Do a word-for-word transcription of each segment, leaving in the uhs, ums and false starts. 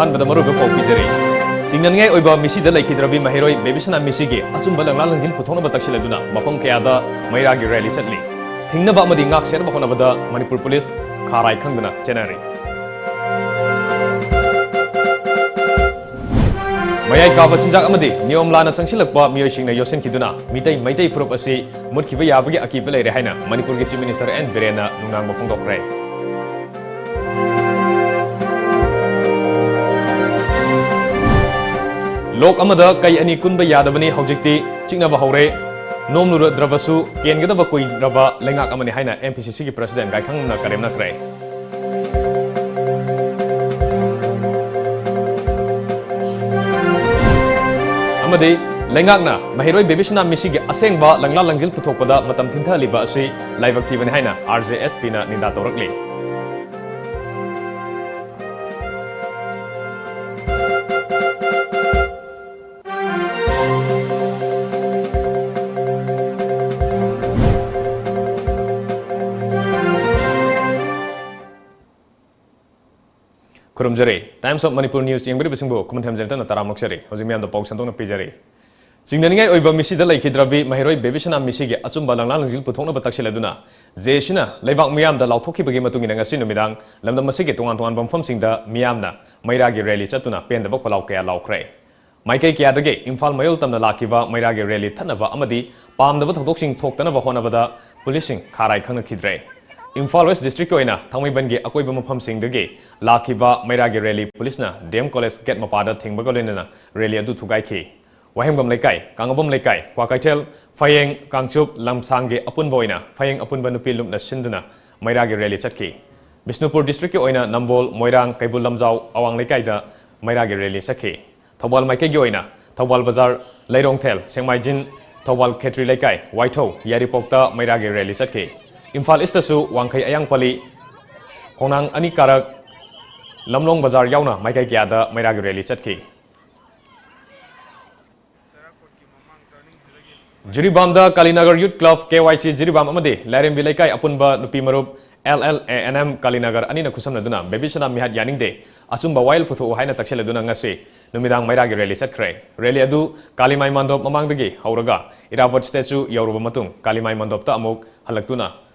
ꯑꯍꯥꯟꯕꯗ ꯃꯔꯨꯑꯣꯏꯕ ꯄꯥꯎ ꯄꯤꯖꯔꯤ꯫ ꯆꯤꯡꯅꯅꯤꯡꯉꯥꯏ ꯑꯣꯏꯕ ꯃꯤꯁꯤꯗ ꯂꯩꯈꯤꯗ꯭ꯔꯕꯤ ꯃꯍꯩꯔꯣꯏ ꯕꯦꯕꯤꯁꯅꯥ ꯃꯤꯁꯤꯒꯤ ꯑꯆꯨꯝꯕ ꯂꯪꯂꯥ ꯂꯪꯖꯤꯟ ꯄꯨꯊꯣꯛꯅꯕ ꯇꯛꯁꯤꯜꯂꯗꯨꯅ ꯃꯐꯝ ꯀꯌꯥꯗ ꯃꯩꯔꯥꯒꯤ ꯔꯦꯂꯤ ꯆꯠꯂꯤ꯫ ꯊꯤꯡꯅꯕ ꯑꯃꯗꯤ ꯉꯥꯛ ꯁꯦꯟꯅꯕ ꯍꯣꯠꯅꯕꯗ ꯃꯅꯤꯄꯨꯔ ꯄꯨꯂꯤꯁ ꯈꯥꯔꯥꯏ ꯈꯪꯗꯅ ꯆꯦꯟꯅꯔꯤ꯫ ꯃꯌꯥꯏ ꯀꯥꯕ ꯆꯤꯟꯖꯥꯛ ꯑꯃꯗꯤ ꯅꯤꯌꯣꯝ ꯂꯥꯟꯅ ꯆꯪꯁꯤꯜꯂꯛꯄ ꯃꯤꯑꯣꯏꯁꯤꯡꯅ ꯌꯣꯠꯁꯤꯟꯈꯤꯗꯨꯅ ꯃꯤꯇꯩ ꯃꯩꯇꯩ ꯐꯨꯔꯨꯞ ꯑꯁꯤ ꯃꯨꯠꯈꯤꯕ ꯌꯥꯕꯒꯤ ꯑꯀꯤꯕ ꯂꯩꯔꯦ ꯍꯥꯏꯅ ꯃꯅꯤꯄꯨꯔꯒꯤ Chief Minister ꯑꯦꯟ ꯕꯤꯔꯦꯟꯅ ꯅꯨꯡꯅꯥꯡꯕ ꯐꯣꯡꯗꯣꯛꯈ꯭ꯔꯦ꯫ ꯂꯣꯛ ꯑꯃꯗ ꯀꯩ ꯑꯅꯤ ꯀꯨꯟꯕ ꯌꯥꯗꯕꯅꯤ, ꯍꯧꯖꯤꯛꯇꯤ ꯆꯤꯛꯅꯕ ꯍꯧꯔꯦ꯫ ꯅꯣꯝꯂꯨꯔꯗ꯭ꯔꯕꯁꯨ ꯀꯦꯟꯒꯗꯕ ꯀꯨꯏꯔꯕ ꯂꯩꯉꯥꯛ ꯑꯃꯅꯤ ꯍꯥꯏꯅ M P C C ꯒꯤ President ꯒꯥꯏꯈꯪꯅ ꯀꯔꯦꯝꯅꯈ꯭ꯔꯦ꯫ ꯑꯃꯗꯤ ꯂꯩꯉꯥꯛꯅ ꯃꯍꯩꯔꯣꯏ ꯕꯦꯕꯤꯁꯅꯥ ꯃꯤꯁꯤꯒꯤ ꯑꯁꯦꯡꯕ ꯂꯪꯂꯥ ꯂꯪꯖꯤꯜ ꯄꯨꯊꯣꯛꯄꯗ ꯃꯇꯝ ꯊꯤꯟꯊꯍꯜꯂꯤꯕ ꯑꯁꯤ ꯂꯥꯏꯕꯛ ꯊꯤꯕꯅꯤ ꯍꯥꯏꯅ R J S P ꯅ ꯅꯤꯟꯗꯥ ꯇꯧꯔꯛꯂꯤ꯫ ꯈꯨꯔꯨꯝꯖꯔꯤ꯫ Times of Manipur News ꯌꯦꯡꯕꯤꯔꯤꯕꯁꯤꯡꯕꯨ ꯈꯨꯃꯟꯊꯦꯝ ꯖꯦꯟꯇꯅ ꯇꯔꯥꯝꯅ ꯑꯣꯛꯆꯔꯤ꯫ ꯍꯧꯖꯤꯛ ꯃꯤꯌꯥꯝꯗ ꯄꯥꯎ ꯁꯟꯗꯣꯛꯅ ꯄꯤꯖꯔꯤ꯫ ꯆꯤꯡꯅꯅꯤꯡꯉꯥꯏ ꯑꯣꯏꯕ ꯃꯤꯁꯤꯗ ꯂꯩꯈꯤꯗ꯭ꯔꯕꯤ ꯃꯍꯩꯔꯣꯏ ꯕꯦꯕꯤꯁꯅꯥ ꯃꯤꯁꯤꯒꯤ ꯑꯆꯨꯝꯕ ꯂꯪꯂꯥ ꯂꯪꯖꯤꯜ ꯄꯨꯊꯣꯛꯅꯕ ꯇꯛꯁꯤꯜꯂꯗꯨꯅ J A C ꯅ ꯂꯩꯕꯥꯛ ꯃꯤꯌꯥꯝꯗ ꯂꯥꯎꯊꯣꯛꯈꯤꯕꯒꯤ ꯃꯇꯨꯡ ꯏꯟꯅ ꯉꯁꯤ ꯅꯨꯃꯤꯗꯥꯡ ꯂꯝꯗꯝ ꯑꯁꯤꯒꯤ ꯇꯣꯉꯥꯟ ꯇꯣꯉꯥꯟꯕ ꯃꯐꯝꯁꯤꯡꯗ ꯃꯤꯌꯥꯝꯅ ꯃꯩꯔꯥꯒꯤ ꯔꯦꯂꯤ ꯆꯠꯇꯨꯅ ꯄꯦꯟꯗꯕ ꯈꯣꯜꯂꯥꯎ ꯀꯌꯥ ꯂꯥꯎꯈ꯭ꯔꯦ꯫ ꯃꯥꯏꯀꯩ ꯀꯌꯥꯗꯒꯤ ꯏꯝꯐꯥꯜ ꯃꯌꯣꯜ ꯇꯝꯅ ꯂꯥꯛꯈꯤꯕ ꯃꯩꯔꯥꯒꯤ ꯔꯦꯂꯤ ꯊꯠꯅꯕ ꯑꯃꯗꯤ ꯄꯥꯝꯗꯕ ꯊꯧꯗꯣꯛꯁꯤꯡ ꯊꯣꯛꯇꯅꯕ ꯍꯣꯠꯅꯕꯗ ꯄꯨꯂꯤꯁꯁꯤꯡ ꯈꯥꯔꯥꯏ ꯈꯪꯅꯈꯤꯗ꯭ꯔꯦ꯫ ꯏꯝꯐꯥꯜ West District ꯀꯤ ꯑꯣꯏꯅ ꯊꯥꯡꯃꯩꯕꯟꯒꯤ ꯑꯀꯣꯏꯕ ꯃꯐꯝꯁꯤꯡꯗꯒꯤ ꯂꯥꯛꯈꯤꯕ ꯃꯩꯔꯥꯒꯤ ꯔꯦꯂꯤ ꯄꯨꯂꯤꯁꯅ D M College gate ꯃꯄꯥꯗ ꯊꯤꯡꯕꯒ ꯂꯣꯏꯅꯅ ꯔꯦꯂꯤ ꯑꯗꯨ ꯊꯨꯒꯥꯏꯈꯤ꯫ ꯋꯥꯍꯦꯡꯕꯝ ꯂꯩꯀꯥꯏ, ꯀꯥꯡꯉꯕꯝ ꯂꯩꯀꯥꯏ, ꯀ꯭ꯋꯥꯀꯩꯊꯦꯜ, ꯐꯌꯦꯡ, ꯀꯥꯡꯆꯨꯞ, ꯂꯝꯁꯥꯡꯒꯤ ꯑꯄꯨꯟꯕ ꯑꯣꯏꯅ ꯐꯌꯦꯡ ꯑꯄꯨꯟꯕ ꯅꯨꯄꯤ ꯂꯨꯞꯅ ꯁꯤꯟꯗꯨꯅ ꯃꯩꯔꯥꯒꯤ ꯔꯦꯂꯤ ꯆꯠꯈꯤ꯫ ꯕꯤꯁꯅꯨꯄꯨꯔ District ꯀꯤ ꯑꯣꯏꯅ ꯅꯝꯕꯣꯜ, ꯃꯣꯏꯔꯥꯡ, ꯀꯩꯕꯨꯜ ꯂꯝꯖꯥꯎ, ꯑꯋꯥꯡ ꯂꯩꯀꯥꯏꯗ ꯃꯩꯔꯥꯒꯤ ꯔꯦꯂꯤ ꯆꯠꯈꯤ꯫ ꯊꯧꯕꯥꯜ ꯃꯥꯏꯀꯩꯒꯤ ꯑꯣꯏꯅ ꯊꯧꯕꯥꯜ ꯕꯖꯥꯔ, ꯂꯩꯔꯣꯡꯊꯦꯜ, ꯁꯦꯡꯃꯥꯏꯖꯤꯟ, ꯊꯧꯕꯥꯜ ꯈꯦꯇ꯭ꯔꯤ ꯂꯩꯀꯥꯏ, ꯋꯥꯏꯊꯧ, ꯌꯥꯏꯔꯤꯄꯣꯛꯇ ꯃꯩꯔꯥꯒꯤ ꯔꯦꯂꯤ ꯆꯠꯈꯤ꯫ ꯏꯝꯐꯥꯜ East ꯇꯁꯨ ꯋꯥꯡꯈꯩ ꯑꯌꯥꯡꯄꯜꯂꯤ, ꯈꯣꯡꯅꯥꯡ ꯑꯅꯤ ꯀꯥꯔꯛ, ꯂꯝꯂꯣꯡ ꯕꯖꯥꯔ ꯌꯥꯎꯅ ꯃꯥꯏꯀꯩ ꯀꯌꯥꯗ ꯃꯩꯔꯥꯒꯤ ꯔꯦꯂꯤ ꯆꯠꯈꯤ꯫ ꯖꯤꯔꯤꯕꯥꯝꯗ ꯀꯥꯂꯤꯅꯒꯔ Youth Club, K Y C Jiribam ꯑꯃꯗꯤ ꯂꯥꯏꯔꯦꯝꯕꯤ ꯂꯩꯀꯥꯏ ꯑꯄꯨꯟꯕ ꯅꯨꯄꯤ ꯃꯔꯨꯞ L L A N M ꯀꯥꯂꯤꯅꯒꯔ ꯑꯅꯤꯅ ꯈꯨꯠꯁꯝꯅꯗꯨꯅ ꯕꯦꯕꯤꯁꯅꯥ ꯃꯤꯍꯥꯠ ꯌꯥꯅꯤꯡꯗꯦ, ꯑꯆꯨꯝꯕ ꯋꯥꯌꯦꯜ ꯄꯨꯊꯣꯛꯎ ꯍꯥꯏꯅ ꯇꯛꯁꯤꯜꯂꯗꯨꯅ ꯉꯁꯤ ꯅꯨꯃꯤꯗꯥꯡ ꯃꯩꯔꯥꯒꯤ ꯔꯦꯂꯤ ꯆꯠꯈ꯭ꯔꯦ꯫ ꯔꯦꯂꯤ ꯑꯗꯨ ꯀꯥꯂꯤꯃꯥꯏ ꯃꯟꯗꯣꯞ ꯃꯃꯥꯡꯗꯒꯤ ꯍꯧꯔꯒ ꯏꯔꯥꯕꯣꯠ ꯁ꯭ꯇꯦꯆꯨ ꯌꯧꯔꯕ ꯃꯇꯨꯡ ꯀꯥꯂꯤꯃꯥꯏ ꯃꯟꯗꯣꯞꯇ ꯑꯃꯨꯛ ꯍꯜꯂꯛꯇꯨꯅ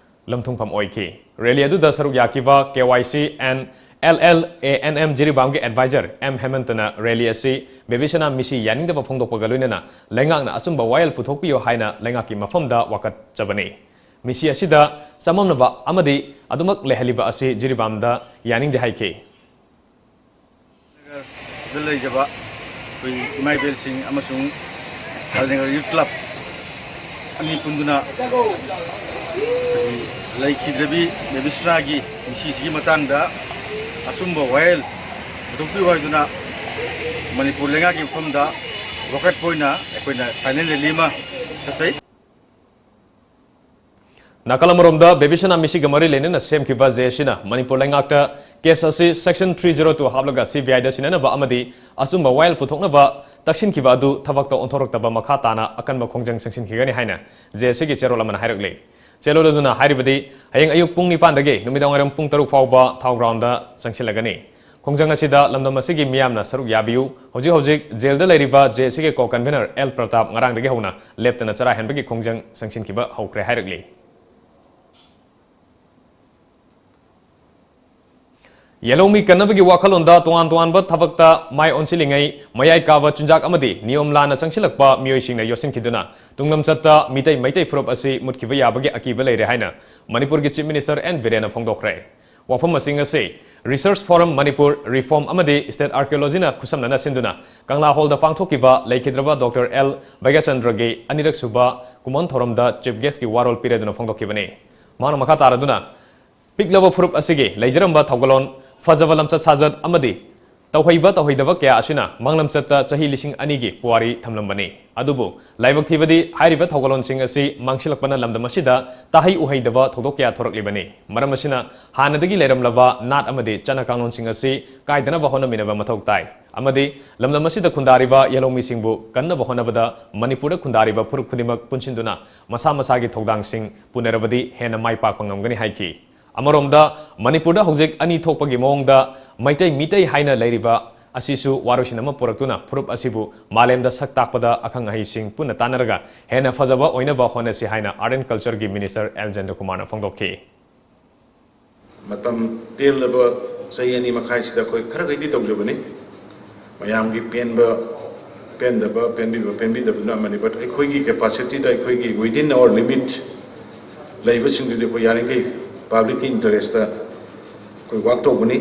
ꯂꯝꯊꯨꯡꯐꯝ ꯑꯣꯏꯈꯤ꯫ ꯔꯦꯂꯤ ꯑꯗꯨꯗ ꯁꯔꯨꯛ ꯌꯥꯈꯤꯕ K Y C N L L A N M ꯖꯤꯔꯤꯕꯥꯝꯒꯤ ꯑꯦꯗꯚꯥꯏꯖꯔ ꯑꯦꯝ ꯍꯦꯃꯟꯇꯅ ꯔꯦꯂꯤ ꯑꯁꯤ ꯕꯦꯕꯤꯁꯅꯥ ꯃꯤꯁꯤ ꯌꯥꯅꯤꯡꯗꯕ ꯐꯣꯡꯗꯣꯛꯄꯒ ꯂꯣꯏꯅꯅ ꯂꯩꯉꯥꯛꯅ ꯑꯆꯨꯝꯕ ꯋꯥꯌꯦꯜ ꯄꯨꯊꯣꯛꯄꯤꯌꯨ ꯍꯥꯏꯅ ꯂꯩꯉꯥꯛꯀꯤ ꯃꯐꯝꯗ ꯋꯥꯀꯠꯆꯕꯅꯤ꯫ ꯃꯤꯁꯤ ꯑꯁꯤꯗ ꯆꯃꯝꯅꯕ ꯑꯃꯗꯤ ꯑꯗꯨꯃꯛ ꯂꯩꯍꯜꯂꯤꯕ ꯑꯁꯤ ꯖꯤꯔꯤꯕꯥꯝꯗ ꯌꯥꯅꯤꯡꯗꯦ ꯍꯥꯏꯈꯤ꯫ ꯗ ꯂꯩꯖꯕ ꯑꯩꯈꯣꯏ ꯏꯃꯥ ꯏꯕꯦꯜꯁꯤꯡ ꯑꯃꯁꯨꯡ ꯔꯥꯖꯅꯒꯔ ꯌꯨꯠ ꯀ꯭ꯂꯕ ꯑꯅꯤ ꯄꯨꯟꯗꯨꯅ ꯑꯩꯈꯣꯏꯒꯤ ꯂꯩꯈꯤꯗ꯭ꯔꯕꯤ ꯕꯦꯕꯤꯁꯅꯥꯒꯤ ꯃꯤꯁꯤꯁꯤꯒꯤ ꯃꯇꯥꯡꯗ ꯑꯆꯨꯝꯕ ꯋꯥꯌꯦꯜ ꯄꯨꯊꯣꯛꯄꯤꯌꯨ ꯍꯥꯏꯗꯨꯅ ꯃꯅꯤꯄꯨꯔ ꯂꯩꯉꯥꯛꯀꯤ ꯃꯐꯝꯗ ꯋꯥꯀꯠꯄ ꯑꯣꯏꯅ ꯑꯩꯈꯣꯏꯅ ꯁꯥꯏꯂꯦꯟ ꯔꯦꯂꯤ ꯑꯃ ꯆꯠꯆꯩ꯫ ꯅꯥꯀꯜ ꯑꯃꯔꯣꯝꯗ ꯕꯦꯕꯤꯁꯅꯥ ꯃꯤꯁꯤꯒ ꯃꯔꯤ ꯂꯩꯅꯅ ꯁꯦꯝꯈꯤꯕ ꯖꯦ ꯑꯦꯁ ꯁꯤꯅ ꯃꯅꯤꯄꯨꯔ ꯂꯩꯉꯥꯛꯇ ꯀꯦꯁ ꯑꯁꯤ ꯁꯦꯛꯁꯟ ꯊ꯭ꯔꯤ ꯖꯤꯔꯣ ꯇꯨ ꯍꯥꯞꯂꯒ ꯁꯤ ꯕꯤ ꯑꯥꯏꯗ ꯁꯤꯟꯅꯅꯕ ꯑꯃꯗꯤ ꯑꯆꯨꯝꯕ ꯋꯥꯌꯦꯜ ꯄꯨꯊꯣꯛꯅꯕ ꯇꯛꯁꯤꯟꯈꯤꯕ ꯑꯗꯨ ꯊꯕꯛꯇ ꯑꯣꯟꯊꯣꯔꯛꯇꯕ ꯃꯈꯥ ꯇꯥꯅ ꯑꯀꯟꯕ ꯈꯣꯡꯖꯪ ꯆꯪꯁꯤꯟꯈꯤꯒꯅꯤ ꯍꯥꯏꯅ ꯖꯦ ꯑꯦꯁ ꯁꯤꯒꯤ ꯆꯦꯔꯣꯜ ꯑꯃꯅ ꯍꯥꯏꯔꯛꯂꯤ꯫ ꯆꯦꯔꯣꯜ ꯑꯗꯨꯅ ꯍꯥꯏꯔꯤꯕꯗꯤ ꯍꯌꯦꯡ ꯑꯌꯨꯛ ꯄꯨꯡ ꯅꯤꯄꯥꯟꯗꯒꯤ ꯅꯨꯃꯤꯗꯥꯡꯋꯥꯏꯔꯝ ꯄꯨꯡ ꯇꯔꯨꯛ ꯐꯥꯎꯕ ꯊꯥꯎ ꯒ꯭ꯔꯥꯎꯟꯗ ꯆꯪꯁꯤꯜꯂꯒꯅꯤ꯫ ꯈꯣꯡꯖꯪ ꯑꯁꯤꯗ ꯂꯝꯗꯝ ꯑꯁꯤꯒꯤ ꯃꯤꯌꯥꯝꯅ ꯁꯔꯨꯛ ꯌꯥꯕꯤꯌꯨ꯫ ꯍꯧꯖꯤꯛ ꯍꯧꯖꯤꯛ ꯖꯦꯜꯗ ꯂꯩꯔꯤꯕ ꯖꯦ ꯑꯦꯁ ꯁꯤꯒꯤ ꯀꯣ ꯀꯟꯚꯤꯅꯔ ꯑꯦꯜ ꯄ꯭ꯔꯇꯥꯞ ꯉꯔꯥꯡꯗꯒꯤ ꯍꯧꯅ ꯂꯦꯞꯇꯅ ꯆꯔꯥ ꯍꯦꯟꯕꯒꯤ ꯈꯣꯡꯖꯪ ꯆꯪꯁꯤꯟꯈꯤꯕ ꯍꯧꯈ꯭ꯔꯦ ꯍꯥꯏꯔꯛꯂꯤ꯫ ꯌꯦꯜꯍꯧꯃꯤ ꯀꯟꯅꯕꯒꯤ ꯋꯥꯈꯜꯂꯣꯟꯗ ꯇꯣꯉꯥꯟ ꯇꯣꯉꯥꯟꯕ ꯊꯕꯛꯇ ꯃꯥꯏ ꯑꯣꯟꯁꯤꯜꯂꯤꯉꯩ, ꯃꯌꯥꯏ ꯀꯥꯕ ꯆꯤꯟꯖꯥꯛ ꯑꯃꯗꯤ ꯅꯤꯌꯣꯝ ꯂꯥꯟꯅ ꯆꯪꯁꯤꯜꯂꯛꯄ ꯃꯤꯑꯣꯏꯁꯤꯡꯅ ꯌꯣꯠꯁꯤꯟꯈꯤꯗꯨꯅ ꯇꯨꯡꯂꯝꯆꯠꯇ ꯃꯤꯇꯩ ꯃꯩꯇꯩ ꯐꯨꯔꯨꯞ ꯑꯁꯤ ꯃꯨꯠꯈꯤꯕ ꯌꯥꯕꯒꯤ ꯑꯀꯤꯕ ꯂꯩꯔꯦ ꯍꯥꯏꯅ ꯃꯅꯤꯄꯨꯔꯒꯤ ꯆꯤꯐ ꯃꯤꯅꯤꯁꯇꯔ ꯑꯦꯟ ꯕꯤꯔꯦꯟꯅ ꯐꯣꯡꯗꯣꯛꯈ꯭ꯔꯦ꯫ ꯋꯥꯐꯝꯁꯤꯡ ꯑꯁꯤ ꯔꯤꯁꯔꯁ ꯐꯣꯔꯝ ꯃꯅꯤꯄꯨꯔ, ꯔꯤꯐꯣꯔꯝ ꯑꯃꯗꯤ ꯁ꯭ꯇꯦꯠ ꯑꯥꯔꯀꯤꯑꯣꯂꯣꯖꯤꯅ ꯈꯨꯠꯁꯝꯅꯅ ꯁꯤꯟꯗꯨꯅ ꯀꯪꯂꯥ ꯍꯣꯜꯗ ꯄꯥꯡꯊꯣꯛꯈꯤꯕ ꯂꯩꯈꯤꯗ꯭ꯔꯕ ꯗꯣꯛꯇꯔ ꯑꯦꯜ ꯚꯩꯒ꯭ꯌꯥꯆꯟꯗ꯭ꯔꯒꯤ ꯑꯅꯤꯔꯛ ꯁꯨꯕ ꯀꯨꯝꯑꯣꯟ ꯊꯧꯔꯝꯗ ꯆꯤꯐ ꯒꯦꯁꯀꯤ ꯋꯥꯔꯣꯜ ꯄꯤꯔꯗꯨꯅ ꯐꯣꯡꯗꯣꯛꯈꯤꯕꯅꯤ꯫ ꯃꯍꯥꯛꯅ ꯃꯈꯥ ꯇꯥꯔꯗꯨꯅ, ꯄꯤꯛꯂꯕ ꯐꯨꯔꯨꯞ ꯑꯁꯤꯒꯤ ꯂꯩꯖꯔꯝꯕ ꯊꯧꯒꯜꯂꯣꯟ, ꯐꯖꯕ ꯂꯝꯆꯠ ꯁꯥꯖꯠ ꯑꯃꯗꯤ ꯇꯧꯍꯩꯕ ꯇꯧꯍꯩꯗꯕ ꯀꯌꯥ ꯑꯁꯤꯅ ꯃꯥꯡꯂꯝꯆꯠꯇ ꯆꯍꯤ ꯂꯤꯁꯤꯡ ꯑꯅꯤꯒꯤ ꯄꯨꯋꯥꯔꯤ ꯊꯝꯂꯝꯕꯅꯤ꯫ ꯑꯗꯨꯕꯨ ꯂꯥꯏꯕꯛ ꯊꯤꯕꯗꯤ ꯍꯥꯏꯔꯤꯕ ꯊꯧꯒꯜꯂꯣꯟꯁꯤꯡ ꯑꯁꯤ ꯃꯥꯡꯁꯤꯜꯂꯛꯄꯅ ꯂꯝꯗꯝ ꯑꯁꯤꯗ ꯇꯥꯍꯩ ꯎꯍꯩꯗꯕ ꯊꯧꯗꯣꯛ ꯀꯌꯥ ꯊꯣꯔꯛꯂꯤꯕꯅꯤ꯫ ꯃꯔꯝ ꯑꯁꯤꯅ ꯍꯥꯟꯅꯗꯒꯤ ꯂꯩꯔꯝꯂꯕ ꯅꯥꯠ ꯑꯃꯗꯤ ꯆꯠꯅ ꯀꯥꯡꯂꯣꯟꯁꯤꯡ ꯑꯁꯤ ꯀꯥꯏꯗꯅꯕ ꯍꯣꯠꯅꯃꯤꯟꯅꯕ ꯃꯊꯧ ꯇꯥꯏ ꯑꯃꯗꯤ ꯂꯝꯗꯝ ꯑꯁꯤꯗ ꯈꯨꯟꯗꯥꯔꯤꯕ ꯌꯦꯜꯍꯧꯃꯤꯁꯤꯡꯕꯨ ꯀꯟꯅꯕ ꯍꯣꯠꯅꯕꯗ ꯃꯅꯤꯄꯨꯔꯗ ꯈꯨꯟꯗꯥꯔꯤꯕ ꯐꯨꯔꯨꯞ ꯈꯨꯗꯤꯡꯃꯛ ꯄꯨꯟꯁꯤꯟꯗꯨꯅ ꯃꯁꯥ ꯃꯁꯥꯒꯤ ꯊꯧꯗꯥꯡꯁꯤꯡ ꯄꯨꯅꯔꯕꯗꯤ ꯍꯦꯟꯅ ꯃꯥꯏ ꯄꯥꯛꯄ ꯉꯝꯒꯅꯤ ꯍꯥꯏꯈꯤ꯫ ꯑꯃꯔꯣꯝꯗ ꯃꯅꯤꯄꯨꯔꯗ ꯍꯧꯖꯤꯛ ꯑꯅꯤ ꯊꯣꯛꯄꯒꯤ ꯃꯑꯣꯡꯗ ꯃꯩꯇꯩ ꯃꯤꯇꯩ ꯍꯥꯏꯅ ꯂꯩꯔꯤꯕ ꯑꯁꯤꯁꯨ ꯋꯥꯔꯣꯏꯁꯤꯟ ꯑꯃ ꯄꯨꯔꯛꯇꯨꯅ ꯐꯨꯔꯨꯞ ꯑꯁꯤꯕꯨ ꯃꯥꯂꯦꯝꯗ ꯁꯛ ꯇꯥꯛꯄꯗ ꯑꯈꯪ ꯑꯍꯩꯁꯤꯡ ꯄꯨꯟꯅ ꯇꯥꯟꯅꯔꯒ ꯍꯦꯟꯅ ꯐꯖꯕ ꯑꯣꯏꯅꯕ ꯍꯣꯠꯅꯁꯤ ꯍꯥꯏꯅ Art and Cultureꯒꯤ Minister ꯑꯦꯜ ꯖꯦꯟꯗ꯭ꯔꯀꯨꯃꯥꯔꯅ ꯐꯣꯡꯗꯣꯛꯈꯤ꯫ ꯃꯇꯝ ꯇꯦꯜꯂꯕ ꯆꯍꯤ ꯑꯅꯤ ꯃꯈꯥꯏꯁꯤꯗ ꯑꯩꯈꯣꯏ ꯈꯔ ꯈꯩꯗꯤ ꯇꯧꯖꯕꯅꯤ꯫ ꯃꯌꯥꯝꯒꯤ ꯄꯦꯟꯕ, ꯄꯦꯟꯗꯕ, ꯄꯦꯟꯕꯤꯕ, ꯄꯦꯟꯕꯤꯗꯕꯗꯨꯅ ꯑꯃꯅꯤ꯫ But ꯑꯩꯈꯣꯏꯒꯤ capacityꯗ, ꯑꯩꯈꯣꯏꯒꯤ within our limit ꯂꯩꯕꯁꯤꯡꯗꯨꯗꯤ ꯑꯩꯈꯣꯏ ꯌꯥꯔꯤꯈꯩ publicꯀꯤ interestꯇ ꯑꯩꯈꯣꯏ work ꯇꯧꯒꯅꯤ꯫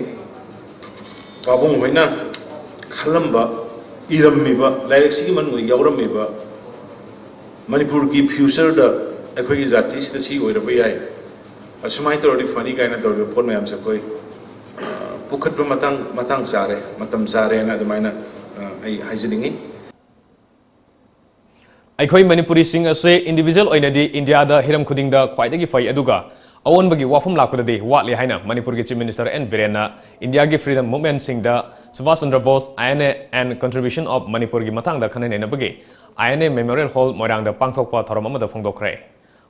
ꯄꯥꯕꯨꯡ ꯍꯣꯏꯅ ꯈꯜꯂꯝꯕ, ꯏꯔꯝꯃꯤꯕ, ꯂꯥꯏꯔꯤꯛꯁꯤꯒꯤ ꯃꯅꯨꯡꯗ ꯌꯥꯎꯔꯝꯃꯤꯕ ꯃꯅꯤꯄꯨꯔꯒꯤ futureꯗ ꯑꯩꯈꯣꯏꯒꯤ ꯖꯥꯇꯤꯁꯤꯗ ꯁꯤ ꯑꯣꯏꯔꯕ ꯌꯥꯏ, ꯑꯁꯨꯃꯥꯏꯅ ꯇꯧꯔꯗꯤ ꯐꯅꯤ ꯀꯥꯏꯅ ꯇꯧꯔꯤꯕ ꯄꯣꯠ ꯃꯌꯥꯝꯁꯦ ꯑꯩꯈꯣꯏ, ꯑ, ꯄꯨꯈꯠꯄ ꯃꯇꯥꯡ, ꯃꯇꯥꯡ ꯆꯥꯔꯦ, ꯃꯇꯝ ꯆꯥꯔꯦꯅ ꯑꯗꯨꯃꯥꯏꯅ, ꯑ, ꯑꯩ ꯍꯥꯏꯖꯅꯤꯡꯉꯤ꯫ ꯑꯩꯈꯣꯏ ꯃꯅꯤꯄꯨꯔꯤꯁꯤꯡ ꯑꯁꯤ individual ꯑꯣꯏꯅꯗꯤ ꯏꯟꯗꯤꯌꯥꯗ ꯍꯤꯔꯝ ꯈꯨꯗꯤꯡꯗ ꯈ꯭ꯋꯥꯏꯗꯒꯤ ꯐꯩ, ꯑꯗꯨꯒ ꯑꯑꯣꯟꯕꯒꯤ ꯋꯥꯐꯝ ꯂꯥꯛꯄꯗꯗꯤ ꯋꯥꯠꯂꯤ ꯍꯥꯏꯅ ꯃꯅꯤꯄꯨꯔꯒꯤ Chief Minister ꯑꯦꯟ ꯕꯤꯔꯦꯟꯅ ꯏꯟꯗꯤꯌꯥꯒꯤ freedom movementꯁꯤꯡꯗ Subhash Chandra Bose, I N A and contribution of ꯃꯅꯤꯄꯨꯔꯒꯤ ꯃꯇꯥꯡꯗ ꯈꯟꯅ ꯅꯩꯅꯕꯒꯤ I N A Memorial Hall ꯃꯣꯏꯔꯥꯡꯗ ꯄꯥꯡꯊꯣꯛꯄ ꯊꯧꯔꯝ ꯑꯃꯗ ꯐꯣꯡꯗꯣꯛꯈ꯭ꯔꯦ꯫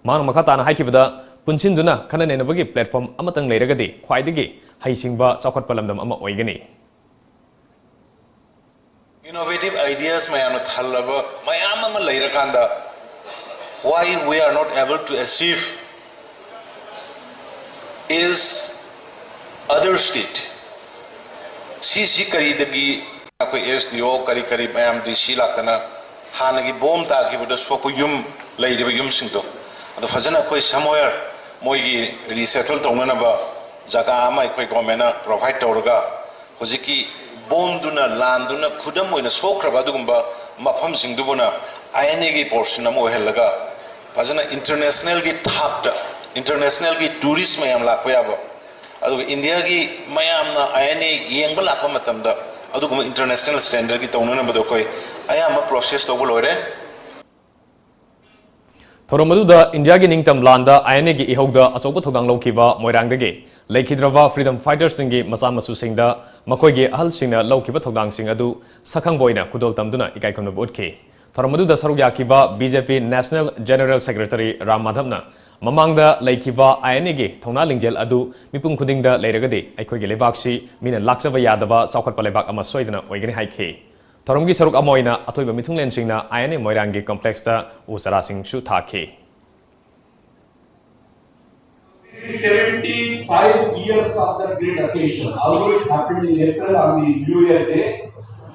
ꯃꯍꯥꯛꯅ ꯃꯈꯥ ꯇꯥꯅ ꯍꯥꯏꯈꯤꯕꯗ, ꯄꯨꯟꯁꯤꯟꯗꯨꯅ ꯈꯟꯅ ꯅꯩꯅꯕꯒꯤ platform ꯑꯃꯇꯪ ꯂꯩꯔꯒꯗꯤ ꯈ꯭ꯋꯥꯏꯗꯒꯤ ꯍꯩꯁꯤꯡꯕ ꯆꯥꯎꯈꯠꯄ ꯂꯝꯗꯝ ꯑꯃ ꯑꯣꯏꯒꯅꯤ꯫ Innovative ideas ꯃꯌꯥꯝꯅ ꯊꯜꯂꯕ ꯃꯌꯥꯝ ꯑꯃ ꯂꯩꯔꯀꯥꯟꯗ, why we are not able to achieve is other state? ꯁꯤꯁꯤ ꯀꯔꯤꯗꯒꯤ ꯑꯩꯈꯣꯏ S D O ꯀꯔꯤ ꯀꯔꯤ ꯃꯌꯥꯝ D C ꯂꯥꯛꯇꯅ ꯍꯥꯟꯅꯒꯤ bomb ꯇꯥꯈꯤꯕꯗ ꯁꯣꯛꯄ ꯌꯨꯝ, ꯂꯩꯔꯤꯕ ꯌꯨꯝꯁꯤꯡꯗꯣ ꯑꯗꯣ ꯐꯖꯅ ꯑꯩꯈꯣꯏ somewhere ꯃꯣꯏꯒꯤ resettle ꯇꯧꯅꯅꯕ ꯖꯒꯥ ꯑꯃ ꯑꯩꯈꯣꯏ governmentꯅ provide ꯇꯧꯔꯒ ꯍꯧꯖꯤꯛꯀꯤ bombꯗꯨꯅ, ꯂꯥꯟꯗꯨꯅ ꯈꯨꯗꯝ ꯑꯣꯏꯅ ꯁꯣꯛꯈ꯭ꯔꯕ ꯑꯗꯨꯒꯨꯝꯕ ꯃꯐꯝꯁꯤꯡꯗꯨꯕꯨꯅ I N Aꯒꯤ portion ꯑꯃ ꯑꯣꯏꯍꯜꯂꯒ ꯐꯖꯅ internationalꯒꯤ ꯊꯥꯛꯇ, internationalꯒꯤ tourist ꯃꯌꯥꯝ ꯂꯥꯛꯄ ꯌꯥꯕ, ꯑꯗꯨꯒ ꯏꯟꯗꯤꯌꯥꯒꯤ ꯃꯌꯥꯝꯅ I N A ꯌꯦꯡꯕ ꯂꯥꯛꯄ ꯃꯇꯝꯗ ꯑꯗꯨꯒꯨꯝꯕ international standardꯀꯤ ꯇꯧꯅꯅꯕꯗꯣ ꯑꯩꯈꯣꯏ ꯑꯌꯥꯝꯕ process ꯇꯧꯕ ꯂꯣꯏꯔꯦ꯫ ꯊꯧꯔꯝ ꯑꯗꯨꯗ ꯏꯟꯗꯤꯌꯥꯒꯤ ꯅꯤꯡꯇꯝ ꯂꯥꯟꯗ I N Aꯒꯤ ꯏꯍꯧꯗ ꯑꯆꯧꯕ ꯊꯧꯗꯥꯡ ꯂꯧꯈꯤꯕ ꯃꯣꯏꯔꯥꯡꯗꯒꯤ ꯂꯩꯈꯤꯗ꯭ꯔꯕ freedom fighterꯁꯤꯡꯒꯤ ꯃꯆꯥ ꯃꯁꯨꯁꯤꯡꯗ ꯃꯈꯣꯏꯒꯤ ꯑꯍꯜꯁꯤꯡꯅ ꯂꯧꯈꯤꯕ ꯊꯧꯗꯥꯡꯁꯤꯡ ꯑꯗꯨ ꯁꯛꯈꯪꯕ ꯑꯣꯏꯅ ꯈꯨꯗꯣꯜ ꯇꯝꯗꯨꯅ ꯏꯀꯥꯏ ꯈꯨꯝꯅꯕ ꯎꯠꯈꯤ꯫ ꯊꯧꯔꯝ ꯑꯗꯨꯗ ꯁꯔꯨꯛ ꯌꯥꯈꯤꯕ B J P National General Secretary Ram ꯃꯥꯙꯕꯅ ꯃꯃꯥꯡꯗ ꯂꯩꯈꯤꯕ ꯑꯥꯏ ꯑꯦꯟ ꯑꯦꯒꯤ ꯊꯧꯅꯥ ꯂꯤꯡꯖꯦꯜ ꯑꯗꯨ ꯃꯤꯄꯨꯝ ꯈꯨꯗꯤꯡꯗ ꯂꯩꯔꯒꯗꯤ ꯑꯩꯈꯣꯏꯒꯤ ꯂꯩꯕꯥꯛꯁꯤ ꯃꯤꯅ ꯂꯥꯛꯆꯕ ꯌꯥꯗꯕ ꯆꯥꯎꯈꯠꯄ ꯂꯩꯕꯥꯛ ꯑꯃ ꯁꯣꯏꯗꯅ ꯑꯣꯏꯒꯅꯤ ꯍꯥꯏꯈꯤ꯫ ꯊꯧꯔꯝꯒꯤ ꯁꯔꯨꯛ ꯑꯃ ꯑꯣꯏꯅ ꯑꯊꯣꯏꯕ ꯃꯤꯊꯨꯡꯂꯦꯟꯁꯤꯡꯅ ꯑꯥꯏ ꯑꯦꯟ ꯑꯦ ꯃꯣꯏꯔꯥꯡꯒꯤ ꯀꯝꯄ꯭ꯂꯦꯛꯁꯇ ꯎ ꯆꯥꯔꯥꯁꯤꯡꯁꯨ ꯊꯥꯈꯤ꯫ Seventy-five years of the great occasion, always happened in April on the New Year Day,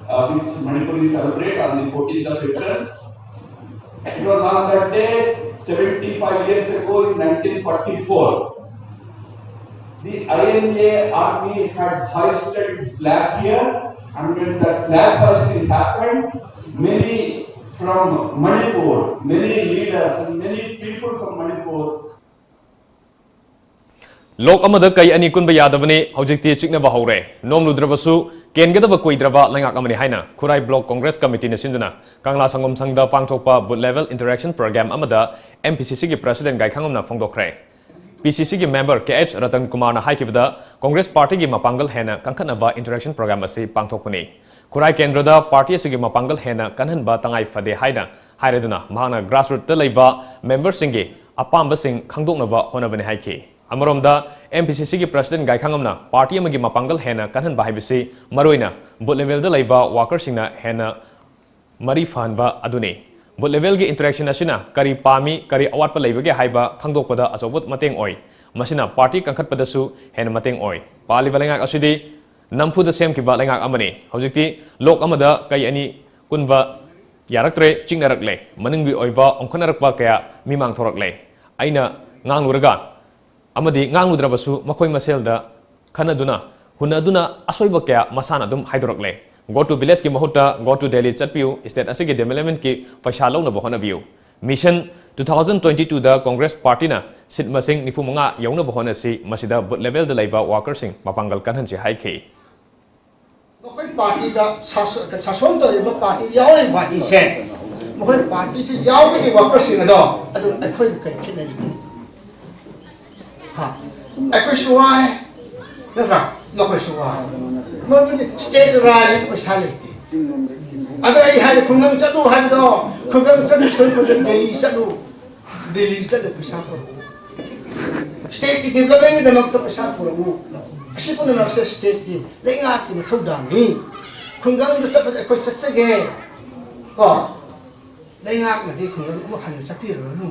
uh, which Manipuris celebrate on the fourteenth of April. It was on that day, seventy-five years ago in nineteen forty-four, the I N A army had hoisted its flag here, and when that flag hoisting happened, many from Manipur, many leaders and many people from Manipur ꯂꯣꯛ ꯑꯃꯗ ꯀꯩ ꯑꯅꯤ ꯀꯨꯟꯕ ꯌꯥꯗꯕꯅꯤ, ꯍꯧꯖꯤꯛꯇꯤ ꯆꯤꯛꯅꯕ ꯍꯧꯔꯦ꯫ ꯅꯣꯡ ꯂꯨꯗ꯭ꯔꯕꯁꯨ ꯀꯦꯟꯒꯗꯕ ꯀꯨꯏꯗ꯭ꯔꯕ ꯂꯩꯉꯥꯛ ꯑꯃꯅꯤ ꯍꯥꯏꯅ ꯈꯨꯔꯥꯏ ꯕ꯭ꯂꯣꯛ ꯀꯣꯡꯒ꯭ꯔꯦꯁ ꯀꯃꯤꯇꯤꯅ ꯁꯤꯟꯗꯨꯅ ꯀꯪꯂꯥ ꯁꯪꯒꯣꯝ ꯁꯪꯗ ꯄꯥꯡꯊꯣꯛꯄ ꯕꯨꯊ ꯂꯦꯚꯦꯜ ꯏꯟꯇꯔꯦꯛꯁꯟ ꯄ꯭ꯔꯣꯒ꯭ꯔꯥꯝ ꯑꯃꯗ ꯑꯦꯝ ꯄꯤ ꯁꯤ ꯁꯤꯒꯤ ꯄ꯭ꯔꯁꯤꯗꯦꯟ ꯒꯥꯏꯈꯥꯉꯝꯅ ꯐꯣꯡꯗꯣꯛꯈ꯭ꯔꯦ꯫ ꯄꯤ ꯁꯤ ꯁꯤꯒꯤ ꯃꯦꯝꯕꯔ ꯀꯦ ꯑꯩꯆ ꯔꯇꯟ ꯀꯨꯃꯥꯔꯅ ꯍꯥꯏꯈꯤꯕꯗ, ꯀꯣꯡꯒ꯭ꯔꯦꯁ ꯄꯥꯔꯇꯤꯒꯤ ꯃꯄꯥꯡꯒꯜ ꯍꯦꯟꯅ ꯀꯟꯈꯠꯅꯕ ꯏꯟꯇꯔꯦꯛꯁꯟ ꯄ꯭ꯔꯣꯒ꯭ꯔꯥꯝ ꯑꯁꯤ ꯄꯥꯡꯊꯣꯛꯄꯅꯤ꯫ ꯈꯨꯔꯥꯏ ꯀꯦꯟꯗ꯭ꯔꯗ ꯄꯥꯔꯇꯤ ꯑꯁꯤꯒꯤ ꯃꯄꯥꯡꯒꯜ ꯍꯦꯟꯅ ꯀꯟꯍꯟꯕ ꯇꯉꯥꯏ ꯐꯗꯦ ꯍꯥꯏꯅ ꯍꯥꯏꯔꯗꯨꯅ ꯃꯍꯥꯛꯅ ꯒ꯭ꯔꯥꯁꯔꯨꯠꯇ ꯂꯩꯕ ꯃꯦꯝꯕꯔꯁꯤꯡꯒꯤ ꯑꯄꯥꯝꯕꯁꯤꯡ ꯈꯪꯗꯣꯛꯅꯕ ꯍꯣꯠꯅꯕꯅꯤ ꯍꯥꯏꯈꯤ꯫ ꯑꯃꯔꯣꯝꯗ, ꯑꯦꯝ ꯄꯤ ꯁꯤ ꯁꯤꯒꯤ ꯄ꯭ꯔꯁꯤꯗꯦꯟ ꯒꯥꯏꯈꯥꯉꯝꯅ ꯄꯥꯔꯇꯤ ꯑꯃꯒꯤ ꯃꯄꯥꯡꯒꯜ ꯍꯦꯟꯅ ꯀꯟꯍꯟꯕ ꯍꯥꯏꯕꯁꯤ ꯃꯔꯨꯑꯣꯏꯅ ꯕꯨꯊ ꯂꯦꯚꯦꯜꯗ ꯂꯩꯕ ꯋꯥꯀꯔꯁꯤꯡꯅ ꯍꯦꯟꯅ ꯃꯔꯤ ꯐꯍꯟꯕ ꯑꯗꯨꯅꯤ꯫ ꯕꯨꯊ ꯂꯦꯚꯦꯜꯒꯤ ꯏꯟꯇꯔꯦꯛꯁꯟ ꯑꯁꯤꯅ ꯀꯔꯤ ꯄꯥꯝꯃꯤ, ꯀꯔꯤ ꯑꯋꯥꯠꯄ ꯂꯩꯕꯒꯦ ꯍꯥꯏꯕ ꯈꯪꯗꯣꯛꯄꯗ ꯑꯆꯧꯕ ꯃꯇꯦꯡ ꯑꯣꯏ꯫ ꯃꯁꯤꯅ ꯄꯥꯔꯇꯤ ꯀꯟꯈꯠꯄꯗꯁꯨ ꯍꯦꯟꯅ ꯃꯇꯦꯡ ꯑꯣꯏ꯫ ꯄꯥꯜꯂꯤꯕ ꯂꯩꯉꯥꯛ ꯑꯁꯤꯗꯤ ꯅꯝꯐꯨꯗ ꯁꯦꯝꯈꯤꯕ ꯂꯩꯉꯥꯛ ꯑꯃꯅꯤ꯫ ꯍꯧꯖꯤꯛꯇꯤ ꯂꯣꯛ ꯑꯃꯗ ꯀꯩ ꯑꯅꯤ ꯀꯨꯟꯕ ꯌꯥꯔꯛꯇ꯭ꯔꯦ, ꯆꯤꯛꯅꯔꯛꯂꯦ꯫ ꯃꯅꯨꯡꯒꯤ ꯑꯣꯏꯕ ꯑꯣꯟꯈꯠꯅꯔꯛꯄ ꯀꯌꯥ ꯃꯤꯃꯥꯡ ꯊꯣꯔꯛꯂꯦ꯫ ꯑꯩꯅ ꯉꯥꯡꯂꯨꯔꯒ ꯑꯃꯗꯤ ꯉꯥꯡꯂꯨꯗ꯭ꯔꯕꯁꯨ ꯃꯈꯣꯏ ꯃꯁꯦꯜꯗ ꯈꯟꯅꯗꯨꯅ, ꯍꯨꯟꯅꯗꯨꯅ ꯑꯁꯣꯏꯕ ꯀꯌꯥ ꯃꯁꯥꯅ ꯑꯗꯨꯝ ꯍꯥꯏꯗꯣꯔꯛꯂꯦ꯫ Go to village ꯀꯤ ꯃꯍꯨꯠꯇ Go to Delhi ꯆꯠꯄꯤꯌꯨ, state ꯑꯁꯤꯒꯤ development ꯀꯤ ꯄꯩꯁꯥ ꯂꯧꯅꯕ ꯍꯣꯠꯅꯕꯤꯌꯨ꯫ Mission two thousand twenty two ꯗ ꯀꯣꯡꯒ꯭ꯔꯦꯁ ꯄꯥꯔꯇꯤꯅ ꯁꯤꯠ ꯃꯁꯤꯡ ꯅꯤꯐꯨ ꯃꯉꯥ ꯌꯧꯅꯕ ꯍꯣꯠꯅꯁꯤ, ꯃꯁꯤꯗ ꯕꯨꯊ ꯂꯦꯚꯦꯜꯗ ꯂꯩꯕ ꯋꯥꯀꯔꯁꯤꯡ ꯃꯄꯥꯡꯒꯜ ꯀꯟꯍꯟꯁꯤ ꯍꯥꯏꯈꯤ꯫ ꯃꯈꯣꯏ ꯄꯥꯔꯇꯤꯗ ꯁꯥꯁꯣ-, ꯁꯥꯁꯣꯟ ꯇꯧꯔꯤꯕ ꯄꯥꯔꯇꯤ ꯌꯥꯎꯔꯤꯕ ꯄꯥꯔꯇꯤꯁꯦ, ꯃꯈꯣꯏ ꯄꯥꯔꯇꯤꯁꯤ ꯌꯥꯎꯕꯒꯤ ꯋꯥꯀꯔꯁꯤꯡ ꯑꯗꯣ ꯑꯗꯨ ꯑꯩꯈꯣꯏꯒ ꯀꯔꯤ ꯈꯦꯠꯅꯔꯤꯒꯦ? ꯍꯥ? ꯑꯩꯈꯣꯏꯁꯨ ꯋꯥꯏ, ꯅꯠꯇ꯭ꯔꯥ? ꯅꯈꯣꯏꯁꯨ ꯋꯥꯏ꯫ ꯃꯗꯨꯗꯤ ꯁ꯭ꯇꯦꯠ ꯔꯥꯏꯖ ꯄꯩꯁꯥ ꯂꯩꯇꯦ꯫ ꯑꯗꯣ ꯑꯩ ꯍꯥꯏꯔꯦ, ꯈꯨꯡꯒꯪ ꯆꯠꯂꯨ ꯍꯥꯏꯕꯗꯣ, ꯈꯨꯡꯒꯪ ꯆꯠꯂꯨ ꯁꯣꯏꯕꯗ ꯗꯦꯜꯂꯤ ꯆꯠꯂꯨ꯫ ꯗꯦꯜꯂꯤ ꯆꯠꯂ ꯄꯩꯁꯥ ꯄꯨꯔꯛꯎ, ꯁ꯭ꯇꯦꯠꯀꯤ ꯗꯤꯕ꯭ꯂꯞꯃꯦꯟꯒꯤꯗꯃꯛꯇ ꯄꯩꯁꯥ ꯄꯨꯔꯛꯎ꯫ ꯑꯁꯤ ꯄꯨꯝꯅꯃꯛꯁꯦ ꯁ꯭ꯇꯦꯠꯀꯤ ꯂꯩꯉꯥꯛꯀꯤ ꯃꯊꯧꯗꯥꯡꯅꯤ꯫ ꯈꯨꯡꯒꯪꯗ ꯆꯠꯄꯗ ꯑꯩꯈꯣꯏ ꯆꯠꯆꯒꯦ꯫ ꯀꯣ? ꯂꯩꯉꯥꯛꯅꯗꯤ ꯈꯨꯡꯒꯪ ꯑꯃꯨꯛ ꯍꯟꯅ ꯆꯠꯄꯤꯔꯨꯔꯅꯨ꯫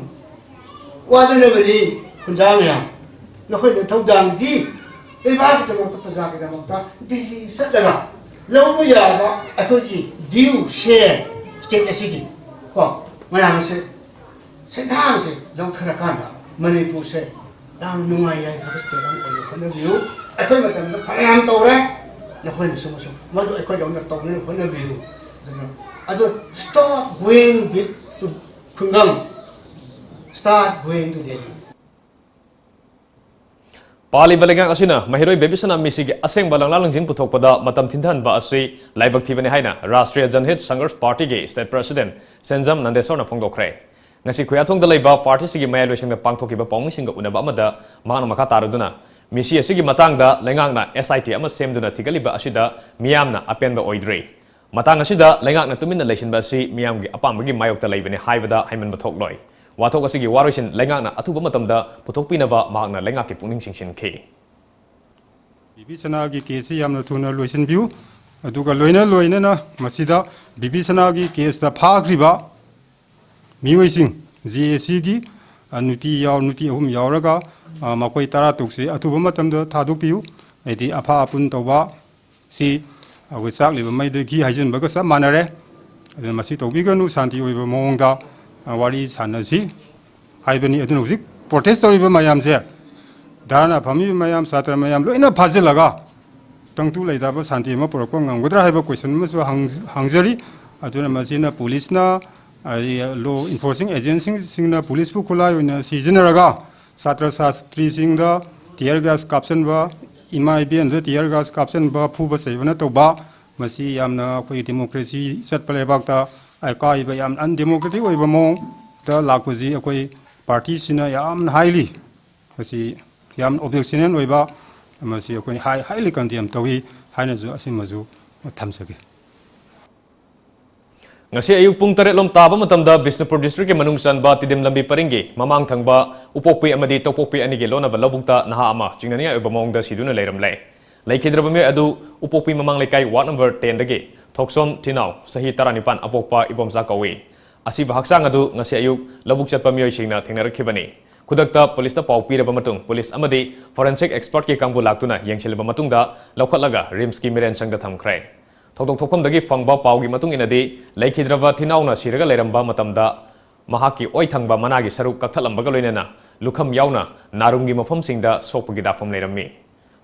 ꯋꯥꯗꯅꯕꯅꯤ, ꯈꯨꯟꯖꯥ ꯃꯌꯥꯝ꯫ ꯅꯈꯣꯏꯅ ꯊꯧꯗꯥꯡꯗꯤ ꯂꯩꯕꯥꯛꯀꯤꯗꯃꯛꯇ, ꯄ꯭ꯔꯖꯥꯒꯤꯗꯃꯛꯇ ꯗꯤꯜꯂꯤ ꯆꯠꯂꯒ ꯂꯧꯕ ꯌꯥꯕ ꯑꯩꯈꯣꯏꯒꯤ ꯗ꯭ꯌꯨ ꯁꯦ ꯁ꯭ꯇꯦꯠ ꯑꯁꯤꯒꯤ, ꯀꯣ, ꯃꯌꯥꯝ ꯑꯁꯦ ꯁꯦꯟꯊꯥꯡꯁꯦ ꯂꯧꯊꯔꯀꯥꯟꯗ ꯃꯅꯤꯄꯨꯔꯁꯦ ꯌꯥꯝ ꯅꯨꯡꯉꯥꯏ ꯌꯥꯏꯐꯕ ꯁ꯭ꯇꯦꯠ ꯑꯃ ꯑꯣꯏꯅ ꯍꯣꯠꯅꯕꯤꯌꯨ꯫ ꯑꯩꯈꯣꯏ ꯃꯇꯝꯗ ꯐꯅꯌꯥꯝ ꯇꯧꯔꯦ, ꯅꯈꯣꯏꯅꯁꯨ ꯃꯁꯨ ꯃꯗꯨ ꯑꯩꯈꯣꯏꯗꯧꯅ ꯇꯧꯅꯅꯕ ꯍꯣꯠꯅꯕꯤꯌꯨ꯫ ꯑꯗꯨꯅ, ꯑꯗꯣ stop going with to ꯈꯨꯡꯒꯪ, start going to Delhi꯫ ꯄꯥꯜꯂꯤꯕ ꯂꯩꯉꯥꯛ ꯑꯁꯤꯅ ꯃꯍꯩꯔꯣꯏ ꯕꯦꯕꯤꯁꯅꯥ ꯃꯤꯁꯤꯒꯤ ꯑꯁꯦꯡꯕ ꯂꯪꯂꯥ ꯂꯪꯖꯤꯟ ꯄꯨꯊꯣꯛꯄꯗ ꯃꯇꯝ ꯊꯤꯟꯊꯍꯟꯕ ꯑꯁꯤ ꯂꯥꯏꯕꯛ ꯊꯤꯕꯅꯤ ꯍꯥꯏꯅ ꯔꯥꯁꯇ꯭ꯔꯤꯌꯥ ꯖꯟꯍꯤꯠ ꯁꯪꯘꯔꯁ ꯄꯥꯔꯇꯤꯒꯤ ꯁ꯭ꯇꯦꯠ ꯄ꯭ꯔꯦꯁꯤꯗꯦꯟꯠ ꯁꯦꯟꯖꯝ ꯅꯟꯗꯦꯁꯣꯔꯅ ꯐꯣꯡꯗꯣꯛꯈ꯭ꯔꯦ꯫ ꯉꯁꯤ ꯈꯨꯌꯥꯊꯣꯡꯗ ꯂꯩꯕ ꯄꯥꯔꯇꯤꯁꯤꯒꯤ ꯃꯌꯥꯏꯂꯣꯏꯁꯪꯗ ꯄꯥꯡꯊꯣꯛꯈꯤꯕ ꯄꯥꯎꯃꯤꯁꯤꯡꯒ ꯎꯅꯕ ꯑꯃꯗ ꯃꯍꯥꯛꯅ ꯃꯈꯥ ꯇꯥꯔꯗꯨꯅ, ꯃꯤꯁꯤ ꯑꯁꯤꯒꯤ ꯃꯇꯥꯡꯗ ꯂꯩꯉꯥꯛꯅ ꯑꯦꯁ ꯑꯥꯏ ꯇꯤ ꯑꯃ ꯁꯦꯝꯗꯨꯅ ꯊꯤꯒꯠꯂꯤꯕ ꯑꯁꯤꯗ ꯃꯤꯌꯥꯝꯅ ꯑꯄꯦꯟꯕ ꯑꯣꯏꯗ꯭ꯔꯤ꯫ ꯃꯇꯥꯡ ꯑꯁꯤꯗ ꯂꯩꯉꯥꯛꯅ ꯇꯨꯃꯤꯟꯅ ꯂꯩꯁꯤꯟꯕ ꯑꯁꯤ ꯃꯤꯌꯥꯝꯒꯤ ꯑꯄꯥꯝꯕꯒꯤ ꯃꯥꯌꯣꯛꯇ ꯂꯩꯕꯅꯤ ꯍꯥꯏꯕꯗ ꯍꯥꯏꯃꯟꯕ ꯊꯣꯛꯂꯣꯏ꯫ ꯋꯥꯊꯣꯛ ꯑꯁꯤꯒꯤ ꯋꯥꯔꯣꯏꯁꯤꯟ ꯂꯩꯉꯥꯛꯅ ꯑꯊꯨꯕ ꯃꯇꯝꯗ ꯄꯨꯊꯣꯛꯄꯤꯅꯕ ꯃꯍꯥꯛꯅ ꯂꯩꯉꯥꯛꯀꯤ ꯄꯨꯛꯅꯤꯡ ꯆꯤꯡꯁꯤꯟꯈꯤ꯫ ꯕꯤꯕꯤꯁꯅꯥꯒꯤ ꯀꯦꯁꯁꯤ ꯌꯥꯝꯅ ꯊꯨꯅ ꯂꯣꯏꯁꯤꯟꯕꯤꯌꯨ꯫ ꯑꯗꯨꯒ ꯂꯣꯏꯅ ꯂꯣꯏꯅꯅ ꯃꯁꯤꯗ ꯕꯤꯕꯤꯁꯅꯥꯒꯤ ꯀꯦꯁꯇ ꯐꯥꯈ꯭ꯔꯤꯕ ꯃꯤꯑꯣꯏꯁꯤꯡ, ꯖꯦ ꯑꯦ ꯁꯤꯒꯤ, ꯑ, ꯅꯨꯄꯤ ꯌꯥꯎ-, ꯅꯨꯄꯤ ꯑꯍꯨꯝ ꯌꯥꯎꯔꯒ, ꯑ, ꯃꯈꯣꯏ ꯇꯔꯥ ꯇꯔꯨꯛꯁꯤ ꯑꯊꯨꯕ ꯃꯇꯝꯗ ꯊꯥꯗꯣꯛꯄꯤꯌꯨ꯫ ꯍꯥꯏꯗꯤ ꯑꯐꯥ ꯑꯄꯨꯟ ꯇꯧꯕ ꯁꯤ ꯑꯩꯈꯣꯏ ꯆꯥꯛꯂꯤꯕ ꯃꯩꯗ ꯘꯤ ꯍꯩꯖꯤꯟꯕꯒ ꯆꯞ ꯃꯥꯟꯅꯔꯦ꯫ ꯑꯗꯨꯅ ꯃꯁꯤ ꯇꯧꯕꯤꯒꯅꯨ, ꯁꯥꯟꯇꯤ ꯑꯣꯏꯕ ꯃꯑꯣꯡꯗ, ꯑ, ꯋꯥꯔꯤ ꯁꯥꯟꯅꯁꯤ ꯍꯥꯏꯕꯅꯤ꯫ ꯑꯗꯨꯅ ꯍꯧꯖꯤꯛ ꯄ꯭ꯔꯣꯇꯦꯁ ꯇꯧꯔꯤꯕ ꯃꯌꯥꯝꯁꯦ, ꯙꯔꯅꯥ ꯐꯝꯃꯤꯕ ꯃꯌꯥꯝ, ꯁꯥꯇ꯭ꯔ ꯃꯌꯥꯝ ꯂꯣꯏꯅ ꯐꯥꯖꯤꯜꯂꯒ ꯇꯪꯗꯨ ꯂꯩꯇꯥꯕ ꯁꯥꯟꯇꯤ ꯑꯃ ꯄꯨꯔꯛꯄ ꯉꯝꯒꯗ꯭ꯔꯥ ꯍꯥꯏꯕ ꯀꯣꯏꯁꯟ ꯑꯃꯁꯨ ꯍꯪ-, ꯍꯪꯖꯔꯤ꯫ ꯑꯗꯨꯅ ꯃꯁꯤꯅ ꯄꯨꯂꯤꯁꯅ, ꯑꯗꯩ ꯂꯣ ꯏꯟꯐꯣꯔꯁꯤꯡ ꯑꯦꯖꯦꯟꯁꯤꯡꯁꯤꯡꯅ ꯄꯨꯂꯤꯁꯄꯨ ꯈꯨꯠꯂꯥꯏ ꯑꯣꯏꯅ ꯁꯤꯖꯤꯟꯅꯔꯒ ꯁꯥꯇ꯭ꯔ ꯁꯥꯇ꯭ꯔꯤꯁꯤꯡꯗ tear gas ꯀꯥꯞꯁꯤꯟꯕ, ꯏꯃꯥ ꯏꯕꯦꯟꯗ tear gas ꯀꯥꯞꯁꯤꯟꯕ, ꯐꯨꯕ ꯆꯩꯕꯅ ꯇꯧꯕ, ꯃꯁꯤ ꯌꯥꯝꯅ ꯑꯩꯈꯣꯏꯒꯤ ꯗꯦꯃꯣꯀ꯭ꯔꯦꯁꯤ ꯆꯠꯄ ꯂꯩꯕꯥꯛꯇ ꯑꯀꯥꯏꯕ, ꯌꯥꯝꯅ ꯑꯟꯗꯦꯃꯣꯀ꯭ꯔꯦꯇꯤꯛ ꯑꯣꯏꯕ ꯃꯑꯣꯡꯗ ꯂꯥꯛꯄꯁꯤ ꯑꯩꯈꯣꯏ ꯄꯥꯔꯇꯤꯁꯤꯅ ꯌꯥꯝꯅ highly, ꯃꯁꯤ ꯌꯥꯝꯅ objectionable ꯑꯣꯏꯕ, ꯃꯁꯤ ꯑꯩꯈꯣꯏꯅ high, highly condemn ꯇꯧꯏ ꯍꯥꯏꯅꯁꯨ ꯑꯁꯤꯃꯁꯨ ꯊꯝꯖꯒꯦ꯫ ꯉꯁꯤ ꯑꯌꯨꯛ ꯄꯨꯡ ꯇꯔꯦꯠ ꯂꯣꯝ ꯇꯥꯕ ꯃꯇꯝꯗ ꯕꯤꯁꯅꯨꯄꯨꯔ ꯗꯤꯁꯇ꯭ꯔꯤꯛꯀꯤ ꯃꯅꯨꯡ ꯆꯟꯕ ꯇꯤꯗꯤꯝ ꯂꯝꯕꯤ ꯄꯔꯤꯡꯒꯤ ꯃꯃꯥꯡ ꯊꯪꯕ ꯎꯄꯣꯛꯄꯤ ꯑꯃꯗꯤ ꯇꯧꯄꯣꯛꯄꯤ ꯑꯅꯤꯒꯤ ꯂꯣꯟꯅꯕ ꯂꯧꯕꯨꯛꯇ ꯅꯍꯥ ꯑꯃ ꯆꯤꯡꯅꯅꯤꯡꯉꯥꯏ ꯑꯣꯏꯕ ꯃꯑꯣꯡꯗ ꯁꯤꯗꯨꯅ ꯂꯩꯔꯝꯂꯦ꯫ ꯂꯩꯈꯤꯗ꯭ꯔꯕ ꯃꯤꯑꯣꯏ ꯑꯗꯨ ꯎꯄꯣꯛꯄꯤ ꯃꯃꯥꯡ ꯂꯩꯀꯥꯏ ꯋꯥꯔꯗ ꯅꯝꯕꯔ ꯇꯦꯟꯗꯒꯤ ꯊꯣꯛꯁꯣꯝ ꯊꯤꯅꯥꯎ, ꯆꯍꯤ ꯇꯔꯥꯅꯤꯄꯥꯟ, ꯑꯄꯣꯛꯄ ꯏꯕꯣꯝꯆꯥ ꯀꯧꯏ꯫ ꯑꯁꯤꯕ ꯍꯛꯆꯥꯡ ꯑꯗꯨ ꯉꯁꯤ ꯑꯌꯨꯛ ꯂꯧꯕꯨꯛ ꯆꯠꯄ ꯃꯤꯑꯣꯏꯁꯤꯡꯅ ꯊꯦꯡꯅꯔꯛꯈꯤꯕꯅꯤ꯫ ꯈꯨꯗꯛꯇ ꯄꯨꯂꯤꯁꯇ ꯄꯥꯎ ꯄꯤꯔꯕ ꯃꯇꯨꯡ, ꯄꯨꯂꯤꯁ ꯑꯃꯗꯤ ꯐꯣꯔꯦꯟꯁꯤꯛ ꯑꯦꯛꯁꯄꯔꯠꯀꯤ ꯀꯥꯡꯕꯨ ꯂꯥꯛꯇꯨꯅ ꯌꯦꯡꯁꯤꯜꯂꯕ ꯃꯇꯨꯡꯗ ꯂꯧꯈꯠꯂꯒ ꯔꯤꯝꯁꯀꯤ ꯃꯤꯔꯦꯟꯁꯪꯗ ꯊꯝꯈ꯭ꯔꯦ꯫ ꯊꯧꯗꯣꯛ ꯊꯣꯛꯐꯝꯗꯒꯤ ꯐꯪꯕ ꯄꯥꯎꯒꯤ ꯃꯇꯨꯡ ꯏꯟꯅꯗꯤ, ꯂꯩꯈꯤꯗ꯭ꯔꯕ ꯊꯤꯅꯥꯎꯅ ꯁꯤꯔꯒ ꯂꯩꯔꯝꯕ ꯃꯇꯝꯗ ꯃꯍꯥꯛꯀꯤ ꯑꯣꯏ ꯊꯪꯕ ꯃꯅꯥꯒꯤ ꯁꯔꯨꯛ ꯀꯛꯊꯠꯂꯝꯕꯒ ꯂꯣꯏꯅꯅ ꯂꯨꯈꯝ ꯌꯥꯎꯅ ꯅꯥꯔꯨꯝꯒꯤ ꯃꯐꯝꯁꯤꯡꯗ ꯁꯣꯛꯄꯒꯤ ꯗꯥꯛꯐꯝ ꯂꯩꯔꯝꯃꯤ꯫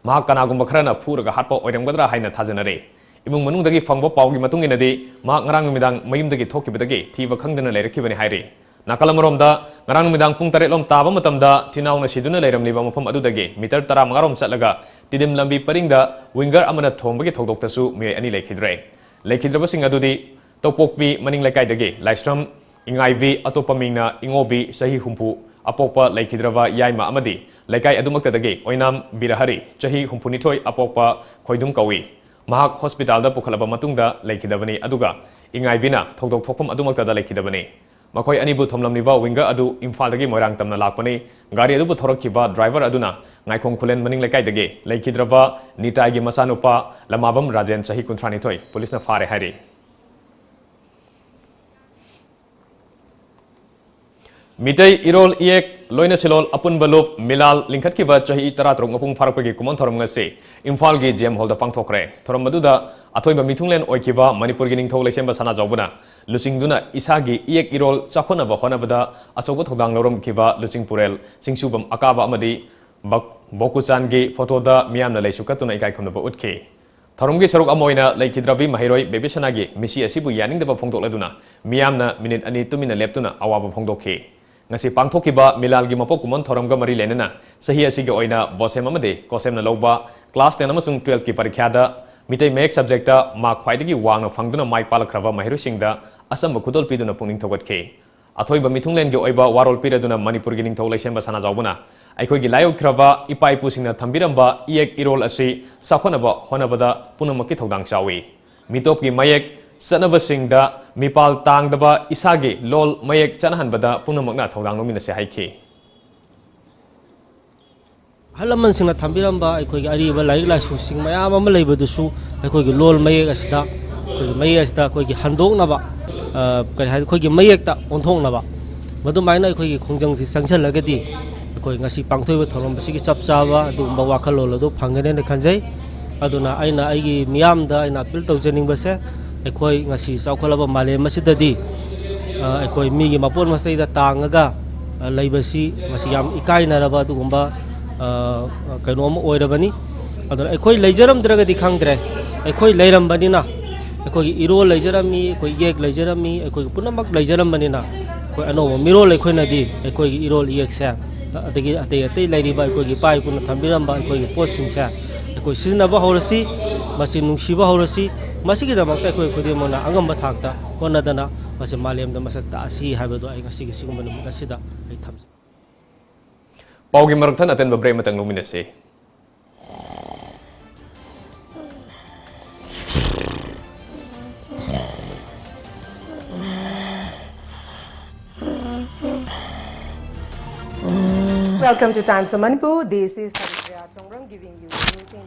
ꯃꯍꯥꯛ ꯀꯅꯥꯒꯨꯝꯕ ꯈꯔꯅ ꯐꯨꯔꯒ ꯍꯥꯠꯄ ꯑꯣꯏꯔꯝꯒꯗ꯭ꯔꯥ ꯍꯥꯏꯅ ꯊꯥꯖꯅꯔꯤ꯫ ꯏꯃꯨꯡ ꯃꯅꯨꯡꯗꯒꯤ ꯐꯪꯕ ꯄꯥꯎꯒꯤ ꯃꯇꯨꯡ ꯏꯟꯅꯗꯤ, ꯃꯍꯥꯛ ꯉꯔꯥꯡ ꯅꯨꯃꯤꯗꯥꯡ ꯃꯌꯨꯝꯗꯒꯤ ꯊꯣꯛꯈꯤꯕꯗꯒꯤ ꯊꯤꯕ ꯈꯪꯗꯅ ꯂꯩꯔꯛꯈꯤꯕꯅꯤ ꯍꯥꯏꯔꯤ꯫ ꯅꯥꯀꯜ ꯑꯃꯔꯣꯝꯗ, ꯉꯔꯥꯡ ꯅꯨꯃꯤꯗꯥꯡ ꯄꯨꯡ ꯇꯔꯦꯠ ꯂꯣꯝ ꯇꯥꯕ ꯃꯇꯝꯗ ꯊꯤꯅꯥꯎꯅ ꯁꯤꯗꯨꯅ ꯂꯩꯔꯝꯂꯤꯕ ꯃꯐꯝ ꯑꯗꯨꯗꯒꯤ ꯃꯤꯇꯔ ꯇꯔꯥ ꯃꯉꯥ ꯔꯣꯝ ꯆꯠꯂꯒ ꯇꯤꯗꯤꯝ ꯂꯝꯕꯤ ꯄꯔꯤꯡꯗ ꯋꯤꯡꯒꯔ ꯑꯃꯅ ꯊꯣꯝꯕꯒꯤ ꯊꯧꯗꯣꯛꯇꯁꯨ ꯃꯤꯑꯣꯏ ꯑꯅꯤ ꯂꯩꯈꯤꯗ꯭ꯔꯦ꯫ ꯂꯩꯈꯤꯗ꯭ꯔꯕꯁꯤꯡ ꯑꯗꯨꯗꯤ ꯇꯧꯄꯣꯛꯄꯤ ꯃꯅꯤꯡ ꯂꯩꯀꯥꯏꯗꯒꯤ ꯂꯥꯏꯁ꯭ꯔꯝ ꯏꯉꯥꯏꯕꯤ, ꯑꯇꯣꯞꯄ ꯃꯤꯡꯅ ꯏꯉꯣꯕꯤ, ꯆꯍꯤ ꯍꯨꯝꯐꯨ, ꯑꯄꯣꯛꯄ ꯂꯩꯈꯤꯗ꯭ꯔꯕ ꯌꯥꯏꯃ ꯑꯃꯗꯤ ꯂꯩꯀꯥꯏ ꯑꯗꯨꯃꯛꯇꯗꯒꯤ ꯑꯣꯏꯅꯥꯝ ꯕꯤꯔꯍꯔꯤ, ꯆꯍꯤ ꯍꯨꯝꯐꯨꯅꯤꯊꯣꯏ, ꯑꯄꯣꯛꯄ ꯈꯣꯏꯗꯨꯝ ꯀꯧꯏ꯫ ꯃꯍꯥꯛ ꯍꯣꯁꯄꯤꯇꯥꯜꯗ ꯄꯨꯈꯠꯂꯕ ꯃꯇꯨꯡꯗ ꯂꯩꯈꯤꯗꯕꯅꯤ, ꯑꯗꯨꯒ ꯏꯉꯥꯏꯕꯤꯅ ꯊꯧꯗꯣꯛ ꯊꯣꯛꯐꯝ ꯑꯗꯨꯃꯛꯇꯗ ꯂꯩꯈꯤꯗꯕꯅꯤ꯫ ꯃꯈꯣꯏ ꯑꯅꯤꯕꯨ ꯊꯣꯝꯂꯝꯂꯤꯕ ꯋꯤꯡꯒꯔ ꯑꯗꯨ ꯏꯝꯐꯥꯜꯗꯒꯤ ꯃꯣꯏꯔꯥꯡ ꯇꯝꯅ ꯂꯥꯛꯄꯅꯤ꯫ ꯒꯥꯔꯤ ꯑꯗꯨꯕꯨ ꯊꯧꯔꯛꯈꯤꯕ ꯗ꯭ꯔꯥꯏꯚꯔ ꯑꯗꯨꯅ ꯉꯥꯏꯈꯣꯡ ꯈꯨꯂꯦꯟ ꯃꯅꯤꯡ ꯂꯩꯀꯥꯏꯗꯒꯤ ꯂꯩꯈꯤꯗ꯭ꯔꯕ ꯅꯤꯇꯥꯏꯒꯤ ꯃꯆꯥꯅꯨꯄꯥ ꯂꯃꯥꯕꯝ ꯔꯥꯖꯦꯟ, ꯆꯍꯤ ꯀꯨꯟꯊ꯭ꯔꯥꯅꯤꯊꯣꯏ, ꯄꯨꯂꯤꯁꯅ ꯐꯥꯔꯦ ꯍꯥꯏꯔꯤ꯫ ꯃꯤꯇꯩ ꯏꯔꯣꯜ ꯏꯌꯦꯛ ꯂꯣꯏꯅ ꯁꯤꯂꯣꯜ ꯑꯄꯨꯟꯕ ꯂꯨꯞ ꯃꯤꯂꯥꯜ ꯂꯤꯡꯈꯠꯈꯤꯕ ꯆꯍꯤ ꯇꯔꯥꯇꯔꯨꯛ ꯃꯄꯨꯡ ꯐꯥꯔꯛꯄꯒꯤ ꯀꯨꯝꯑꯣꯟ ꯊꯧꯔꯝ ꯉꯁꯤ ꯏꯝꯐꯥꯜꯒꯤ ꯖꯦꯝ ꯍꯣꯜꯗ ꯄꯥꯡꯊꯣꯛꯈ꯭ꯔꯦ꯫ ꯊꯧꯔꯝ ꯑꯗꯨꯗ ꯑꯊꯣꯏꯕ ꯃꯤꯊꯨꯡꯂꯦꯟ ꯑꯣꯏꯈꯤꯕ ꯃꯅꯤꯄꯨꯔꯒꯤ ꯅꯤꯡꯊꯧ ꯂꯩꯁꯦꯝꯕ ꯁꯅꯥꯖꯥꯎꯕꯅ ꯂꯨꯆꯤꯡꯗꯨꯅ ꯏꯁꯥꯒꯤ ꯏꯌꯦꯛ ꯏꯔꯣꯜ ꯆꯥꯎꯈꯠꯅꯕ ꯍꯣꯠꯅꯕꯗ ꯑꯆꯧꯕ ꯊꯧꯗꯥꯡ ꯂꯧꯔꯝꯈꯤꯕ ꯂꯨꯆꯤꯡ ꯄꯨꯔꯦꯜ ꯆꯤꯡꯁꯨꯕꯝ ꯑꯀꯥꯕ ꯑꯃꯗꯤ ꯕꯛ-, ꯕꯣꯀꯨꯆꯥꯟꯒꯤ ꯐꯣꯇꯣꯗ ꯃꯤꯌꯥꯝꯅ ꯂꯩꯁꯨ ꯀꯠꯇꯨꯅ ꯏꯀꯥꯏ ꯈꯨꯝꯅꯕ ꯎꯠꯈꯤ꯫ ꯊꯧꯔꯝꯒꯤ ꯁꯔꯨꯛ ꯑꯃ ꯑꯣꯏꯅ ꯂꯩꯈꯤꯗ꯭ꯔꯕꯤ ꯃꯍꯩꯔꯣꯏ ꯕꯦꯕꯤꯁꯅꯥꯒꯤ ꯃꯤꯁꯤ ꯑꯁꯤꯕꯨ ꯌꯥꯅꯤꯡꯗꯕ ꯐꯣꯡꯗꯣꯛꯂꯗꯨꯅ ꯃꯤꯌꯥꯝꯅ ꯃꯤꯅꯤꯠ ꯑꯅꯤ ꯇꯨꯃꯤꯟꯅ ꯂꯦꯞꯇꯨꯅ ꯑꯋꯥꯕ ꯐꯣꯡꯗꯣꯛꯈꯤ꯫ ꯉꯁꯤ ꯄꯥꯡꯊꯣꯛꯈꯤꯕ ꯃꯤꯂꯥꯜꯒꯤ ꯃꯄꯣꯛ ꯀꯨꯝꯑꯣꯟ ꯊꯧꯔꯝꯒ ꯃꯔꯤ ꯂꯩꯅꯅ ꯆꯍꯤ ꯑꯁꯤꯒꯤ ꯑꯣꯏꯅ ꯕꯣꯁꯦꯝ ꯑꯃꯗꯤ ꯀꯣꯁꯦꯝꯅ ꯂꯧꯕ ꯀ꯭ꯂꯥꯁ ꯇꯦꯟ ꯑꯃꯁꯨꯡ ꯇꯨꯋꯦꯜꯐꯀꯤ ꯄꯔꯤꯈ꯭ꯌꯥꯗ ꯃꯤꯇꯩ ꯃꯌꯦꯛ ꯁꯕꯖꯦꯛꯇ ꯃꯥꯔꯛ ꯈ꯭ꯋꯥꯏꯗꯒꯤ ꯋꯥꯡꯅ ꯐꯪꯗꯨꯅ ꯃꯥꯏ ꯄꯥꯛꯂꯛꯈ꯭ꯔꯕ ꯃꯍꯩꯔꯣꯏꯁꯤꯡꯗ ꯑꯆꯝꯕ ꯈꯨꯗꯣꯜ ꯄꯤꯗꯨꯅ ꯄꯨꯛꯅꯤꯡ ꯊꯧꯒꯠꯈꯤ꯫ ꯑꯊꯣꯏꯕ ꯃꯤꯊꯨꯡꯂꯦꯟꯒꯤ ꯑꯣꯏꯕ ꯋꯥꯔꯣꯜ ꯄꯤꯔꯗꯨꯅ ꯃꯅꯤꯄꯨꯔꯒꯤ ꯅꯤꯡꯊꯧ ꯂꯩꯁꯦꯝꯕ ꯁꯅꯥꯖꯥꯎꯕꯅ ꯑꯩꯈꯣꯏꯒꯤ ꯂꯥꯏ ꯑꯣꯏꯈ꯭ꯔꯕ ꯏꯄꯥ ꯏꯄꯨꯁꯤꯡꯅ ꯊꯝꯕꯤꯔꯝꯕ ꯏꯌꯦꯛ ꯏꯔꯣꯜ ꯑꯁꯤ ꯆꯥꯎꯈꯠꯅꯕ ꯍꯣꯠꯅꯕꯗ ꯄꯨꯝꯅꯃꯛꯀꯤ ꯊꯧꯗꯥꯡ ꯆꯥꯎꯏ꯫ ꯃꯤꯇꯣꯞꯀꯤ ꯃꯌꯦꯛ ꯆꯠꯅꯕꯁꯤꯡꯗ ꯃꯤꯄꯥꯜ ꯇꯥꯡꯗꯕ ꯏꯁꯥꯒꯤ ꯂꯣꯜ ꯃꯌꯦꯛ ꯆꯠꯅꯍꯟꯕꯗ ꯄꯨꯝꯅꯃꯛꯅ ꯊꯧꯗꯥꯡ ꯂꯧꯃꯤꯟꯅꯁꯤ ꯍꯥꯏꯈꯤ꯫ ꯑꯍꯜ ꯂꯃꯟꯁꯤꯡꯅ ꯊꯝꯕꯤꯔꯝꯕ ꯑꯩꯈꯣꯏꯒꯤ ꯑꯔꯤꯕ ꯂꯥꯏꯔꯤꯛ ꯂꯥꯏꯁꯨꯁꯤꯡ ꯃꯌꯥꯝ ꯑꯃ ꯂꯩꯕꯗꯨꯁꯨ ꯑꯩꯈꯣꯏꯒꯤ ꯂꯣꯜ ꯃꯌꯦꯛ ꯑꯁꯤꯗ, ꯑꯩꯈꯣꯏꯒꯤ ꯃꯌꯦꯛ ꯑꯁꯤꯗ ꯑꯩꯈꯣꯏꯒꯤ ꯍꯟꯗꯣꯛꯅꯕ, ꯑ, ꯀꯔꯤ ꯍꯥꯏ, ꯑꯩꯈꯣꯏꯒꯤ ꯃꯌꯦꯛꯇ ꯑꯣꯟꯊꯣꯛꯅꯕ, ꯃꯗꯨꯃꯥꯏꯅ ꯑꯩꯈꯣꯏꯒꯤ ꯈꯣꯡꯖꯪꯁꯤ ꯆꯪꯁꯤꯜꯂꯒꯗꯤ ꯑꯩꯈꯣꯏ ꯉꯁꯤ ꯄꯥꯡꯊꯣꯛꯏꯕ ꯊꯧꯔꯝ ꯑꯁꯤꯒꯤ ꯆꯞ ꯆꯥꯕ ꯑꯗꯨꯒꯨꯝꯕ ꯋꯥꯈꯜꯂꯣꯟ ꯑꯗꯨ ꯐꯪꯒꯅꯦꯅ ꯈꯟꯖꯩ꯫ ꯑꯗꯨꯅ ꯑꯩꯅ ꯑꯩꯒꯤ ꯃꯤꯌꯥꯝꯗ ꯑꯩꯅ ꯑꯄꯤꯜ ꯇꯧꯖꯅꯤꯡꯕꯁꯦ, ꯑꯩꯈꯣꯏ ꯉꯁꯤ ꯆꯥꯎꯈꯠꯂꯕ ꯃꯥꯂꯦꯝ ꯑꯁꯤꯗꯗꯤ, ꯑ, ꯑꯩꯈꯣꯏ ꯃꯤꯒꯤ ꯃꯄꯣꯠ ꯃꯆꯩꯗ ꯇꯥꯡꯉꯒ, ꯑ, ꯂꯩꯕꯁꯤ ꯃꯁꯤ ꯌꯥꯝ ꯏꯀꯥꯏꯅꯔꯕ ꯑꯗꯨꯒꯨꯝꯕ, ꯑ, ꯀꯩꯅꯣ ꯑꯃ ꯑꯣꯏꯔꯕꯅꯤ꯫ ꯑꯗꯨꯅ ꯑꯩꯈꯣꯏ ꯂꯩꯖꯔꯝꯗ꯭ꯔꯒꯗꯤ ꯈꯪꯗ꯭ꯔꯦ, ꯑꯩꯈꯣꯏ ꯂꯩꯔꯝꯕꯅꯤꯅ, ꯑꯩꯈꯣꯏꯒꯤ ꯏꯔꯣꯜ ꯂꯩꯖꯔꯝꯃꯤ, ꯑꯩꯈꯣꯏ ꯏꯌꯦꯛ ꯂꯩꯖꯔꯝꯃꯤ, ꯑꯩꯈꯣꯏꯒꯤ ꯄꯨꯝꯅꯃꯛ ꯂꯩꯖꯔꯝꯕꯅꯤꯅ, ꯑꯩꯈꯣꯏ ꯑꯅꯧꯕ ꯃꯤꯔꯣꯜ ꯑꯩꯈꯣꯏꯅꯗꯤ ꯑꯩꯈꯣꯏꯒꯤ ꯏꯔꯣꯜ ꯏꯌꯦꯛꯁꯦ, ꯑꯗꯒꯤ ꯑꯇꯩ ꯑꯇꯩ ꯂꯩꯔꯤꯕ ꯑꯩꯈꯣꯏꯒꯤ ꯏꯄꯥ ꯏꯄꯨꯅ ꯊꯝꯕꯤꯔꯝꯕ ꯑꯩꯈꯣꯏꯒꯤ ꯄꯣꯠꯁꯤꯡꯁꯦ ꯑꯩꯈꯣꯏ ꯁꯤꯖꯤꯟꯅꯕ ꯍꯧꯔꯁꯤ, ꯃꯁꯤ ꯅꯨꯡꯁꯤꯕ ꯍꯧꯔꯁꯤ꯫ ꯃꯁꯤꯒꯤꯗꯃꯛꯇ ꯑꯩꯈꯣꯏ ꯈꯨꯗꯤꯡꯃꯛꯅ ꯑꯉꯝꯕ ꯊꯥꯛꯇ ꯍꯣꯠꯅꯗꯅ ꯃꯁꯤ ꯃꯥꯂꯦꯝꯗ ꯃꯁꯛ ꯇꯥꯛꯑꯁꯤ ꯍꯥꯏꯕꯗꯨ ꯑꯩ ꯉꯁꯤꯒꯤ ꯁꯤꯒꯨꯝꯕ ꯅꯨꯃꯤꯠ ꯑꯁꯤꯗ ꯑꯩ ꯊꯝꯖꯩ꯫ ꯄꯥꯎꯒꯤ ꯃꯔꯛ ꯊꯠꯅ ꯑꯇꯦꯟꯕ break ꯑꯃꯇꯪ ꯂꯧꯃꯤꯟꯅꯁꯤ꯫ Welcome to Times of Manipur. This is Sandhya Chongram giving you news in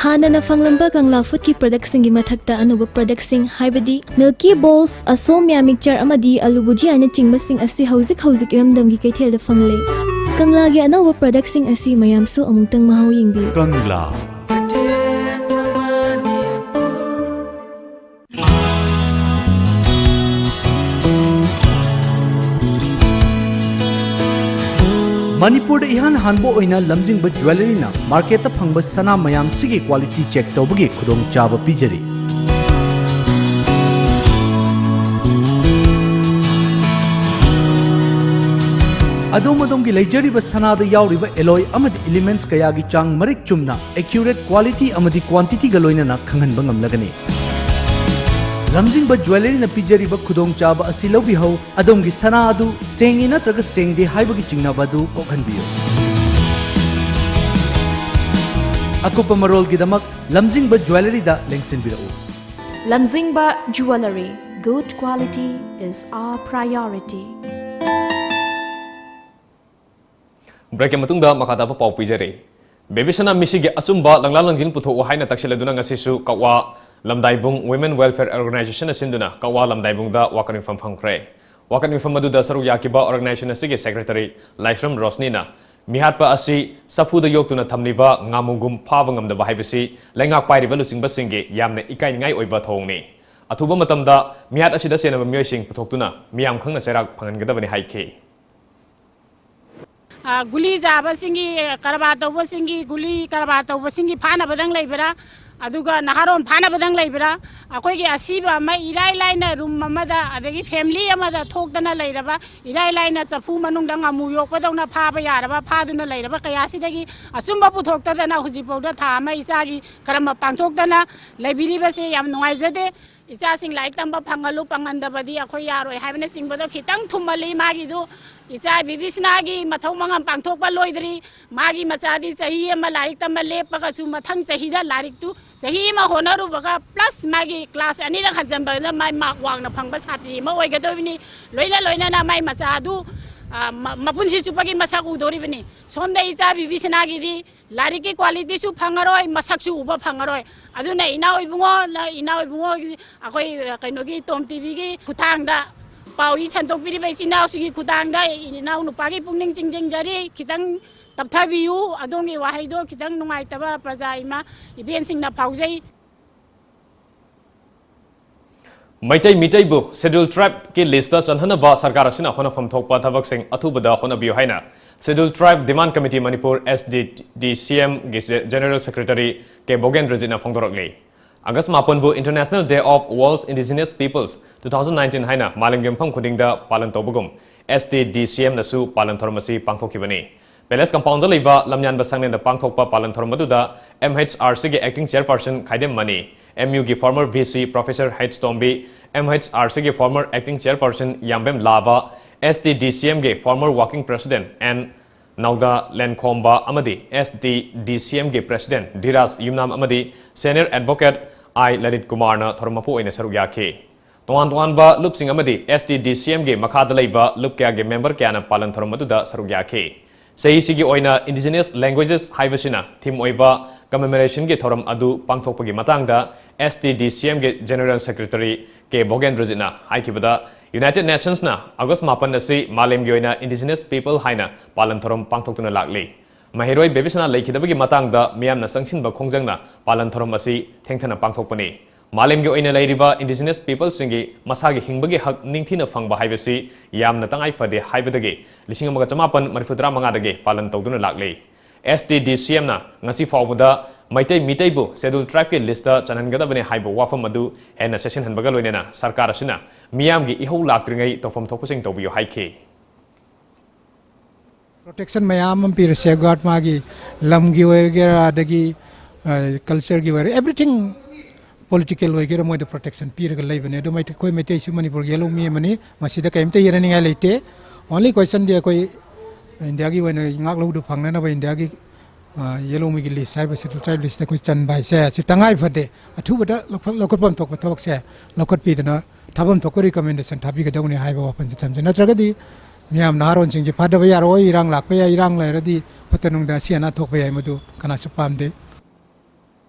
ꯍꯥꯟꯅꯅ ꯐꯪꯂꯝꯕ ꯀꯪꯂꯥ ꯐꯨꯗꯀꯤ productꯁꯤꯡꯒꯤ ꯃꯊꯛꯇ ꯑꯅꯧꯕ productꯁꯤꯡ ꯍꯥꯏꯕꯗꯤ Milky Balls, ꯑꯁꯣꯝꯌꯥ mixture ꯑꯃꯗꯤ ꯑꯂꯨ ꯕꯨꯖꯤꯌꯥꯅꯆꯤꯡꯕꯁꯤꯡ ꯑꯁꯤ ꯍꯧꯖꯤꯛ ꯍꯧꯖꯤꯛ ꯏꯔꯝꯗꯝꯒꯤ ꯀꯩꯊꯦꯜꯗ ꯐꯪꯂꯦ꯫ ꯀꯪꯂꯥꯒꯤ ꯑꯅꯧꯕ productꯁꯤꯡ ꯑꯁꯤ ꯃꯌꯥꯝꯁꯨ ꯑꯃꯨꯛꯇꯪ ꯃꯍꯥꯎ ꯌꯦꯡꯕꯤꯌꯨ꯫ ꯀꯪꯂꯥ꯫ ꯃꯅꯤꯄꯨꯔꯗ ꯏꯍꯥꯟ ꯍꯥꯟꯕ ꯑꯣꯏꯅ ꯂꯝꯖꯤꯡꯕ ꯖ꯭ꯋꯦꯂꯔꯤꯅ ꯃꯥꯔꯀꯦꯠꯇ ꯐꯪꯕ ꯁꯅꯥ ꯃꯌꯥꯝꯁꯤꯒꯤ quality check ꯇꯧꯕꯒꯤ ꯈꯨꯗꯣꯡꯆꯥꯕ ꯄꯤꯖꯔꯤ꯫ ꯑꯗꯣꯝ ꯑꯗꯣꯝꯒꯤ ꯂꯩꯖꯔꯤꯕ ꯁꯅꯥꯗ ꯌꯥꯎꯔꯤꯕ alloy ꯑꯃꯗꯤ elements ꯀꯌꯥꯒꯤ ꯆꯥꯡ ꯃꯔꯤꯛ ꯆꯨꯝꯅ, accurate quality ꯑꯃꯗꯤ quantityꯒ ꯂꯣꯏꯅꯅ ꯈꯪꯍꯟꯕ ꯉꯝꯂꯒꯅꯤ꯫ ꯂꯝꯖꯤꯡꯕ ꯖ꯭ꯋꯦꯂꯔꯤꯅ ꯄꯤꯖꯔꯤꯕ ꯈꯨꯗꯣꯡꯆꯥꯕ ꯑꯁꯤ ꯂꯧꯕꯤꯍꯧ꯫ ꯑꯗꯣꯝꯒꯤ ꯁꯅꯥ ꯑꯗꯨ ꯁꯦꯡꯉꯤ ꯅꯠꯇ꯭ꯔꯒ ꯁꯦꯡꯗꯦ ꯍꯥꯏꯕꯒꯤ ꯆꯤꯡꯅꯕ ꯑꯗꯨ ꯀꯣꯛꯍꯟꯕꯤꯌꯨ꯫ ꯑꯀꯨꯞꯄ ꯃꯔꯣꯜꯒꯤꯗꯃꯛ ꯂꯝꯖꯤꯡꯕ ꯖ꯭ꯋꯦꯂꯔꯤꯗ ꯂꯦꯡꯁꯤꯟꯕꯤꯔꯛꯎ꯫ Lamzingba Jewellery, good quality is our priority. Breakꯀꯤ ꯃꯇꯨꯡꯗ ꯃꯈꯥ ꯇꯥꯕ ꯄꯥꯎ ꯄꯤꯖꯔꯤ꯫ ꯕꯦꯕꯤꯁꯅꯥ ꯃꯤꯁꯤꯒꯤ ꯑꯆꯨꯝꯕ ꯂꯪꯂꯥ ꯂꯪꯖꯤꯟ ꯄꯨꯊꯣꯛꯎ ꯍꯥꯏꯅ ꯇꯛꯁꯤꯜꯂꯗꯨꯅ ꯉꯁꯤꯁꯨ ꯀꯛꯋꯥ ꯂꯝꯗꯥꯏꯕꯨꯡ Women Welfare Organization ꯅ ꯁꯤꯟꯗꯨꯅ ꯀꯛꯋꯥ ꯂꯝꯗꯥꯏꯕꯨꯡꯗ ꯋꯥꯀꯠ ꯃꯤꯐꯝ ꯐꯝꯈ꯭ꯔꯦ꯫ ꯋꯥꯀꯠ ꯃꯤꯐꯝ ꯑꯗꯨꯗ ꯁꯔꯨꯛ ꯌꯥꯈꯤꯕ organization ꯑꯁꯤꯒꯤ secretary ꯂꯥꯏꯁ꯭ꯔꯝ ꯔꯣꯁꯅꯤꯅ ꯃꯤꯍꯥꯠꯄ ꯑꯁꯤ ꯆꯐꯨꯗ ꯌꯣꯛꯇꯨꯅ ꯊꯝꯂꯤꯕ ꯉꯥꯃꯨꯒꯨꯝ ꯐꯥꯕ ꯉꯝꯗꯕ ꯍꯥꯏꯕꯁꯤ ꯂꯩꯉꯥꯛ ꯄꯥꯏꯔꯤꯕ ꯂꯨꯆꯤꯡꯕꯁꯤꯡꯒꯤ ꯌꯥꯝꯅ ꯏꯀꯥꯏꯅꯤꯡꯉꯥꯏ ꯑꯣꯏꯕ ꯊꯧꯑꯣꯡꯅꯤ꯫ ꯑꯊꯨꯕ ꯃꯇꯝꯗ ꯃꯤꯍꯥꯠ ꯑꯁꯤꯗ ꯆꯦꯟꯅꯕ ꯃꯤꯑꯣꯏꯁꯤꯡ ꯄꯨꯊꯣꯛꯇꯨꯅ ꯃꯤꯌꯥꯝ ꯈꯪꯅ ꯆꯩꯔꯥꯛ ꯐꯪꯍꯟꯒꯗꯕꯅꯤ ꯍꯥꯏꯈꯤ꯫ ꯑ, ꯒꯨꯂꯤ ꯆꯥꯕꯁꯤꯡꯒꯤ, ꯀꯔꯕꯥꯔ ꯇꯧꯕꯁꯤꯡꯒꯤ, ꯒꯨꯂꯤ ꯀꯔꯕꯥꯔ ꯇꯧꯕꯁꯤꯡꯒꯤ ꯐꯥꯅꯕꯗꯪ ꯂꯩꯕ꯭ꯔꯥ? ꯑꯗꯨꯒ ꯅꯍꯥꯔꯣꯟ ꯐꯥꯅꯕꯗꯪ ꯂꯩꯕ꯭ꯔꯥ? ꯑꯩꯈꯣꯏꯒꯤ ꯑꯁꯤꯕ ꯑꯃ ꯏꯔꯥꯏ ꯂꯥꯏꯅ room ꯑꯃꯗ, ꯑꯗꯒꯤ family ꯑꯃꯗ ꯊꯣꯛꯇꯅ ꯂꯩꯔꯕ, ꯏꯔꯥꯏ ꯂꯥꯏꯅ ꯆꯐꯨ ꯃꯅꯨꯡꯗ ꯉꯥꯃꯨ ꯌꯣꯛꯄꯗꯧꯅ ꯐꯥꯕ ꯌꯥꯔꯕ, ꯐꯥꯗꯨꯅ ꯂꯩꯔꯕ ꯀꯌꯥꯁꯤꯗꯒꯤ ꯑꯆꯨꯝꯕ ꯄꯨꯊꯣꯛꯇꯗꯅ ꯍꯧꯖꯤꯛꯐꯥꯎꯗ ꯊꯥ ꯑꯃ ꯏꯆꯥꯒꯤ ꯀꯔꯝꯕ ꯄꯥꯡꯊꯣꯛꯇꯅ ꯂꯩꯕꯤꯔꯤꯕꯁꯦ ꯌꯥꯝ ꯅꯨꯡꯉꯥꯏꯖꯗꯦ꯫ ꯏꯆꯥꯁꯤꯡ ꯂꯥꯏꯔꯤꯛ ꯇꯝꯕ ꯐꯪꯍꯜꯂꯨ, ꯐꯪꯍꯟꯗꯕꯗꯤ ꯑꯩꯈꯣꯏ ꯌꯥꯔꯣꯏ ꯍꯥꯏꯕꯅꯆꯤꯡꯕꯗꯣ ꯈꯤꯇꯪ ꯊꯨꯝꯃꯜꯂꯤ꯫ ꯃꯥꯒꯤꯗꯨ ꯏꯆꯥ ꯕꯤꯕꯤꯁꯅꯥꯒꯤ ꯃꯊꯧ ꯃꯉꯝ ꯄꯥꯡꯊꯣꯛꯄ ꯂꯣꯏꯗ꯭ꯔꯤ꯫ ꯃꯥꯒꯤ ꯃꯆꯥꯗꯤ ꯆꯍꯤ ꯑꯃ ꯂꯥꯏꯔꯤꯛ ꯇꯝꯕ ꯂꯦꯞꯄꯒꯁꯨ ꯃꯊꯪ ꯆꯍꯤꯗ ꯂꯥꯏꯔꯤꯛꯇꯨ ꯆꯍꯤ ꯑꯃ ꯍꯣꯠꯅꯔꯨꯕꯒ plus ꯃꯥꯒꯤ class ꯑꯅꯤꯔꯛ ꯍꯟꯖꯟꯕꯗ ꯃꯥꯏ mark ꯋꯥꯡꯅ ꯐꯪꯕ ꯁꯥꯇ꯭ꯔꯤ ꯑꯃ ꯑꯣꯏꯒꯗꯧꯔꯤꯕꯅꯤ꯫ ꯂꯣꯏꯅ ꯂꯣꯏꯅꯅ ꯃꯥꯏ ꯃꯆꯥ ꯑꯗꯨ, ꯑ, ꯃ-, ꯃꯄꯨꯟꯁꯤ ꯆꯨꯞꯄꯒꯤ ꯃꯁꯛ ꯎꯗꯧꯔꯤꯕꯅꯤ꯫ ꯁꯣꯝꯗ ꯏꯆꯥ ꯕꯤꯕꯤꯁꯅꯥꯒꯤꯗꯤ ꯂꯥꯏꯔꯤꯛꯀꯤ qualityꯁꯨ ꯐꯪꯉꯔꯣꯏ, ꯃꯁꯛꯁꯨ ꯎꯕ ꯐꯪꯉꯔꯣꯏ꯫ ꯑꯗꯨꯅ ꯏꯅꯥꯎ ꯏꯕꯨꯡꯉꯣ, ꯏꯅꯥꯎ ꯏꯕꯨꯡꯉꯣꯒꯤ ꯑꯩꯈꯣꯏ ꯀꯩꯅꯣꯒꯤ ꯇꯣꯝ ꯇꯤꯚꯤꯒꯤ ꯈꯨꯠꯊꯥꯡꯗ ꯄꯥꯎ ꯏ ꯁꯟꯗꯣꯛꯄꯤꯔꯤꯕ ꯏꯆꯤꯟ ꯏꯅꯥꯎꯁꯤꯡꯒꯤ ꯈꯨꯠꯊꯥꯡꯗ ꯏꯅꯥꯎ ꯅꯨꯄꯥꯒꯤ ꯄꯨꯛꯅꯤꯡ ꯆꯤꯡꯁꯤꯟꯖꯔꯤ꯫ ꯈꯤꯇꯪ ꯇꯞꯊꯕꯤꯌꯨ꯫ ꯑꯗꯣꯝꯒꯤ ꯋꯥꯍꯩꯗꯣ ꯈꯤꯇꯪ ꯅꯨꯡꯉꯥꯏꯇꯕ ꯄ꯭ꯔꯖꯥ ꯏꯃꯥ ꯏꯕꯦꯟꯁꯤꯡꯅ ꯐꯥꯎꯖꯩ꯫ ꯃꯩꯇꯩ ꯃꯤꯇꯩꯕꯨ Scheduled Tribeꯀꯤ listꯇ ꯆꯟꯍꯟꯅꯕ ꯁꯔꯀꯥꯔ ꯑꯁꯤꯅ ꯍꯣꯠꯅꯐꯝ ꯊꯣꯛꯄ ꯊꯕꯛꯁꯤꯡ ꯑꯊꯨꯕꯗ ꯍꯣꯠꯅꯕꯤꯌꯨ ꯍꯥꯏꯅ Scheduled Tribe Demand Committee Manipur, SDDCMꯒꯤ General Secretary K ꯕꯣꯒꯦꯟꯗ꯭ꯔꯖꯤꯠꯅ ꯐꯣꯡꯗꯣꯔꯛꯂꯤ꯫ August ꯃꯥꯄꯟꯕꯨ International Day of World's Indigenous Peoples two thousand nineteen ꯍꯥꯏꯅ ꯃꯥꯂꯦꯝꯒꯤ ꯃꯐꯝ ꯈꯨꯗꯤꯡꯗ ꯄꯥꯂꯟ ꯇꯧꯕꯒꯨꯝ, ꯑꯦꯁ ꯇꯤ ꯗꯤ ꯁꯤ ꯑꯦꯝꯅꯁꯨ ꯄꯥꯂꯟ ꯊꯧꯔꯝ ꯑꯁꯤ ꯄꯥꯡꯊꯣꯛꯈꯤꯕꯅꯤ꯫ Palace Compoundꯗ ꯂꯩꯕ ꯂꯝꯌꯥꯟꯕ ꯁꯪꯂꯦꯟꯗ ꯄꯥꯡꯊꯣꯛꯄ ꯄꯥꯂꯟ ꯊꯧꯔꯝ ꯑꯗꯨꯗ M H R Cꯒꯤ Acting Chairperson Khaidem Mani, M Uꯒꯤ former V C Professor H Tombi, M H R Cꯒꯤ former Acting Chairperson Yambem Laba, S T D C Mꯒꯤ former Working President N ꯅꯥꯎꯗ ꯂꯦꯟꯈꯣꯝꯕ ꯑꯃꯗꯤ S T D C Mꯒꯤ President Dhiraj ꯌꯨꯝꯅꯥꯝ ꯑꯃꯗꯤ Senior Advocate I ꯂꯂꯤꯠ ꯀꯨꯃꯥꯔꯅ ꯊꯧꯔꯝ ꯃꯄꯨ ꯑꯣꯏꯅ ꯁꯔꯨꯛ ꯌꯥꯈꯤ꯫ ꯇꯣꯉꯥꯟ ꯇꯣꯉꯥꯟꯕ ꯂꯨꯞꯁꯤꯡ ꯑꯃꯗꯤ S T D C Mꯒꯤ ꯃꯈꯥꯗ ꯂꯩꯕ ꯂꯨꯞ ꯀꯌꯥꯒꯤ member ꯀꯌꯥꯅ ꯄꯥꯂꯟ ꯊꯧꯔꯝ ꯑꯗꯨꯗ ꯁꯔꯨꯛ ꯌꯥꯈꯤ꯫ ꯆꯍꯤꯁꯤꯒꯤ ꯑꯣꯏꯅ Indigenous Languages ꯍꯥꯏꯕꯁꯤꯅ theme ꯑꯣꯏꯕ commemorationꯒꯤ ꯊꯧꯔꯝ ꯑꯗꯨ ꯄꯥꯡꯊꯣꯛꯄꯒꯤ ꯃꯇꯥꯡꯗ S T D C Mꯒꯤ General Secretary K ꯚꯣꯒꯦꯟꯗ꯭ꯔꯖꯤꯠꯅ ꯍꯥꯏꯈꯤꯕꯗ, United Nationsꯅ August ꯃꯥꯄꯟ ꯑꯁꯤ ꯃꯥꯂꯦꯝꯒꯤ ꯑꯣꯏꯅ Indigenous People ꯍꯥꯏꯅ ꯄꯥꯂꯟ ꯊꯧꯔꯝ ꯄꯥꯡꯊꯣꯛꯇꯨꯅ ꯂꯥꯛꯂꯤ꯫ ꯃꯍꯩꯔꯣꯏ ꯕꯦꯕꯤꯁꯅꯥ ꯂꯩꯈꯤꯗꯕꯒꯤ ꯃꯇꯥꯡꯗ ꯃꯤꯌꯥꯝꯅ ꯆꯪꯁꯤꯟꯕ ꯈꯣꯡꯖꯪꯅ ꯄꯥꯂꯟ ꯊꯧꯔꯝ ꯑꯁꯤ ꯊꯦꯡꯊꯅ ꯄꯥꯡꯊꯣꯛꯄꯅꯤ꯫ ꯃꯥꯂꯦꯝꯒꯤ ꯑꯣꯏꯅ ꯂꯩꯔꯤꯕ Indigenous Peopleꯁꯤꯡꯒꯤ ꯃꯁꯥꯒꯤ ꯍꯤꯡꯕꯒꯤ ꯍꯛ ꯅꯤꯡꯊꯤꯅ ꯐꯪꯕ ꯍꯥꯏꯕꯁꯤ ꯌꯥꯝꯅ ꯇꯉꯥꯏ ꯐꯗꯦ ꯍꯥꯏꯕꯗꯒꯤ ꯂꯤꯁꯤꯡ ꯑꯃꯒ ꯆꯃꯥꯄꯟ ꯃꯔꯤꯐꯨ ꯇꯔꯥ ꯃꯉꯥꯗꯒꯤ ꯄꯥꯂꯟ ꯇꯧꯗꯨꯅ ꯂꯥꯛꯂꯤ꯫ S T D C Mꯅ ꯉꯁꯤ ꯐꯥꯎꯕꯗ ꯃꯩꯇꯩ ꯃꯤꯇꯩꯕꯨ Scheduled Tribeꯀꯤ listꯇ ꯆꯜꯍꯟꯒꯗꯕꯅꯤ ꯍꯥꯏꯕ ꯋꯥꯐꯝ ꯑꯗꯨ ꯍꯦꯟꯅ ꯆꯦꯠꯁꯤꯟꯍꯟꯕꯒ ꯂꯣꯏꯅꯅ ꯁꯔꯀꯥꯔ ꯑꯁꯤꯅ ꯃꯤꯌꯥꯝꯒꯤ ꯏꯍꯧ ꯂꯥꯛꯇ꯭ꯔꯤꯉꯩ ꯇꯧꯐꯝ ꯊꯣꯛꯄꯁꯤꯡ ꯇꯧꯕꯤꯌꯨ ꯍꯥꯏꯈꯤ꯫ Protection ꯃꯌꯥꯝ ꯑꯃ ꯄꯤꯔꯦ, safeguard ꯃꯥꯒꯤ ꯂꯝꯒꯤ ꯑꯣꯏꯒꯦꯔꯥ, ꯑꯗꯒꯤ cultureꯒꯤ ꯑꯣꯏꯔꯦ, everything, political ꯑꯣꯏꯒꯦꯔꯥ, ꯃꯣꯏꯗ protection ꯄꯤꯔꯒ ꯂꯩꯕꯅꯦ꯫ ꯑꯗꯨ ꯃꯩꯇꯩ, ꯑꯩꯈꯣꯏ ꯃꯩꯇꯩꯁꯨ ꯃꯅꯤꯄꯨꯔꯒꯤ ꯌꯦꯜꯍꯧꯃꯤ ꯑꯃꯅꯤ, ꯃꯁꯤꯗ ꯀꯔꯤꯝꯇ ꯌꯦꯠꯅꯅꯤꯡꯉꯥꯏ ꯂꯩꯇꯦ꯫ Only questionꯗꯤ ꯑꯩꯈꯣꯏ ꯏꯟꯗꯤꯌꯥꯒꯤ ꯑꯣꯏꯅ ꯉꯥꯛꯂꯧꯗꯨ ꯐꯪꯅꯅꯕ ꯏꯟꯗꯤꯌꯥꯒꯤ ꯌꯦꯜꯍꯧꯃꯤꯒꯤ list ꯍꯥꯏꯔꯤꯕ Scheduled Tribe listꯇ ꯑꯩꯈꯣꯏ ꯆꯟꯕ ꯍꯥꯏꯁꯦ ꯑꯁꯤ ꯇꯉꯥꯏ ꯐꯗꯦ꯫ ꯑꯊꯨꯕꯗ ꯂꯧꯈꯠ-, ꯂꯧꯈꯠꯐꯝ ꯊꯣꯛꯄ ꯊꯕꯛꯁꯦ ꯂꯧꯈꯠꯄꯤꯗꯅ ꯊꯥꯐꯝ ꯊꯣꯛꯄ recommendation ꯊꯥꯕꯤꯒꯗꯧꯅꯤ ꯍꯥꯏꯕ ꯋꯥꯐꯝꯁꯤ ꯊꯝꯖꯩ꯫ ꯅꯠꯇ꯭ꯔꯒꯗꯤ ꯃꯤꯌꯥꯝ ꯅꯍꯥꯔꯣꯟꯁꯤꯡꯁꯤ ꯐꯥꯗꯕ ꯌꯥꯔꯣꯏ, ꯏꯔꯥꯡ ꯂꯥꯛꯄ ꯌꯥꯏ, ꯏꯔꯥꯡ ꯂꯩꯔꯗꯤ ꯐꯠꯇ ꯅꯨꯡꯗ ꯑꯁꯤ ꯑꯅꯥ ꯊꯣꯛꯄ ꯌꯥꯏ, ꯃꯗꯨ ꯀꯅꯥꯁꯨ ꯄꯥꯝꯗꯦ꯫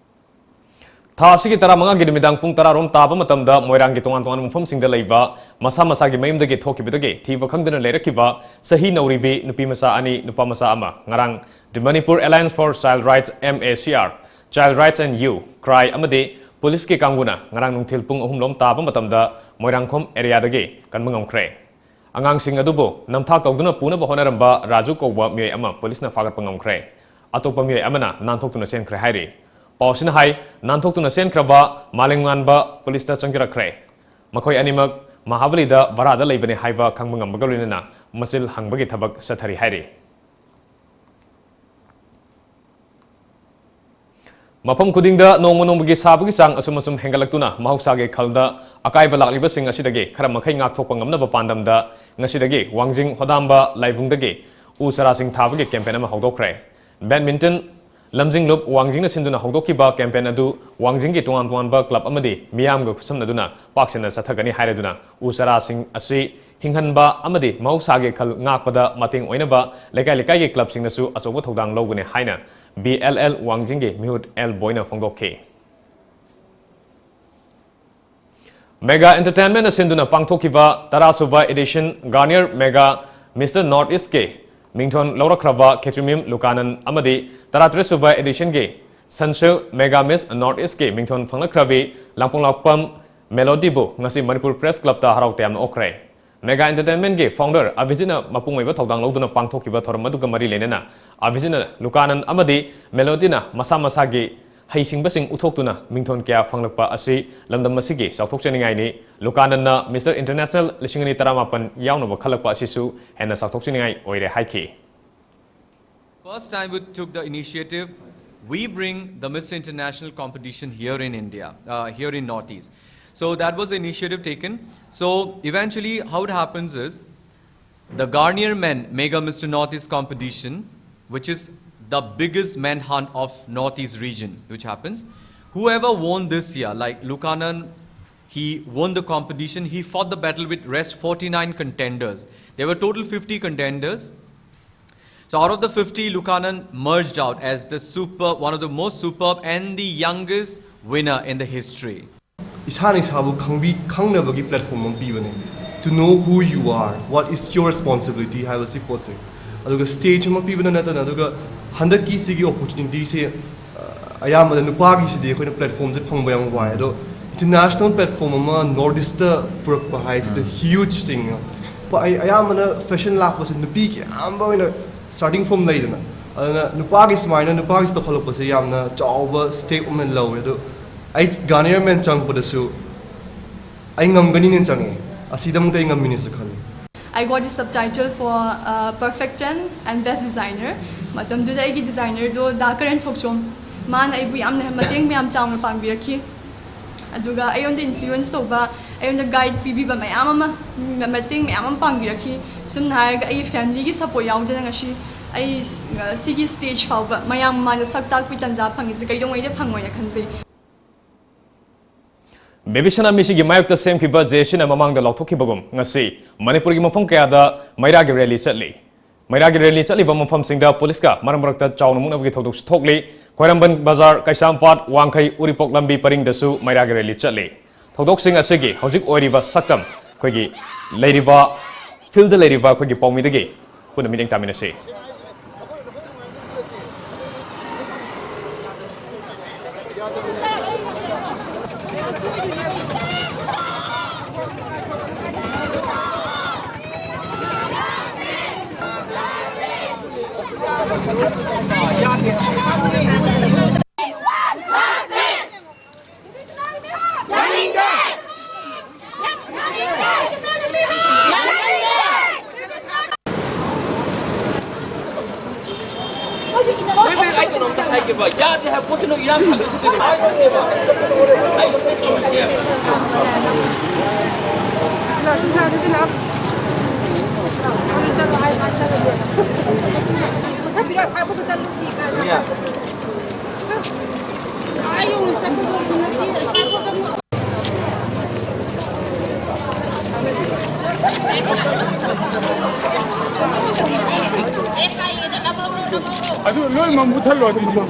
ꯊꯥ ꯑꯁꯤꯒꯤ ꯇꯔꯥꯃꯉꯥꯒꯤ ꯅꯨꯃꯤꯗꯥꯡ ꯄꯨꯡ ꯇꯔꯥꯔꯣꯝ ꯇꯥꯕ ꯃꯇꯝꯗ ꯃꯣꯏꯔꯥꯡꯒꯤ ꯇꯣꯉꯥꯟ ꯇꯣꯉꯥꯟꯕ ꯃꯐꯝꯁꯤꯡꯗ ꯂꯩꯕ ꯃꯁꯥ ꯃꯁꯥꯒꯤ ꯃꯌꯨꯝꯗꯒꯤ ꯊꯣꯛꯈꯤꯕꯗꯒꯤ ꯊꯤꯕ ꯈꯪꯗꯅ ꯂꯩꯔꯛꯈꯤꯕ ꯆꯍꯤ ꯅꯧꯔꯤꯕꯤ ꯅꯨꯄꯤ ꯃꯆꯥ ꯑꯅꯤ, ꯅꯨꯄꯥ ꯃꯆꯥ ꯑꯃ ꯉꯔꯥꯡ The Manipur Alliance for Child Rights, M A C R, Child Rights and You, CRY ꯑꯃꯗꯤ ꯄꯨꯂꯤꯁꯀꯤ ꯀꯥꯡꯕꯨꯅ ꯉꯔꯥꯡ ꯅꯨꯡꯊꯤꯜ ꯄꯨꯡ ꯑꯍꯨꯝꯂꯣꯝ ꯇꯥꯕ ꯃꯇꯝꯗ ꯃꯣꯏꯔꯥꯡꯈꯣꯝ areaꯗꯒꯤ ꯀꯟꯕ ꯉꯝꯈ꯭ꯔꯦ꯫ ꯑꯉꯥꯡꯁꯤꯡ ꯑꯗꯨꯕꯨ ꯅꯝꯊꯥꯛ ꯇꯧꯗꯨꯅ ꯄꯨꯅꯕ ꯍꯣꯠꯅꯔꯝꯕ ꯔꯥꯖꯨ ꯀꯧꯕ ꯃꯤꯑꯣꯏ ꯑꯃ ꯄꯨꯂꯤꯁꯅ ꯐꯥꯒꯠꯄ ꯉꯝꯈ꯭ꯔꯦ꯫ ꯑꯇꯣꯞꯄ ꯃꯤꯑꯣꯏ ꯑꯃꯅ ꯅꯥꯟꯊꯣꯛꯇꯨꯅ ꯆꯦꯟꯈ꯭ꯔꯦ ꯍꯥꯏꯔꯤ꯫ ꯄꯥꯎꯁꯤꯅ ꯍꯥꯏ, ꯅꯥꯟꯊꯣꯛꯇꯨꯅ ꯆꯦꯟꯈ꯭ꯔꯕ ꯃꯥꯂꯦꯝꯉꯥꯟꯕ ꯄꯨꯂꯤꯁꯇ ꯆꯪꯖꯔꯛꯈ꯭ꯔꯦ꯫ ꯃꯈꯣꯏ ꯑꯅꯤꯃꯛ ꯃꯍꯥꯕꯂꯤꯗ ꯚꯔꯥꯗ ꯂꯩꯕꯅꯤ ꯍꯥꯏꯕ ꯈꯪꯕ ꯉꯝꯕꯒ ꯂꯣꯏꯅꯅ ꯃꯆꯤꯜ ꯍꯪꯕꯒꯤ ꯊꯕꯛ ꯆꯠꯊꯔꯤ ꯍꯥꯏꯔꯤ꯫ ꯃꯐꯝ ꯈꯨꯗꯤꯡꯗ ꯅꯣꯡꯃ ꯅꯣꯡꯃꯒꯤ ꯁꯥꯕꯒꯤ ꯆꯥꯡ ꯑꯁꯨꯝ ꯑꯁꯨꯝ ꯍꯦꯟꯒꯠꯂꯛꯇꯨꯅ ꯃꯍꯧꯁꯥꯒꯤ ꯈꯜꯗ ꯑꯀꯥꯏꯕ ꯂꯥꯛꯂꯤꯕꯁꯤꯡ ꯑꯁꯤꯗꯒꯤ ꯈꯔ ꯃꯈꯩ ꯉꯥꯛꯊꯣꯛꯄ ꯉꯝꯅꯕ ꯄꯥꯟꯗꯝꯗ ꯉꯁꯤꯗꯒꯤ ꯋꯥꯡꯖꯤꯡ ꯍꯣꯗꯥꯝꯕ ꯂꯥꯏꯕꯨꯡꯗꯒꯤ ꯎ ꯆꯥꯔꯥꯁꯤꯡ ꯊꯥꯕꯒꯤ campaign ꯑꯃ ꯍꯧꯗꯣꯛꯈ꯭ꯔꯦ꯫ Badminton ꯂꯝꯖꯤꯡꯂꯨꯞ ꯋꯥꯡꯖꯤꯡꯅ ꯁꯤꯟꯗꯨꯅ ꯍꯧꯗꯣꯛꯈꯤꯕ campaign ꯑꯗꯨ ꯋꯥꯡꯖꯤꯡꯒꯤ ꯇꯣꯉꯥꯟ ꯇꯣꯉꯥꯟꯕ club ꯑꯃꯗꯤ ꯃꯤꯌꯥꯝꯒ ꯈꯨꯠꯁꯝꯅꯗꯨꯅ ꯄꯥꯛ ꯁꯟꯅ ꯆꯠꯊꯒꯅꯤ ꯍꯥꯏꯔꯗꯨꯅ ꯎ ꯆꯥꯔꯥꯁꯤꯡ ꯑꯁꯤ ꯍꯤꯡꯍꯟꯕ ꯑꯃꯗꯤ ꯃꯍꯧꯁꯥꯒꯤ ꯈꯜ ꯉꯥꯛꯄꯗ ꯃꯇꯦꯡ ꯑꯣꯏꯅꯕ ꯂꯩꯀꯥꯏ ꯂꯩꯀꯥꯏꯒꯤ clubꯁꯤꯡꯅꯁꯨ ꯑꯆꯧꯕ ꯊꯧꯗꯥꯡ ꯂꯧꯒꯅꯤ ꯍꯥꯏꯅ B L L ꯋꯥꯡꯖꯤꯡꯒꯤ ꯃꯤꯍꯨꯠ L ꯕꯣꯏꯅ ꯐꯣꯡꯗꯣꯛꯈꯤ꯫ Mega Entertainmentꯅ ꯁꯤꯟꯗꯨꯅ ꯄꯥꯡꯊꯣꯛꯈꯤꯕ ꯇꯔꯥꯁꯨꯕ edition Garnier Mega Mister North Eastꯀꯤ ꯃꯤꯡꯊꯣꯟ ꯂꯧꯔꯛꯈ꯭ꯔꯕ ꯈꯦꯇ꯭ꯔꯤꯃꯌꯨꯝ ꯂꯨꯀꯥꯅꯟ ꯑꯃꯗꯤ ꯇꯔꯥꯇꯔꯦꯠꯁꯨꯕ editionꯒꯤ Sunsilk Mega Miss North Eastꯀꯤ ꯃꯤꯡꯊꯣꯟ ꯐꯪꯂꯛꯈ꯭ꯔꯕꯤ ꯂꯥꯡꯄꯣꯡꯂꯥꯛꯄꯝ ꯃꯦꯂꯣꯗꯤꯕꯨ ꯉꯁꯤ ꯃꯅꯤꯄꯨꯔ Press Clubꯇ ꯍꯔꯥꯎ ꯇꯌꯥꯝꯅ ꯑꯣꯛꯈ꯭ꯔꯦ꯫ Mega Entertainmentꯀꯤ founder ꯑꯚꯤꯖꯤꯠꯅ ꯃꯄꯨꯡ ꯑꯣꯏꯕ ꯊꯧꯗꯥꯡ ꯂꯧꯗꯨꯅ ꯄꯥꯡꯊꯣꯛꯈꯤꯕ ꯊꯧꯔꯝ ꯑꯗꯨꯒ ꯃꯔꯤ ꯂꯩꯅꯅ ꯑꯚꯤꯖꯤꯠꯅ ꯂꯨꯀꯥꯅꯟ ꯑꯃꯗꯤ ꯃꯦꯂꯣꯗꯤꯅ ꯃꯁꯥ ꯃꯁꯥꯒꯤ ꯍꯩꯁꯤꯡꯕꯁꯤꯡ ꯎꯠꯊꯣꯛꯇꯨꯅ ꯃꯤꯡꯊꯣꯟ ꯀꯌꯥ ꯐꯪꯂꯛꯄ ꯑꯁꯤ ꯂꯝꯗꯝ ꯑꯁꯤꯒꯤ ꯆꯥꯎꯊꯣꯛꯆꯅꯤꯡꯉꯥꯏꯅꯤ꯫ ꯂꯨꯀꯥꯅꯟꯅ Mister International ꯂꯤꯁꯤꯡ ꯑꯅꯤ ꯇꯔꯥꯃꯥꯄꯟ ꯌꯥꯎꯅꯕ ꯈꯜꯂꯛꯄ ꯑꯁꯤꯁꯨ ꯍꯦꯟꯅ ꯆꯥꯎꯊꯣꯛꯆꯅꯤꯡꯉꯥꯏ ꯑꯣꯏꯔꯦ ꯍꯥꯏꯈꯤ꯫ First time we took the initiative, we bring the Mister International competition here in India, uh, here in Northeast. So that was the initiative taken. So eventually, how it happens is, the Garnier Men Mega Mister Northeast competition, which is the biggest manhunt of Northeast region, which happens. Whoever won this year, like Lukanan, he won the competition. He fought the battle with rest forty-nine contenders. There were total fifty contenders. So out of the fifty, Lukanan merged out as the super, one of the most superb and the youngest winner in the history. ꯏꯁꯥꯅ ꯏꯁꯥꯕꯨ ꯈꯪꯕꯤ ꯈꯪꯅꯕꯒꯤ platform ꯑꯃ ꯄꯤꯕꯅꯦ, to know who you are, what is your responsibility ꯍꯥꯏꯕꯁꯤ ꯄꯣꯠꯁꯦ꯫ ꯑꯗꯨꯒ stage ꯑꯃ ꯄꯤꯕꯅ ꯅꯠꯇꯅ, ꯑꯗꯨꯒ ꯍꯟꯗꯛꯀꯤ ꯁꯤꯒꯤ opportunityꯁꯦ ꯑꯌꯥꯝꯕꯅ ꯅꯨꯄꯥꯒꯤꯁꯤꯗꯤ ꯑꯩꯈꯣꯏꯅ platformꯁꯦ ꯐꯪꯕ ꯌꯥꯝ ꯋꯥꯏ꯫ ꯑꯗꯣ international platform ꯑꯃ North Eastꯇ ꯄꯨꯔꯛꯄ ꯍꯥꯏꯁꯤꯗꯤ huge thing꯫ ꯑꯩ ꯑꯌꯥꯝꯕꯅ fashion ꯂꯥꯛꯄꯁꯦ ꯅꯨꯄꯤꯒꯤ ꯑꯌꯥꯝꯕ ꯑꯣꯏꯅ starting from ꯂꯩꯗꯅ, ꯑꯗꯨꯅ ꯅꯨꯄꯥꯒꯤ ꯁꯨꯃꯥꯏꯅ ꯅꯨꯄꯥꯒꯤꯁꯨ ꯇꯧꯈꯠꯂꯛꯄꯁꯦ ꯌꯥꯝꯅ ꯆꯥꯎꯕ step ꯑꯃ ꯂꯧꯋꯦ꯫ ꯑꯗꯣ ꯑꯩ Garnier Men ꯆꯪꯉꯛꯄꯗꯁꯨ ꯑꯩ ꯉꯝꯒꯅꯤꯅ ꯆꯪꯉꯛꯑꯦ꯫ ꯑꯁꯤꯗꯃꯛꯇ ꯑꯩ ꯉꯝꯃꯤꯅꯦꯁꯨ ꯈꯜꯂꯤ꯫ I got the subtitle for, uh, Perfect ten and Best Designer. ꯃꯇꯝꯗꯨꯗ ꯑꯩꯒꯤ ꯗꯤꯖꯥꯏꯅꯔꯗꯣ ꯗꯥ ꯀꯔꯟ ꯊꯣꯛꯆꯣꯝ, ꯃꯥꯅ ꯑꯩꯕꯨ ꯌꯥꯝꯅ ꯃꯇꯦꯡ ꯃꯌꯥꯝ ꯆꯥꯎꯅ ꯄꯥꯡꯕꯤꯔꯛꯈꯤ꯫ ꯑꯗꯨꯒ ꯑꯩꯉꯣꯟꯗ ꯏꯟꯐ꯭ꯂꯨꯌꯦꯟꯁ ꯇꯧꯕ, ꯑꯩꯉꯣꯟꯗ ꯒꯥꯏꯗ ꯄꯤꯕꯤꯕ ꯃꯌꯥꯝ ꯑꯃ, ꯃ-, ꯃꯇꯦꯡ ꯃꯌꯥꯝ ꯑꯃ ꯄꯥꯡꯕꯤꯔꯛꯈꯤ꯫ ꯁꯝꯅ ꯍꯥꯏꯔꯒ, ꯑꯩꯒꯤ ꯐꯦꯃꯤꯂꯤꯒꯤ ꯁꯄꯣꯔꯠ ꯌꯥꯎꯗꯅ ꯉꯁꯤ ꯑꯩ ꯁ-, ꯁꯤꯒꯤ ꯁ꯭ꯇꯦꯖ ꯐꯥꯎꯕ ꯃꯌꯥꯝ ꯃꯃꯥꯡꯗ ꯁꯛ ꯇꯥꯛꯄꯒꯤ ꯇꯟꯖꯥ ꯐꯪꯉꯤꯁꯦ ꯀꯩꯗꯧꯉꯩꯗ ꯐꯪꯉꯣꯏꯅ ꯈꯟꯖꯩ꯫ ꯕꯦꯕꯤ ꯁꯅꯥ ꯃꯤꯁꯤꯒꯤ ꯃꯥꯌꯣꯛꯇ ꯁꯦꯝꯈꯤꯕ ꯖꯦ ꯑꯦꯁ ꯌꯨꯅ ꯃꯃꯥꯡꯗ ꯂꯥꯎꯊꯣꯛꯈꯤꯕꯒꯨꯝ, ꯉꯁꯤ ꯃꯅꯤꯄꯨꯔꯒꯤ ꯃꯐꯝ ꯀꯌꯥꯗ ꯃꯩꯔꯥꯒꯤ ꯔꯦꯂꯤ ꯆꯠꯂꯤ꯫ ꯃꯩꯔꯥꯒꯤ ꯔꯦꯂꯤ ꯆꯠꯂꯤꯕ ꯃꯐꯝꯁꯤꯡꯗ ꯄꯨꯂꯤꯁꯀ ꯃꯔꯛ ꯃꯔꯛꯇ ꯆꯥꯎꯅ ꯃꯨꯛꯅꯕꯒꯤ ꯊꯧꯗꯣꯛꯁꯨ ꯊꯣꯛꯂꯤ꯫ ꯈ꯭ꯋꯥꯏꯔꯝꯕꯟ ꯕꯖꯥꯔ, ꯀꯩꯁꯥꯝꯄꯥꯠ, ꯋꯥꯡꯈꯩ, ꯎꯔꯤꯄꯣꯛ ꯂꯝꯕꯤ ꯄꯔꯤꯡꯗꯁꯨ ꯃꯩꯔꯥꯒꯤ ꯔꯦꯂꯤ ꯆꯠꯂꯤ꯫ ꯊꯧꯗꯣꯛꯁꯤꯡ ꯑꯁꯤꯒꯤ ꯍꯧꯖꯤꯛ ꯑꯣꯏꯔꯤꯕ ꯁꯛꯇꯝ ꯑꯩꯈꯣꯏꯒꯤ ꯂꯩꯔꯤꯕ, ꯐꯤꯜꯗ ꯂꯩꯔꯤꯕ ꯑꯩꯈꯣꯏꯒꯤ ꯄꯥꯎꯃꯤꯗꯒꯤ ꯄꯨꯟꯅ ꯃꯤꯠꯌꯦꯡ ꯇꯥꯃꯤꯟꯅꯁꯤ꯫ ꯌꯥꯗꯦ ꯍꯥꯏꯕ ꯄꯣꯠꯁꯤꯅ ꯏꯔꯥꯡ ꯁꯥꯒꯠꯂꯤꯁꯤ ꯀꯩꯅꯣ? ꯑꯗꯨ ꯂꯣꯏꯅꯃꯛ ꯃꯨꯊꯠꯂꯣ ꯑꯗꯨꯗꯤ꯫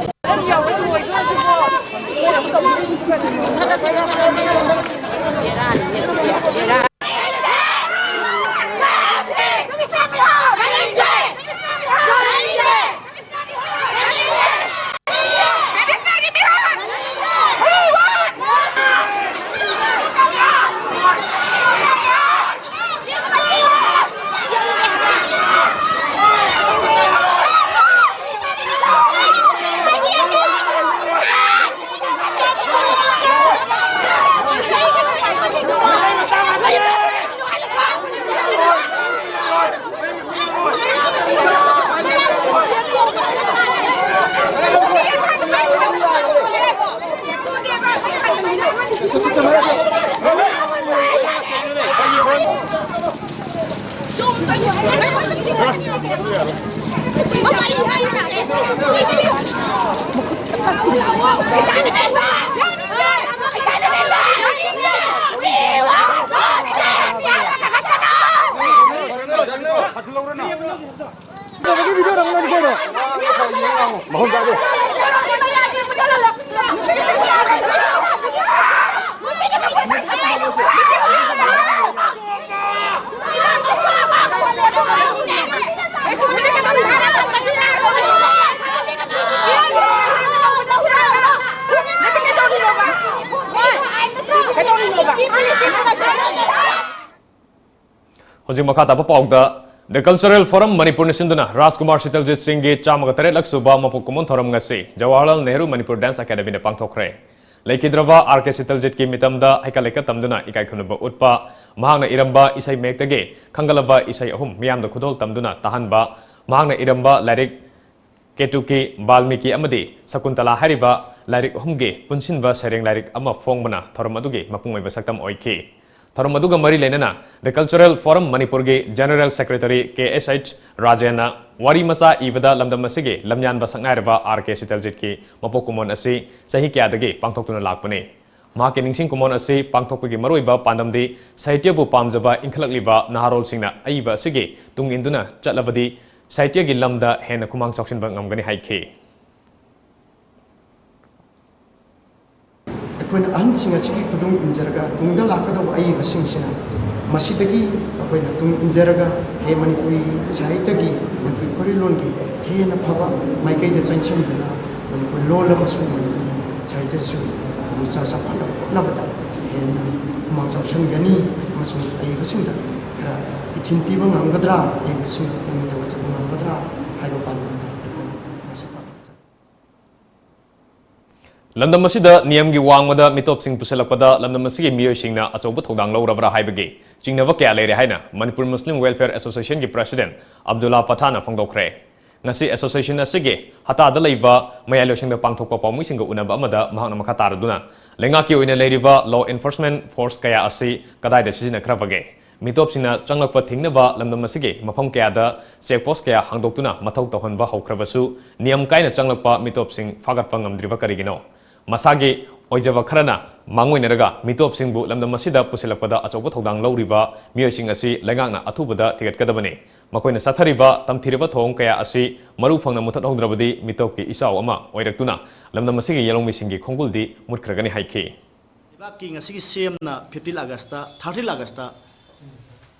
ꯍꯧꯖꯤꯛ ꯃꯈꯥ ꯇꯥꯕ ꯄꯥꯎꯗ, The Cultural Forum ꯃꯅꯤꯄꯨꯔꯅ ꯁꯤꯟꯗꯨꯅ ꯔꯥꯖꯀꯨꯃꯥꯔ ꯁꯤꯇꯜꯖꯤꯠ ꯁꯤꯡꯒꯤ ꯆꯥꯝꯃꯒ ꯇꯔꯦꯠꯂꯛ ꯁꯨꯕ ꯃꯄꯣꯛ ꯀꯨꯝꯑꯣꯟ ꯊꯧꯔꯝ ꯉꯁꯤ ꯖꯋꯥꯍꯔꯂꯥꯜ ꯅꯦꯍꯔꯨ ꯃꯅꯤꯄꯨꯔ ꯗꯥꯟꯁ ꯑꯦꯀꯥꯗꯃꯤꯗ ꯄꯥꯡꯊꯣꯛꯈ꯭ꯔꯦ꯫ ꯂꯩꯈꯤꯗ꯭ꯔꯕ ꯑꯥꯔ ꯀꯦ ꯁꯤꯇꯜꯖꯤꯠꯀꯤ ꯃꯤꯇꯝꯗ ꯍꯩꯀꯠ ꯂꯩꯀꯠ ꯇꯝꯗꯨꯅ ꯏꯀꯥꯏ ꯈꯨꯝꯅꯕ ꯎꯠꯄ, ꯃꯍꯥꯛꯅ ꯏꯔꯝꯕ ꯏꯁꯩ ꯃꯌꯦꯛꯇꯒꯤ ꯈꯟꯒꯠꯂꯕ ꯏꯁꯩ ꯑꯍꯨꯝ ꯃꯤꯌꯥꯝꯗ ꯈꯨꯗꯣꯜ ꯇꯝꯗꯨꯅ ꯇꯥꯍꯟꯕ, ꯃꯍꯥꯛꯅ ꯏꯔꯝꯕ ꯂꯥꯏꯔꯤꯛ ꯀꯦꯇꯨꯀꯤ, ꯕꯥꯜꯃꯤꯀꯤ ꯑꯃꯗꯤ ꯁꯀꯨꯟꯇꯂꯥ ꯍꯥꯏꯔꯤꯕ ꯂꯥꯏꯔꯤꯛ ꯑꯍꯨꯝꯒꯤ ꯄꯨꯟꯁꯤꯟꯕ ꯁꯩꯔꯦꯡ ꯂꯥꯏꯔꯤꯛ ꯑꯃ ꯐꯣꯡꯕꯅ ꯊꯧꯔꯝ ꯑꯗꯨꯒꯤ ꯃꯄꯨꯡ ꯑꯣꯏꯕ ꯁꯛꯇꯝ ꯑꯣꯏꯈꯤ꯫ ꯊꯧꯔꯝ ꯑꯗꯨꯒ ꯃꯔꯤ ꯂꯩꯅꯅ The Cultural Forum ꯃꯅꯤꯄꯨꯔꯒꯤ General Secretary ꯀꯦ ꯑꯦꯁ ꯑꯩꯆ ꯔꯥꯖꯦꯟꯅ ꯋꯥꯔꯤ ꯃꯆꯥ ꯏꯕꯗ ꯂꯝꯗꯝ ꯑꯁꯤꯒꯤ ꯂꯝꯌꯥꯟꯕ ꯁꯛꯅꯥꯏꯔꯕ ꯑꯥꯔ ꯀꯦ ꯁꯤꯇꯜꯖꯤꯠꯀꯤ ꯃꯄꯣꯛ ꯀꯨꯝꯑꯣꯟ ꯑꯁꯤ ꯆꯍꯤ ꯀꯌꯥꯗꯒꯤ ꯄꯥꯡꯊꯣꯛꯇꯨꯅ ꯂꯥꯛꯄꯅꯤ꯫ ꯃꯍꯥꯛꯀꯤ ꯅꯤꯡꯁꯤꯡ ꯀꯨꯝꯑꯣꯟ ꯑꯁꯤ ꯄꯥꯡꯊꯣꯛꯄꯒꯤ ꯃꯔꯨꯑꯣꯏꯕ ꯄꯥꯟꯗꯝꯗꯤ ꯁꯥꯍꯤꯇ꯭ꯌꯕꯨ ꯄꯥꯝꯖꯕ ꯏꯟꯈꯠꯂꯛꯂꯤꯕ ꯅꯍꯥꯔꯣꯜꯁꯤꯡꯅ ꯑꯏꯕ ꯑꯁꯤꯒꯤ ꯇꯨꯡ ꯏꯟꯗꯨꯅ ꯆꯠꯂꯕꯗꯤ ꯁꯥꯍꯤꯇ꯭ꯌꯒꯤ ꯂꯝꯗ ꯍꯦꯟꯅ ꯈꯨꯃꯥꯡ ꯆꯥꯎꯁꯤꯟꯕ ꯉꯝꯒꯅꯤ ꯍꯥꯏꯈꯤ꯫ ꯑꯩꯈꯣꯏꯅ ꯑꯍꯟꯁꯤꯡ ꯑꯁꯤꯒꯤ ꯈꯨꯗꯨꯡ ꯏꯟꯖꯔꯒ ꯇꯨꯡꯗ ꯂꯥꯛꯀꯗꯧꯕ ꯑꯏꯕꯁꯤꯡꯁꯤꯅ ꯃꯁꯤꯗꯒꯤ ꯑꯩꯈꯣꯏꯅ ꯇꯨꯡ ꯏꯟꯖꯔꯒ ꯍꯦ ꯃꯅꯤꯄꯨꯔꯤ ꯁꯥꯍꯤꯇ꯭ꯌꯒꯤ, ꯃꯅꯤꯄꯨꯔꯤ ꯈꯣꯔꯤꯂꯣꯟꯒꯤ ꯍꯦꯟꯅ ꯐꯕ ꯃꯥꯏꯀꯩꯗ ꯆꯪꯁꯤꯟꯗꯨꯅ ꯃꯅꯤꯄꯨꯔꯤ ꯂꯣꯜ ꯑꯃꯁꯨꯡ ꯃꯅꯤꯄꯨꯔꯤ ꯁꯥꯍꯤꯇ꯭ꯌꯁꯨ ꯆꯥꯎꯈꯠꯅꯕ ꯍꯣꯠꯅꯕꯗ ꯍꯦꯟꯅ ꯈꯨꯃꯥꯡ ꯆꯥꯎꯁꯤꯟꯒꯅꯤ ꯑꯃꯁꯨꯡ ꯑꯏꯕꯁꯤꯡꯗ ꯈꯔ ꯏꯊꯤꯜ ꯄꯤꯕ ꯉꯝꯒꯗ꯭ꯔꯥ, ꯑꯏꯕꯁꯤꯡꯕꯨ ꯄꯨꯛꯅꯤꯡ ꯊꯧꯒꯠꯆꯕ ꯉꯝꯒꯗ꯭ꯔꯥ ꯍꯥꯏꯕ ꯄꯥꯟꯗꯝꯗ ꯑꯩꯈꯣꯏꯅ ꯉꯁꯤ ꯄꯥꯡꯊꯣꯛꯆꯩ꯫ ꯂꯝꯗꯝ ꯑꯁꯤꯗ ꯅꯤꯌꯝꯒꯤ ꯋꯥꯡꯃꯗ ꯃꯤꯇꯣꯞꯁꯤꯡ ꯄꯨꯁꯤꯜꯂꯛꯄꯗ ꯂꯝꯗꯝ ꯑꯁꯤꯒꯤ ꯃꯤꯑꯣꯏꯁꯤꯡꯅ ꯑꯆꯧꯕ ꯊꯧꯗꯥꯡ ꯂꯧꯔꯕ꯭ꯔꯥ ꯍꯥꯏꯕꯒꯤ ꯆꯤꯡꯅꯕ ꯀꯌꯥ ꯂꯩꯔꯦ ꯍꯥꯏꯅ ꯃꯅꯤꯄꯨꯔ ꯃꯨꯁꯂꯤꯝ ꯋꯦꯜꯐꯤꯌꯔ ꯑꯦꯁꯣꯁꯤꯌꯦꯁꯟꯒꯤ ꯄ꯭ꯔꯁꯤꯗꯦꯟꯠ ꯑꯕꯗꯨꯜꯂꯥ ꯄꯊꯥꯟꯅ ꯐꯣꯡꯗꯣꯛꯈ꯭ꯔꯦ꯫ ꯉꯁꯤ ꯑꯦꯁꯣꯁꯤꯌꯦꯁꯟ ꯑꯁꯤꯒꯤ ꯍꯇꯥꯗ ꯂꯩꯕ ꯃꯌꯥꯏ ꯂꯣꯏꯁꯪꯗ ꯄꯥꯡꯊꯣꯛꯄ ꯄꯥꯎꯃꯤꯁꯤꯡꯒ ꯎꯅꯕ ꯑꯃꯗ ꯃꯍꯥꯛꯅ ꯃꯈꯥ ꯇꯥꯔꯗꯨꯅ ꯂꯩꯉꯥꯛꯀꯤ ꯑꯣꯏꯅ ꯂꯩꯔꯤꯕ law enforcement force ꯀꯌꯥ ꯑꯁꯤ ꯀꯗꯥꯏꯗ ꯁꯤꯖꯤꯟꯅꯈ꯭ꯔꯕꯒꯦ? ꯃꯤꯇꯣꯞꯁꯤꯡꯅ ꯆꯪꯂꯛꯄ ꯊꯤꯡꯅꯕ ꯂꯝꯗꯝ ꯑꯁꯤꯒꯤ ꯃꯐꯝ ꯀꯌꯥꯗ check post ꯀꯌꯥ ꯍꯥꯡꯗꯣꯛꯇꯨꯅ ꯃꯊꯧ ꯇꯧꯍꯟꯕ ꯍꯧꯈ꯭ꯔꯕꯁꯨ, ꯅꯤꯌꯝ ꯀꯥꯏꯅ ꯆꯪꯂꯛꯄ ꯃꯤꯇꯣꯞꯁꯤꯡ ꯐꯥꯒꯠꯄ ꯉꯝꯗ꯭ꯔꯤꯕ ꯀꯔꯤꯒꯤꯅꯣ? ꯃꯁꯥꯒꯤ ꯑꯣꯏꯖꯕ ꯈꯔꯅ ꯃꯥꯡꯑꯣꯏꯅꯔꯒ ꯃꯤꯇꯣꯞꯁꯤꯡꯕꯨ ꯂꯝꯗꯝ ꯑꯁꯤꯗ ꯄꯨꯁꯤꯜꯂꯛꯄꯗ ꯑꯆꯧꯕ ꯊꯧꯗꯥꯡ ꯂꯧꯔꯤꯕ ꯃꯤꯑꯣꯏꯁꯤꯡ ꯑꯁꯤ ꯂꯩꯉꯥꯛꯅ ꯑꯊꯨꯕꯗ ꯊꯤꯒꯠꯀꯗꯕꯅꯤ꯫ ꯃꯈꯣꯏꯅ ꯆꯠꯊꯔꯤꯕ ꯇꯝꯊꯤꯔꯕ ꯊꯧꯑꯣꯡ ꯀꯌꯥ ꯑꯁꯤ ꯃꯔꯨ ꯐꯪꯅ ꯃꯨꯊꯠꯍꯧꯗ꯭ꯔꯕꯗꯤ ꯃꯤꯇꯣꯞꯀꯤ ꯏꯆꯥꯎ ꯑꯃ ꯑꯣꯏꯔꯛꯇꯨꯅ ꯂꯝꯗꯝ ꯑꯁꯤꯒꯤ ꯌꯦꯜꯍꯧꯃꯤꯁꯤꯡꯒꯤ ꯈꯣꯡꯒꯨꯜꯗꯤ ꯃꯨꯠꯈ꯭ꯔꯒꯅꯤ ꯍꯥꯏꯈꯤ꯫ ꯂꯩꯕꯥꯛꯀꯤ ꯉꯁꯤꯒꯤ ꯁꯤ ꯑꯦꯝꯅ fifteen Augustꯇ, thirteen Augustꯇ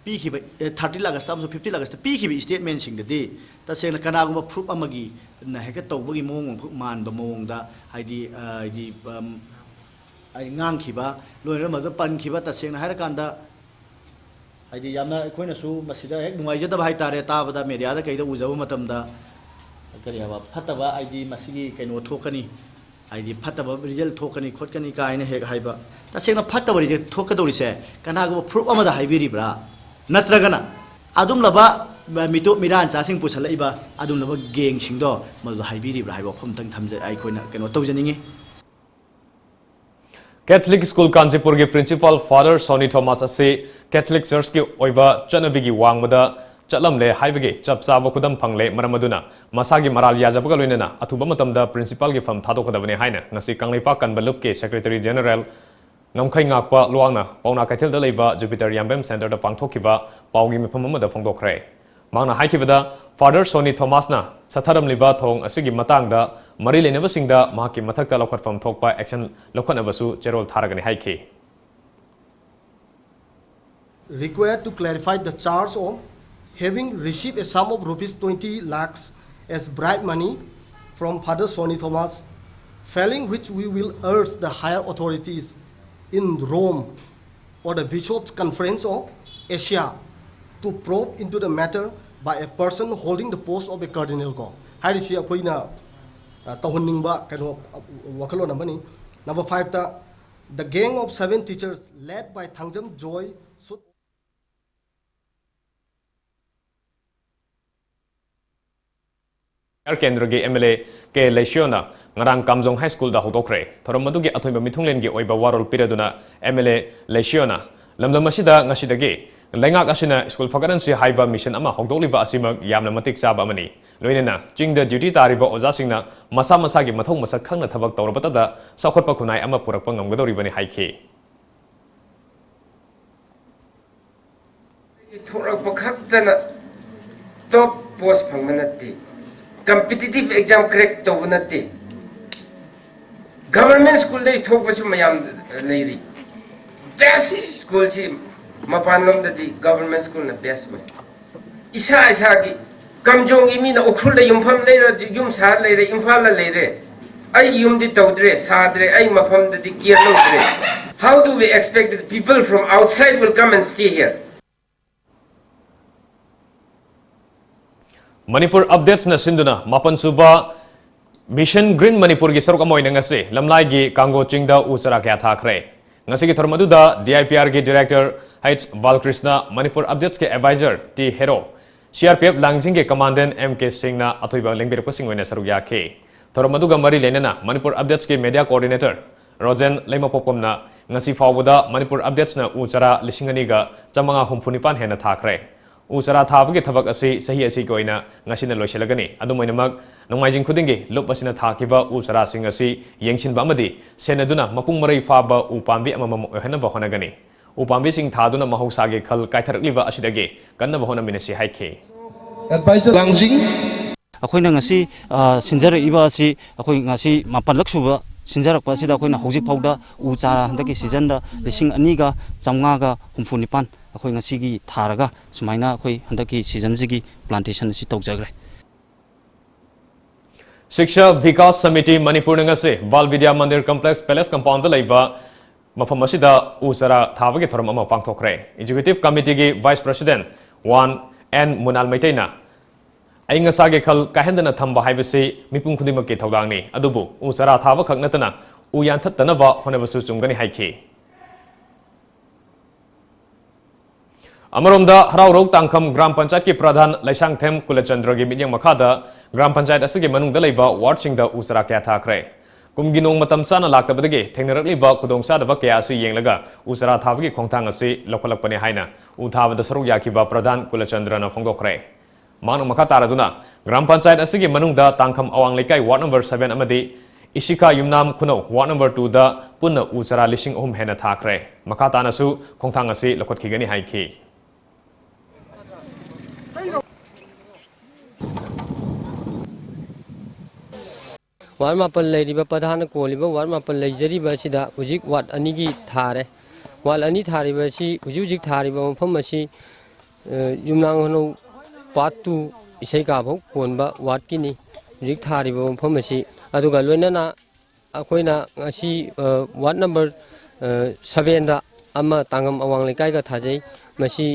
ꯄꯤꯈꯤꯕ, ꯑꯦ, thirteen Augustꯇ ꯑꯃꯁꯨꯡ fifteen Augustꯇ ꯄꯤꯈꯤꯕ statementꯁꯤꯡꯗꯗꯤ ꯇꯁꯦꯡꯅ ꯀꯅꯥꯒꯨꯝꯕ ꯐꯨꯔꯨꯞ ꯑꯃꯒꯤ ꯅ ꯍꯦꯛꯇ ꯇꯧꯕꯒꯤ ꯃꯑꯣꯡ ꯑꯃꯈꯛ ꯃꯥꯟꯕ ꯃꯑꯣꯡꯗ, ꯍꯥꯏꯗꯤ, ꯑ, ꯍꯥꯏꯗꯤ, ꯑꯝ, ꯑꯩ ꯉꯥꯡꯈꯤꯕ, ꯂꯣꯏꯅꯅ ꯃꯗꯨ ꯄꯟꯈꯤꯕ, ꯇꯁꯦꯡꯅ ꯍꯥꯏꯔꯀꯥꯟꯗ, ꯍꯥꯏꯗꯤ, ꯌꯥꯝꯅ ꯑꯩꯈꯣꯏꯅꯁꯨ ꯃꯁꯤꯗ ꯍꯦꯛ ꯅꯨꯡꯉꯥꯏꯖꯗꯕ ꯍꯥꯏꯇꯥꯔꯦ, ꯇꯥꯕꯗ, mediaꯗ ꯀꯩꯗ ꯎꯖꯕ ꯃꯇꯝꯗ, ꯀꯔꯤ ꯍꯥꯏꯕ, ꯐꯠꯇꯕ, ꯍꯥꯏꯗꯤ, ꯃꯁꯤꯒꯤ ꯀꯩꯅꯣ ꯊꯣꯛꯀꯅꯤ, ꯍꯥꯏꯗꯤ, ꯐꯠꯇꯕ result ꯊꯣꯛꯀꯅꯤ, ꯈꯣꯠꯀꯅꯤ ꯀꯥꯏꯅ ꯍꯦꯛ ꯍꯥꯏꯕ꯫ ꯇꯁꯦꯡꯅ ꯐꯠꯇꯕ result ꯊꯣꯛꯀꯗꯧꯔꯤꯁꯦ ꯀꯅꯥꯒꯨꯝꯕ ꯐꯨꯔꯨꯞ ꯑꯃꯗ ꯍꯥꯏꯕꯤꯔꯤꯕ꯭ꯔꯥ? ꯅꯠꯇ꯭ꯔꯒꯅ ꯑꯗꯨꯝꯂꯕ ꯃꯤꯇꯣꯞ ꯃꯤꯔꯥꯟꯆꯥꯁꯤꯡ ꯄꯨꯁꯜꯂꯛꯏꯕ ꯑꯗꯨꯝꯂꯕ gangꯁꯤꯡꯗꯣ ꯃꯗꯨꯗ ꯍꯥꯏꯕꯤꯔꯤꯕ꯭ꯔꯥ ꯍꯥꯏꯕ ꯋꯥꯐꯝ ꯑꯃꯇꯪ ꯊꯝꯖ-, ꯑꯩꯈꯣꯏꯅ ꯀꯩꯅꯣ ꯇꯧꯖꯅꯤꯡꯉꯤ꯫ Catholic School ꯀꯥꯟꯆꯤꯄꯨꯔꯒꯤ principal Father Sonny Thomas ꯑꯁꯤ Catholic Churchꯀꯤ ꯑꯣꯏꯕ ꯆꯠꯅꯕꯤꯒꯤ ꯋꯥꯡꯃꯗ ꯆꯠꯂꯝꯂꯦ ꯍꯥꯏꯕꯒꯤ ꯆꯞ ꯆꯥꯕ ꯈꯨꯗꯝ ꯐꯪꯂꯦ꯫ ꯃꯔꯝ ꯑꯗꯨꯅ ꯃꯁꯥꯒꯤ ꯃꯔꯥꯜ ꯌꯥꯖꯕꯒ ꯂꯣꯏꯅꯅ ꯑꯊꯨꯕ ꯃꯇꯝꯗ principalꯒꯤ ꯐꯝ ꯊꯥꯗꯣꯛꯀꯗꯕꯅꯤ ꯍꯥꯏꯅ ꯉꯁꯤ ꯀꯪꯂꯩꯄꯥꯛ ꯀꯟꯕ ꯂꯨꯞꯀꯤ Secretary General ꯉꯝꯈꯩ ꯉꯥꯛꯄ ꯂꯨꯋꯥꯡꯅ ꯄꯥꯎꯅꯥ ꯀꯩꯊꯦꯜꯗ ꯂꯩꯕ Jupiter ꯌꯥꯝꯕꯦꯝ Centreꯗ ꯄꯥꯡꯊꯣꯛꯈꯤꯕ ꯄꯥꯎꯒꯤ ꯃꯤꯐꯝ ꯑꯃꯗ ꯐꯣꯡꯗꯣꯛꯈ꯭ꯔꯦ꯫ ꯃꯍꯥꯛꯅ ꯍꯥꯏꯈꯤꯕꯗ, Father Sonny Thomasꯅ ꯆꯠꯊꯔꯝꯂꯤꯕ ꯊꯧꯑꯣꯡ ꯑꯁꯤꯒꯤ ꯃꯇꯥꯡꯗ ꯃꯔꯤ ꯂꯩꯅꯕꯁꯤꯡꯗ ꯃꯍꯥꯛꯀꯤ ꯃꯊꯛꯇ ꯂꯧꯈꯠꯐꯝ ꯊꯣꯛꯄ action ꯂꯧꯈꯠꯅꯕꯁꯨ ꯆꯦꯔꯣꯜ ꯊꯥꯔꯒꯅꯤ ꯍꯥꯏꯈꯤ꯫ Required to clarify the charge of having received a sum of rupees twenty lakhs as bribe money from Father Sonny Thomas, failing which we will urge the higher authorities in Rome or the Bishops' Conference of Asia to probe into the matter by a person holding the post of a cardinal ꯀꯣ꯫ ꯍꯥꯏꯔꯤꯁꯤ ꯑꯩꯈꯣꯏꯅ, ꯑ, ꯇꯧꯍꯟꯅꯤꯡꯕ ꯀꯩꯅꯣ, ꯑ, ꯋꯥꯈꯜꯂꯣꯟ ꯑꯃꯅꯤ꯫ Number fiveꯇ, the gang of seven teachers led by Thangjam Joy should ꯀꯦꯟꯗ꯭ꯔꯒꯤ MLA ꯀꯦ ꯂꯩꯁꯤꯌꯣꯅ ꯉꯔꯥꯡ ꯀꯥꯝꯖꯣꯡ High Schoolꯗ ꯍꯧꯗꯣꯛꯈ꯭ꯔꯦ꯫ ꯊꯧꯔꯝ ꯑꯗꯨꯒꯤ ꯑꯊꯣꯏꯕ ꯃꯤꯊꯨꯡꯂꯦꯟꯒꯤ ꯑꯣꯏꯕ ꯋꯥꯔꯣꯜ ꯄꯤꯔꯗꯨꯅ MLA ꯂꯩꯁꯤꯌꯣꯅ ꯂꯝꯗꯝ ꯑꯁꯤꯗ ꯉꯁꯤꯗꯒꯤ ꯂꯩꯉꯥꯛ ꯑꯁꯤꯅ ꯁ꯭ꯀꯨꯜ ꯐꯒꯠꯍꯟꯁꯤ ꯍꯥꯏꯕ ꯃꯤꯁꯟ ꯑꯃ ꯍꯧꯗꯣꯛꯂꯤꯕ ꯑꯁꯤꯃꯛ ꯌꯥꯝꯅ ꯃꯇꯤꯛ ꯆꯥꯕ ꯑꯃꯅꯤ꯫ ꯂꯣꯏꯅꯅ ꯆꯤꯡꯗ ꯗ꯭ꯌꯨꯇꯤ ꯇꯥꯔꯤꯕ ꯑꯣꯖꯥꯁꯤꯡꯅ ꯃꯁꯥ ꯃꯁꯥꯒꯤ ꯃꯊꯧ ꯃꯁꯛ ꯈꯪꯅ ꯊꯕꯛ ꯇꯧꯔꯕꯇꯗ ꯆꯥꯎꯈꯠꯄ ꯈꯨꯟꯅꯥꯏ ꯑꯃ ꯄꯨꯔꯛꯄ ꯉꯝꯒꯗꯧꯔꯤꯕꯅꯤ ꯍꯥꯏꯈꯤ꯫ ꯊꯣꯛꯂꯛꯄ ꯈꯛꯇꯅ ꯇꯣꯞ ꯄꯣꯁ ꯐꯪꯕ ꯅꯠꯇꯦ꯫ ꯀꯝꯄꯤꯇꯤꯇꯤꯚ ꯑꯦꯛꯖꯥꯝ ꯀ꯭ꯔꯦꯛ ꯇꯧꯕ ꯅꯠꯇꯦ꯫ ꯒꯚꯔꯟꯃꯦꯟ ꯁ꯭ꯀꯨꯜꯗꯒꯤ ꯊꯣꯛꯄꯁꯨ ꯃꯌꯥꯝ ꯂꯩꯔꯤ꯫ ꯕꯦꯁ ꯁ꯭ꯀꯨꯜꯁꯤ ꯃꯄꯥꯟꯂꯣꯝꯗꯗꯤ ꯒꯚꯔꯟꯃꯦꯟ ꯁ꯭ꯀꯨꯜꯅ ꯕꯦꯁ ꯑꯣꯏ꯫ ꯏꯁꯥ ꯏꯁꯥꯒꯤ ꯀꯝꯖꯣꯡꯒꯤ ꯃꯤꯅ ꯎꯈ꯭ꯔꯨꯜꯗ ꯌꯨꯝꯐꯝ ꯂꯩꯔ ꯌꯨꯝ ꯁꯥꯔ ꯂꯩꯔꯦ, ꯏꯝꯐꯥꯜꯗ ꯂꯩꯔꯦ꯫ ꯑꯩ ꯌꯨꯝꯗꯤ ꯇꯧꯗ꯭ꯔꯦ, ꯁꯥꯗ꯭ꯔꯦ꯫ ꯑꯩ ꯃꯐꯝꯗꯗꯤ care ꯂꯧꯗ꯭ꯔꯦ꯫ How do we expect that people from outside will come and stay here? Manipur ꯑꯞꯗꯦꯠꯁꯅ ꯁꯤꯟꯗꯨꯅ ꯃꯥꯄꯟ ꯁꯨꯕ ꯃꯤꯁꯟ ꯒ꯭ꯔꯤꯟ ꯃꯅꯤꯄꯨꯔꯒꯤ ꯁꯔꯨꯛ ꯑꯃ ꯑꯣꯏꯅ ꯉꯁꯤ ꯂꯝꯂꯥꯏꯒꯤ ꯀꯥꯡꯒꯣ ꯆꯤꯡꯗ ꯎ ꯆꯥꯔꯥ ꯀꯌꯥ ꯊꯥꯈ꯭ꯔꯦ꯫ ꯉꯁꯤꯒꯤ ꯊꯧꯔꯝ ꯑꯗꯨꯗ ꯗꯤ ꯑꯥꯏ ꯄꯤ ꯑꯥꯔꯒꯤ ꯗꯤꯔꯦꯛꯇꯔ ꯍꯩꯆ ꯕꯥꯂꯀ꯭ꯔꯤꯁꯅ, ꯃꯅꯤꯄꯨꯔ ꯑꯞꯗꯦꯠꯁꯀꯤ advisor T Hero, C R P F ꯂꯥꯡꯖꯤꯡꯒꯤ ꯀꯃꯥꯟꯗꯦꯟ ꯑꯦꯝ ꯀꯦ ꯁꯤꯡꯅ ꯑꯊꯣꯏꯕ ꯂꯦꯡꯕꯤꯔꯛꯄꯁꯤꯡ ꯑꯣꯏꯅ ꯁꯔꯨꯛ ꯌꯥꯈꯤ꯫ ꯊꯧꯔꯝ ꯑꯗꯨꯒ ꯃꯔꯤ ꯂꯩꯅꯅ ꯃꯅꯤꯄꯨꯔ ꯑꯞꯗꯦꯠꯁꯀꯤ ꯃꯦꯗꯤꯌꯥ ꯀꯣꯑꯣꯔꯗꯤꯅꯦꯇꯔ ꯔꯣꯖꯦꯟ ꯂꯩꯃꯄꯣꯛꯄꯝꯅ ꯉꯁꯤ ꯐꯥꯎꯕꯗ ꯃꯅꯤꯄꯨꯔ ꯑꯞꯗꯦꯠꯁꯅ ꯎ ꯆꯥꯔꯥ ꯂꯤꯁꯤꯡ ꯑꯅꯤꯒ ꯆꯥꯃꯉꯥ ꯍꯨꯝꯐꯨ ꯅꯤꯄꯥꯟ ꯍꯦꯟꯅ ꯊꯥꯈ꯭ꯔꯦ꯫ ꯎ ꯆꯥꯔꯥ ꯊꯥꯕꯒꯤ ꯊꯕꯛ ꯑꯁꯤ ꯆꯍꯤ ꯑꯁꯤꯒꯤ ꯑꯣꯏꯅ ꯉꯁꯤꯅ ꯂꯣꯏꯁꯤꯜꯂꯒꯅꯤ꯫ ꯑꯗꯨꯝ ꯑꯣꯏꯅꯃꯛ, ꯅꯣꯡꯃꯥꯏꯖꯤꯡ ꯈꯨꯗꯤꯡꯒꯤ ꯂꯨꯞ ꯑꯁꯤꯅ ꯊꯥꯈꯤꯕ ꯎ ꯆꯥꯔꯥꯁꯤꯡ ꯑꯁꯤ ꯌꯦꯡꯁꯤꯟꯕ ꯑꯃꯗꯤ ꯁꯦꯟꯅꯗꯨꯅ ꯃꯄꯨꯡ ꯃꯔꯩ ꯐꯥꯕ ꯎ ꯄꯥꯝꯕꯤ ꯑꯃꯃꯝ ꯑꯣꯏꯍꯟꯅꯕ ꯍꯣꯠꯅꯒꯅꯤ꯫ ꯎ ꯄꯥꯝꯕꯤꯁꯤꯡ ꯊꯥꯗꯨꯅ ꯃꯍꯧꯁꯥꯒꯤ ꯈꯜ ꯀꯥꯏꯊꯔꯛꯂꯤꯕ ꯑꯁꯤꯗꯒꯤ ꯀꯟꯅꯕ ꯍꯣꯠꯅꯃꯤꯟꯅꯁꯤ ꯍꯥꯏꯈꯤ꯫ Advisor ꯂꯥꯡꯖꯤꯡ꯫ ꯑꯩꯈꯣꯏꯅ ꯉꯁꯤ ꯑ, ꯁꯤꯟꯖꯔꯛꯏꯕ ꯑꯁꯤ ꯑꯩꯈꯣꯏ ꯉꯁꯤ ꯃꯥꯄꯜꯂꯛ ꯁꯨꯕ ꯁꯤꯟꯖꯔꯛꯄ ꯑꯁꯤꯗ ꯑꯩꯈꯣꯏꯅ ꯍꯧꯖꯤꯛ ꯐꯥꯎꯗ ꯎ ꯆꯥꯔ ꯍꯟꯗꯛꯀꯤ ꯁꯤꯖꯟꯗ ꯂꯤꯁꯤꯡ ꯑꯅꯤꯒ ꯆꯥꯃꯉꯥꯒ ꯍꯨꯝꯐꯨ ꯅꯤꯄꯥꯟ ꯑꯩꯈꯣꯏ ꯉꯁꯤꯒꯤ ꯊꯥꯔꯒ ꯁꯨꯃꯥꯏꯅ ꯑꯩꯈꯣꯏ ꯍꯟꯗꯛꯀꯤ ꯁꯤꯖꯟꯁꯤꯒꯤ ꯄ꯭ꯂꯥꯟꯇꯦꯁꯟ ꯑꯁꯤ ꯇꯧꯖꯈ꯭ꯔꯦ꯫ ꯁꯤꯛꯁꯥ ꯚꯤꯀꯥꯁ ꯁꯃꯤꯇꯤ ꯃꯅꯤꯄꯨꯔꯅ ꯉꯁꯤ Bal Vidya Mandir complex palace compound ꯂꯩꯕ ꯃꯐꯝ ꯑꯁꯤꯗ ꯎ ꯆꯥꯔꯥ ꯊꯥꯕꯒꯤ ꯊꯧꯔꯝ ꯑꯃ ꯄꯥꯡꯊꯣꯛꯈ꯭ꯔꯦ꯫ ꯑꯦꯛꯖꯤꯀ꯭ꯌꯨꯇꯤꯚ ꯀꯃꯤꯇꯤꯒꯤ ꯚꯥꯏꯁ ꯄ꯭ꯔꯁꯤꯗꯦꯟꯠ ꯋꯥꯟ ꯑꯦꯟ ꯃꯨꯅꯥꯜ ꯃꯩꯇꯩꯅ, "ꯑꯏꯪ ꯑꯁꯥꯒꯤ ꯈꯜ ꯀꯥꯏꯍꯟꯗꯅ ꯊꯝꯕ ꯍꯥꯏꯕꯁꯤ ꯃꯤꯄꯨꯝ ꯈꯨꯗꯤꯡꯃꯛꯀꯤ ꯊꯧꯗꯥꯡꯅꯤ, ꯑꯗꯨꯕꯨ ꯎ ꯆꯥꯔꯥ ꯊꯥꯕ ꯈꯛ ꯅꯠꯇꯅ ꯎ ꯌꯥꯟꯊꯠꯇꯅꯕ ꯍꯣꯠꯅꯕꯁꯨ ꯆꯨꯝꯒꯅꯤ" ꯍꯥꯏꯈꯤ꯫ ꯑꯃꯔꯣꯝꯗ, ꯍꯔꯥꯎꯔꯧ ꯇꯥꯡꯈꯝ ꯒ꯭ꯔꯥꯝ ꯄꯟꯆꯥꯌꯠꯀꯤ ꯄ꯭ꯔꯙꯥꯟ ꯂꯩꯁꯥꯡꯊꯦꯝ ꯀꯨꯂꯆꯟꯗ꯭ꯔꯒꯤ ꯃꯤꯠꯌꯦꯡ ꯃꯈꯥꯗ ꯒ꯭ꯔꯥꯝ ꯄꯟꯆꯥꯌꯠ ꯑꯁꯤꯒꯤ ꯃꯅꯨꯡꯗ ꯂꯩꯕ ꯋꯥꯔꯗꯁꯤꯡꯗ ꯎ ꯆꯥꯔꯥ ꯀꯌꯥ ꯊꯥꯈ꯭ꯔꯦ꯫ ꯀꯨꯝꯒꯤ ꯅꯣꯡ ꯃꯇꯝ ꯆꯥꯅ ꯂꯥꯛꯇꯕꯗꯒꯤ ꯊꯦꯡꯅꯔꯛꯂꯤꯕ ꯈꯨꯗꯣꯡꯆꯥꯗꯕ ꯀꯌꯥ ꯑꯁꯤ ꯌꯦꯡꯂꯒ ꯎ ꯆꯥꯔꯥ ꯊꯥꯕꯒꯤ ꯈꯣꯡꯊꯥꯡ ꯑꯁꯤ ꯂꯧꯈꯠꯂꯛꯄꯅꯤ ꯍꯥꯏꯅ ꯎ ꯊꯥꯕꯗ ꯁꯔꯨꯛ ꯌꯥꯈꯤꯕ ꯄ꯭ꯔꯙꯥꯟ ꯀꯨꯂꯆꯟꯗ꯭ꯔꯅ ꯐꯣꯡꯗꯣꯛꯈ꯭ꯔꯦ꯫ ꯃꯍꯥꯛꯅ ꯃꯈꯥ ꯇꯥꯔꯗꯨꯅ ꯒ꯭ꯔꯥꯝ ꯄꯟꯆꯥꯌꯠ ꯑꯁꯤꯒꯤ ꯃꯅꯨꯡꯗ ꯇꯥꯡꯈꯝ ꯑꯋꯥꯡ ꯂꯩꯀꯥꯏ ꯋꯥꯔꯗ ꯅꯝꯕꯔ seven ꯑꯃꯗꯤ ꯏꯁꯤꯀꯥ ꯌꯨꯝꯅꯥꯝ ꯈꯨꯅꯧ ꯋꯥꯔꯗ ꯅꯝꯕꯔ twoꯗ ꯄꯨꯟꯅ ꯎ ꯆꯥꯔꯥ ꯂꯤꯁꯤꯡ ꯑꯍꯨꯝ ꯍꯦꯟꯅ ꯊꯥꯈ꯭ꯔꯦ꯫ ꯃꯈꯥ ꯇꯥꯅꯁꯨ ꯈꯣꯡꯊꯥꯡ ꯑꯁꯤ ꯂꯧꯈꯠꯈꯤꯒꯅꯤ ꯍꯥꯏꯈꯤ꯫ ꯋꯥꯔꯗ ꯃꯥꯄꯟ ꯂꯩꯔꯤꯕ, ꯄ꯭ꯔꯙꯥꯟꯅ ꯀꯣꯜꯂꯤꯕ ꯋꯥꯔꯗ ꯃꯥꯄꯟ ꯂꯩꯖꯔꯤꯕ ꯑꯁꯤꯗ ꯍꯧꯖꯤꯛ ꯋꯥꯔꯗ ꯑꯅꯤꯒꯤ ꯊꯥꯔꯦ꯫ ꯋꯥꯔꯗ ꯑꯅꯤ ꯊꯥꯔꯤꯕ ꯑꯁꯤ, ꯍꯧꯖꯤꯛ ꯍꯧꯖꯤꯛ ꯊꯥꯔꯤꯕ ꯃꯐꯝ ꯑꯁꯤ, ꯑ, ꯌꯨꯝꯅꯥꯝ ꯈꯨꯅꯧ part two ꯏꯁꯩꯀꯥꯐꯧ ꯀꯣꯟꯕ ꯋꯥꯔꯗꯀꯤꯅꯤ ꯍꯧꯖꯤꯛ ꯊꯥꯔꯤꯕ ꯃꯐꯝ ꯑꯁꯤ꯫ ꯑꯗꯨꯒ ꯂꯣꯏꯅꯅ ꯑꯩꯈꯣꯏꯅ ꯉꯁꯤ, ꯑ, ꯋꯥꯔꯗ ꯅꯝꯕꯔ, ꯑ, sevenꯗ ꯑꯃ ꯇꯥꯡꯉꯝ ꯑꯋꯥꯡ ꯂꯩꯀꯥꯏꯒ ꯊꯥꯖꯩ꯫ ꯃꯁꯤ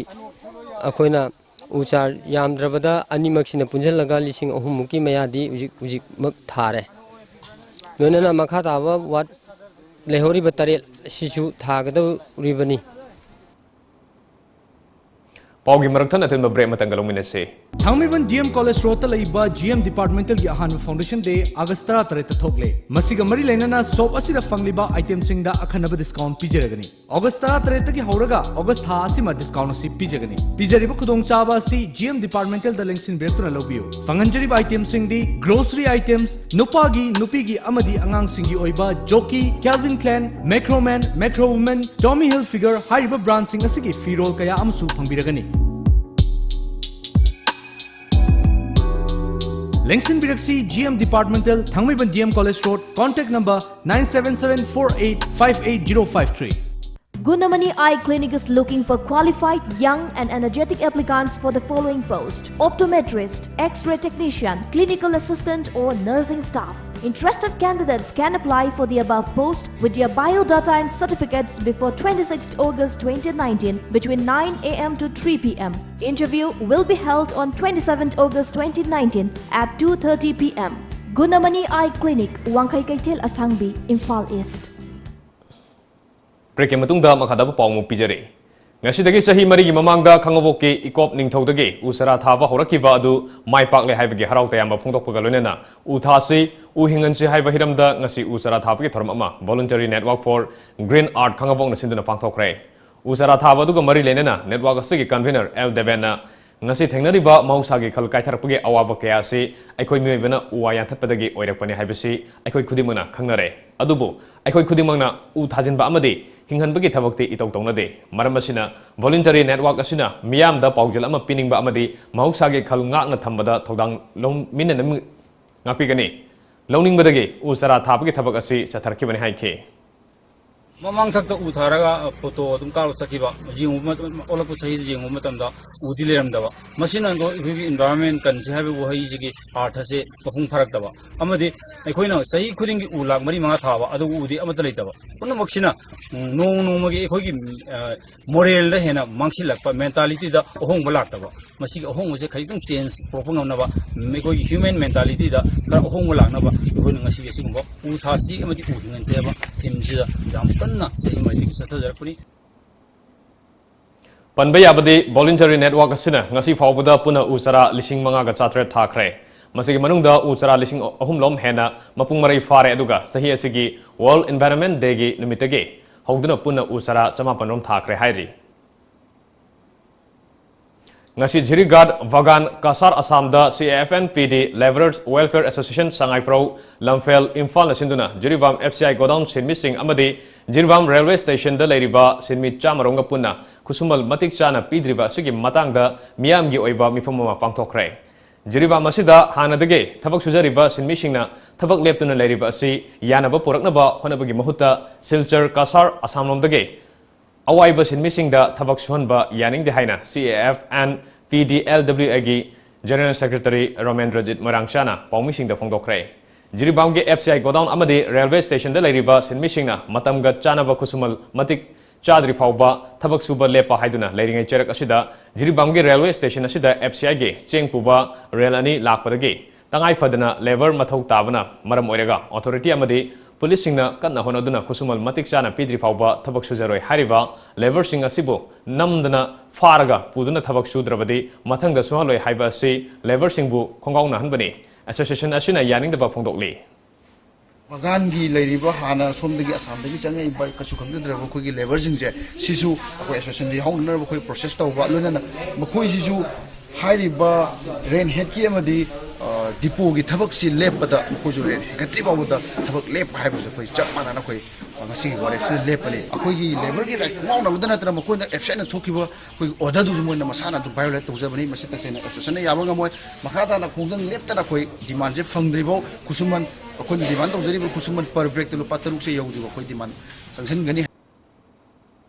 ꯑꯩꯈꯣꯏꯅ ꯎ ꯆꯥꯔ ꯌꯥꯝꯗ꯭ꯔꯕꯗ ꯑꯅꯤꯃꯛꯁꯤꯅ ꯄꯨꯟꯁꯤꯜꯂꯒ ꯂꯤꯁꯤꯡ ꯑꯍꯨꯝꯃꯨꯛꯀꯤ ꯃꯌꯥꯗꯤ ꯍꯧꯖꯤꯛ, ꯍꯧꯖꯤꯛꯃꯛ ꯊꯥꯔꯦ꯫ ꯂꯣꯏꯅꯅ ꯃꯈꯥ ꯇꯥꯕ ꯋꯥꯔꯗ ꯂꯩꯍꯧꯔꯤꯕ ꯇꯔꯦꯠ ꯑꯁꯤꯁꯨ ꯊꯥꯒꯗꯧꯔꯤꯕꯅꯤ꯫ ꯄꯥꯎꯒꯤ ꯃꯔꯛ ꯊꯠꯅ ꯑꯊꯤꯟꯕ break ꯑꯃꯇꯪꯒ ꯂꯧꯃꯤꯟꯅꯁꯤ꯫ ꯊꯥꯡꯃꯩꯕꯟ D M College Roadꯇ ꯂꯩꯕ G M Departmentalꯒꯤ ꯑꯍꯥꯟꯕ Foundation Day August ꯇꯔꯥꯇꯔꯦꯠꯇ ꯊꯣꯛꯂꯦ꯫ ꯃꯁꯤꯒ ꯃꯔꯤ ꯂꯩꯅꯅ shop ꯑꯁꯤꯗ ꯐꯪꯂꯤꯕ itemꯁꯤꯡꯗ ꯑꯈꯟꯅꯕ discount ꯄꯤꯖꯔꯒꯅꯤ꯫ August ꯇꯔꯥꯇꯔꯦꯠꯇꯒꯤ ꯍꯧꯔꯒ August ꯊꯥ ꯑꯁꯤꯃ discount ꯑꯁꯤ ꯄꯤꯖꯒꯅꯤ꯫ ꯄꯤꯖꯔꯤꯕ ꯈꯨꯗꯣꯡꯆꯥꯕ ꯑꯁꯤ G M Departmentalꯗ ꯂꯦꯡꯁꯤꯟꯕꯤꯔꯛꯇꯨꯅ ꯂꯧꯕꯤꯌꯨ꯫ ꯐꯪꯍꯟꯖꯔꯤꯕ itemꯁꯤꯡꯗꯤ grocery items, ꯅꯨꯄꯥꯒꯤ, ꯅꯨꯄꯤꯒꯤ ꯑꯃꯗꯤ ꯑꯉꯥꯡꯁꯤꯡꯒꯤ ꯑꯣꯏꯕ Jockey, Calvin Klein, Macroman, Macro Woman, Tommy Hilfiger ꯍꯥꯏꯔꯤꯕ brandꯁꯤꯡ ꯑꯁꯤꯒꯤ ꯐꯤꯔꯣꯜ ꯀꯌꯥ ꯑꯃꯁꯨ ꯐꯪꯕꯤꯔꯒꯅꯤ꯫ ꯂꯦꯡꯁꯤꯟꯕꯤꯔꯛꯁꯤ G M Departmental, Thangmeiband D M College Road, contact number nine seven seven four eight five eight zero five three꯫ Gunamani Eye Clinic is looking for qualified, young and energetic applicants for the following post: optometrist, X-ray technician, clinical assistant or nursing staff. Interested candidates can apply for the above post with their biodata and certificates before twenty-sixth August twenty nineteen between nine A M to three P M. Interview will be held on twenty-seventh August twenty nineteen at two thirty P M. Gunamani Eye Clinic, Wangkhai Keithel Asangbi, Imphal East. Breakꯀꯤ ꯃꯇꯨꯡꯗ ꯃꯈꯥ ꯇꯥꯕ ꯄꯥꯎ ꯑꯃꯨꯛ ꯄꯤꯖꯔꯤ꯫ ꯉꯁꯤꯗꯒꯤ ꯆꯍꯤ ꯃꯔꯤꯒꯤ ꯃꯃꯥꯡꯗ ꯈꯥꯉꯕꯣꯛꯀꯤ ꯏꯀꯣꯞ ꯅꯤꯡꯊꯧꯗꯒꯤ ꯎ ꯆꯥꯔꯥ ꯊꯥꯕ ꯍꯧꯔꯛꯈꯤꯕ ꯑꯗꯨ ꯃꯥꯏ ꯄꯥꯛꯂꯦ ꯍꯥꯏꯕꯒꯤ ꯍꯔꯥꯎ ꯇꯌꯥꯝꯕ ꯐꯣꯡꯗꯣꯛꯄꯒ ꯂꯣꯏꯅꯅ ꯎ ꯊꯥꯁꯤ, ꯎ ꯍꯤꯡꯍꯟꯁꯤ ꯍꯥꯏꯕ ꯍꯤꯔꯝꯗ ꯉꯁꯤ ꯎ ꯆꯥꯔꯥ ꯊꯥꯕꯒꯤ ꯊꯧꯔꯝ ꯑꯃ Voluntary Network for Green Earth ꯈꯥꯉꯕꯣꯛꯅ ꯁꯤꯟꯗꯨꯅ ꯄꯥꯡꯊꯣꯛꯈ꯭ꯔꯦ꯫ ꯎ ꯆꯥꯔꯥ ꯊꯥꯕ ꯑꯗꯨꯒ ꯃꯔꯤ ꯂꯩꯅꯅ network ꯑꯁꯤꯒꯤ convener ꯑꯦꯜ ꯗꯦꯕꯦꯟꯅ ꯉꯁꯤ ꯊꯦꯡꯅꯔꯤꯕ ꯃꯍꯧꯁꯥꯒꯤ ꯈꯜ ꯀꯥꯏꯊꯔꯛꯄꯒꯤ ꯑꯋꯥꯕ ꯀꯌꯥ ꯑꯁꯤ ꯑꯩꯈꯣꯏ ꯃꯤꯑꯣꯏꯕꯅ ꯎ ꯋꯥ ꯌꯥꯟꯊꯠꯄꯗꯒꯤ ꯑꯣꯏꯔꯛꯄꯅꯤ ꯍꯥꯏꯕꯁꯤ ꯑꯩꯈꯣꯏ ꯈꯨꯗꯤꯡꯃꯛꯅ ꯈꯪꯅꯔꯦ꯫ ꯑꯗꯨꯕꯨ ꯑꯩꯈꯣꯏ ꯈꯨꯗꯤꯡꯃꯛꯅ ꯎ ꯊꯥꯖꯤꯟꯕ ꯑꯃꯗꯤ ꯍꯤꯡꯍꯟꯕꯒꯤ ꯊꯕꯛꯇꯤ ꯏꯇꯧ ꯇꯧꯅꯗꯦ꯫ ꯃꯔꯝ ꯑꯁꯤꯅ Voluntary Network ꯑꯁꯤꯅ ꯃꯤꯌꯥꯝꯗ ꯄꯥꯎꯖꯦꯜ ꯑꯃ ꯄꯤꯅꯤꯡꯕ ꯑꯃꯗꯤ ꯃꯍꯧꯁꯥꯒꯤ ꯈꯜ ꯉꯥꯛꯅ ꯊꯝꯕꯗ ꯊꯧꯗꯥꯡ ꯂꯧꯃꯤꯟꯅꯅꯤꯡ-, ꯉꯥꯛꯄꯤꯒꯅꯤ꯫ ꯂꯧꯅꯤꯡꯕꯗꯒꯤ ꯎ ꯆꯥꯔꯥ ꯊꯥꯕꯒꯤ ꯊꯕꯛ ꯑꯁꯤ ꯆꯠꯊꯔꯛꯈꯤꯕꯅꯤ ꯍꯥꯏꯈꯤ꯫ ꯃꯃꯥꯡ ꯊꯛꯇ ꯎ ꯊꯥꯔꯒ ꯐꯣꯇꯣ ꯑꯗꯨꯝ ꯀꯥꯞꯂ ꯆꯠꯈꯤꯕ, ꯌꯦꯡꯉꯨꯕ ꯃꯇꯝ, ꯑꯣꯜꯂꯛꯄ ꯆꯍꯤꯗ ꯌꯦꯡꯉꯨꯕ ꯃꯇꯝꯗ ꯎꯗꯤ ꯂꯩꯔꯝꯗꯕ꯫ ꯃꯁꯤꯅ ꯑꯩꯈꯣꯏꯒꯤ environment ꯀꯟꯁꯤ ꯍꯥꯏꯕ ꯋꯥꯍꯩꯁꯤꯒꯤ ꯑꯥꯔꯊꯁꯦ ꯃꯄꯨꯡ ꯐꯥꯔꯛꯇꯕ, ꯑꯃꯗꯤ ꯑꯩꯈꯣꯏꯅ ꯆꯍꯤ ꯈꯨꯗꯤꯡꯒꯤ ꯎ ꯂꯥꯛ ꯃꯔꯤ ꯃꯉꯥ ꯊꯥꯕ, ꯑꯗꯨꯕꯨ ꯎꯗꯤ ꯑꯃꯠꯇ ꯂꯩꯇꯕ꯫ ꯄꯨꯝꯅꯃꯛꯁꯤꯅ, ꯎꯝ, ꯅꯣꯡꯃ ꯅꯣꯡꯃꯒꯤ ꯑꯩꯈꯣꯏꯒꯤ, ꯑ, moralꯗ ꯍꯦꯟꯅ ꯃꯥꯡꯁꯤꯜꯂꯛꯄ, mentalityꯗ ꯑꯍꯣꯡꯕ ꯂꯥꯛꯇꯕ, ꯃꯁꯤꯒꯤ ꯑꯍꯣꯡꯕꯁꯦ ꯈꯖꯤꯛꯇꯪ change ꯄꯨꯔꯛꯄ ꯉꯝꯅꯕ, ꯎꯝ, ꯑꯩꯈꯣꯏꯒꯤ human mentalityꯗ ꯈꯔ ꯑꯍꯣꯡꯕ ꯂꯥꯛꯅꯕ ꯑꯩꯈꯣꯏꯅ ꯉꯁꯤꯒꯤ ꯑꯁꯤꯒꯨꯝꯕ ꯎ ꯊꯥꯁꯤ ꯑꯃꯗꯤ ꯎ ꯍꯤꯡꯍꯟꯁꯤ ꯍꯥꯏꯕ themeꯁꯤꯗ ꯌꯥꯝ ꯀꯟꯅ ꯆꯍꯤ ꯃꯔꯤꯗꯒꯤ ꯆꯠꯊꯖꯔꯛꯄꯅꯤ꯫ ꯄꯟꯕ ꯌꯥꯕꯗꯤ, Voluntary Network ꯑꯁꯤꯅ ꯉꯁꯤ ꯐꯥꯎꯕꯗ ꯄꯨꯟꯅ ꯎ ꯆꯥꯔꯥ ꯂꯤꯁꯤꯡ ꯃꯉꯥꯒ ꯆꯥꯇ꯭ꯔꯦꯠ ꯊꯥꯈ꯭ꯔꯦ꯫ ꯃꯁꯤꯒꯤ ꯃꯅꯨꯡꯗ ꯎ ꯆꯥꯔꯥ ꯂꯤꯁꯤꯡ ꯑꯍꯨꯝ ꯂꯣꯝ ꯍꯦꯟꯅ ꯃꯄꯨꯡ ꯃꯔꯩ ꯐꯥꯔꯦ, ꯑꯗꯨꯒ ꯆꯍꯤ ꯑꯁꯤꯒꯤ World Environment Dayꯒꯤ ꯅꯨꯃꯤꯠꯇꯒꯤ ꯍꯧꯗꯨꯅ ꯄꯨꯟꯅ ꯎ ꯆꯥꯔꯥ ꯆꯃꯥꯄꯟ ꯔꯣꯝ ꯊꯥꯈ꯭ꯔꯦ ꯍꯥꯏꯔꯤ꯫ ꯉꯁꯤ ꯖꯤꯔꯤꯒꯥꯠ ꯚꯒꯥꯟ Cachar ꯑꯁꯥꯝꯗ C A F N P D Labourers Welfare Association ꯁꯉꯥꯏꯄ꯭ꯔꯧ ꯂꯝꯐꯦꯜ ꯏꯝꯐꯥꯜꯅ ꯁꯤꯟꯗꯨꯅ Jiribam F C I godown ꯁꯤꯟꯃꯤꯁꯤꯡ ꯑꯃꯗꯤ ꯖꯤꯔꯤꯕꯥꯝ railway stationꯗ ꯂꯩꯔꯤꯕ ꯁꯤꯟꯃꯤ ꯆꯥꯝꯃꯔꯣꯝꯒ ꯄꯨꯟꯅ ꯈꯨꯠꯁꯨꯃꯜ ꯃꯇꯤꯛ ꯆꯥꯅ ꯄꯤꯗ꯭ꯔꯤꯕ ꯑꯁꯤꯒꯤ ꯃꯇꯥꯡꯗ ꯃꯤꯌꯥꯝꯒꯤ ꯑꯣꯏꯕ ꯃꯤꯐꯝ ꯑꯃ ꯄꯥꯡꯊꯣꯛꯈ꯭ꯔꯦ꯫ ꯖꯤꯔꯤꯕꯥꯝ ꯑꯁꯤꯗ ꯍꯥꯟꯅꯗꯒꯤ ꯊꯕꯛ ꯁꯨꯖꯔꯤꯕ ꯁꯤꯟꯃꯤꯁꯤꯡꯅ ꯊꯕꯛ ꯂꯦꯞꯇꯨꯅ ꯂꯩꯔꯤꯕ ꯑꯁꯤ ꯌꯥꯅꯕ ꯄꯨꯔꯛꯅꯕ ꯍꯣꯠꯅꯕꯒꯤ ꯃꯍꯨꯠꯇ ꯁꯤꯜꯆꯔ ꯀꯁꯥꯔ ꯑꯁꯥꯝꯂꯣꯝꯗꯒꯤ ꯑꯋꯥꯏꯕ ꯁꯤꯟꯃꯤꯁꯤꯡꯗ ꯊꯕꯛ ꯁꯨꯍꯟꯕ ꯌꯥꯅꯤꯡꯗꯦ ꯍꯥꯏꯅ C A F N P D L W Aꯒꯤ General Secretary ꯔꯣꯃꯦꯟꯗ꯭ꯔꯖꯤꯠ ꯃꯣꯏꯔꯥꯡꯆꯥꯅ ꯄꯥꯎꯃꯤꯁꯤꯡꯗ ꯐꯣꯡꯗꯣꯛꯈ꯭ꯔꯦ꯫ ꯖꯤꯔꯤꯕꯥꯝꯒꯤ F C I godown ꯑꯃꯗꯤ railway stationꯗ ꯂꯩꯔꯤꯕ ꯁꯤꯟꯃꯤꯁꯤꯡꯅ ꯃꯇꯝꯒ ꯆꯥꯅꯕ ꯈꯨꯠꯁꯨꯃꯜ ꯃꯇꯤꯛ ꯆꯥꯗ꯭ꯔꯤ ꯐꯥꯎꯕ ꯊꯕꯛ ꯁꯨꯕ ꯂꯦꯞꯄ ꯍꯥꯏꯗꯨꯅ ꯂꯩꯔꯤꯉꯩ ꯆꯩꯔꯛ ꯑꯁꯤꯗ ꯖꯤꯔꯤꯕꯥꯝꯒꯤ railway station ꯑꯁꯤꯗ F C Iꯒꯤ ꯆꯦꯡ ꯄꯨꯕ rail ꯑꯅꯤ ꯂꯥꯛꯄꯗꯒꯤ ꯇꯉꯥꯏ ꯐꯗꯅ labour ꯃꯊꯧ ꯇꯥꯕꯅ ꯃꯔꯝ ꯑꯣꯏꯔꯒ authority ꯑꯃꯗꯤ ꯄꯨꯂꯤꯁꯁꯤꯡꯅ ꯀꯟꯅ ꯍꯣꯠꯅꯗꯨꯅ ꯈꯨꯠꯁꯨꯃꯟ ꯃꯇꯤꯛ ꯆꯥꯅ ꯄꯤꯗ꯭ꯔꯤ ꯐꯥꯎꯕ ꯊꯕꯛ ꯁꯨꯖꯔꯣꯏ ꯍꯥꯏꯔꯤꯕ ꯂꯦꯕꯔꯁꯤꯡ ꯑꯁꯤꯕꯨ ꯅꯝꯗꯅ ꯐꯥꯔꯒ ꯄꯨꯗꯨꯅ ꯊꯕꯛ ꯁꯨꯗ꯭ꯔꯕꯗꯤ ꯃꯊꯪꯗ ꯁꯨꯍꯜꯂꯣꯏ ꯍꯥꯏꯕ ꯑꯁꯤ ꯂꯦꯕꯔꯁꯤꯡꯕꯨ ꯈꯣꯡꯒꯥꯎꯅꯍꯟꯕꯅꯤ꯫ ꯑꯦꯁꯣꯁꯤꯌꯦꯁꯟ ꯑꯁꯤꯅ ꯌꯥꯅꯤꯡꯗꯕ ꯐꯣꯡꯗꯣꯛꯂꯤ꯫ ꯃꯒꯥꯟꯒꯤ ꯂꯩꯔꯤꯕ ꯍꯥꯟꯅ ꯁꯣꯝꯗꯒꯤ ꯑꯁꯥꯝꯗꯒꯤ ꯆꯪꯉꯛꯏꯕ ꯀꯩꯁꯨ ꯈꯪꯖꯗ꯭ꯔꯕ ꯑꯩꯈꯣꯏꯒꯤ ꯂꯦꯕꯔꯁꯤꯡꯁꯦ ꯁꯤꯁꯨ ꯑꯩꯈꯣꯏ ꯑꯦꯁꯣꯁꯤꯌꯦꯁꯟꯗ ꯌꯥꯎꯍꯧꯅꯅꯕ ꯑꯩꯈꯣꯏ ꯄ꯭ꯔꯣꯁꯦꯁ ꯇꯧꯕ, ꯂꯣꯏꯅꯅ ꯃꯈꯣꯏꯁꯤꯁꯨ ꯍꯥꯏꯔꯤꯕ ꯔꯦꯟ ꯍꯦꯗꯀꯤ ꯑꯃꯗꯤ, ꯑ, ꯗꯤꯄꯣꯒꯤ ꯊꯕꯛꯁꯤ ꯂꯦꯞꯄꯗ ꯃꯈꯣꯏꯁꯨ ꯔꯦꯟ ꯍꯦꯟꯒꯠꯇ꯭ꯔꯤ ꯐꯥꯎꯕꯗ ꯊꯕꯛ ꯂꯦꯞꯄ ꯍꯥꯏꯕꯁꯦ ꯑꯩꯈꯣꯏ ꯆꯞ ꯃꯥꯟꯅꯅ ꯑꯩꯈꯣꯏ ꯉꯁꯤꯒꯤ ꯋꯥꯔꯦꯞꯁꯤꯗ ꯂꯦꯞꯄꯅꯤ꯫ ꯑꯩꯈꯣꯏꯒꯤ ꯂꯦꯕꯔꯒꯤ ꯔꯥꯏꯠ ꯈꯣꯡꯒꯥꯎꯅꯕꯗ ꯅꯠꯇꯅ ꯃꯈꯣꯏꯅ ꯑꯦꯞꯁꯦꯟ ꯊꯣꯛꯈꯤꯕ ꯑꯩꯈꯣꯏꯒꯤ ꯑꯣꯔꯗꯔꯗꯨꯁꯨ ꯃꯣꯏꯅ ꯃꯁꯥꯅ ꯑꯗꯨꯝ ꯚꯥꯏꯑꯣꯂꯦꯠ ꯇꯧꯖꯕꯅꯤ꯫ ꯃꯁꯤ ꯇꯁꯦꯡꯅ ꯑꯦꯁꯣꯁꯤꯌꯦꯁꯟꯅ ꯌꯥꯕ ꯉꯝꯃꯣꯏ꯫ ꯃꯈꯥ ꯇꯥꯅ ꯈꯣꯡꯖꯪ ꯂꯦꯞꯇꯅ ꯑꯩꯈꯣꯏ ꯗꯤꯃꯥꯟꯁꯦ ꯐꯪꯗ꯭ꯔꯤꯐꯥꯎ ꯈꯨꯠꯁꯨꯃꯟ, ꯑꯩꯈꯣꯏꯅ ꯗꯤꯃꯥꯟ ꯇꯧꯖꯔꯤꯕ ꯈꯨꯠꯁꯨꯃꯟ ꯄꯔ ꯕ꯭ꯔꯦꯛꯇ ꯂꯨꯄꯥ ꯇꯔꯨꯛꯁꯦ ꯌꯧꯗ꯭ꯔꯤꯕ ꯑꯩꯈꯣꯏ ꯗꯤꯃꯥꯟ ꯆꯪꯁꯤꯟꯒꯅꯤ꯫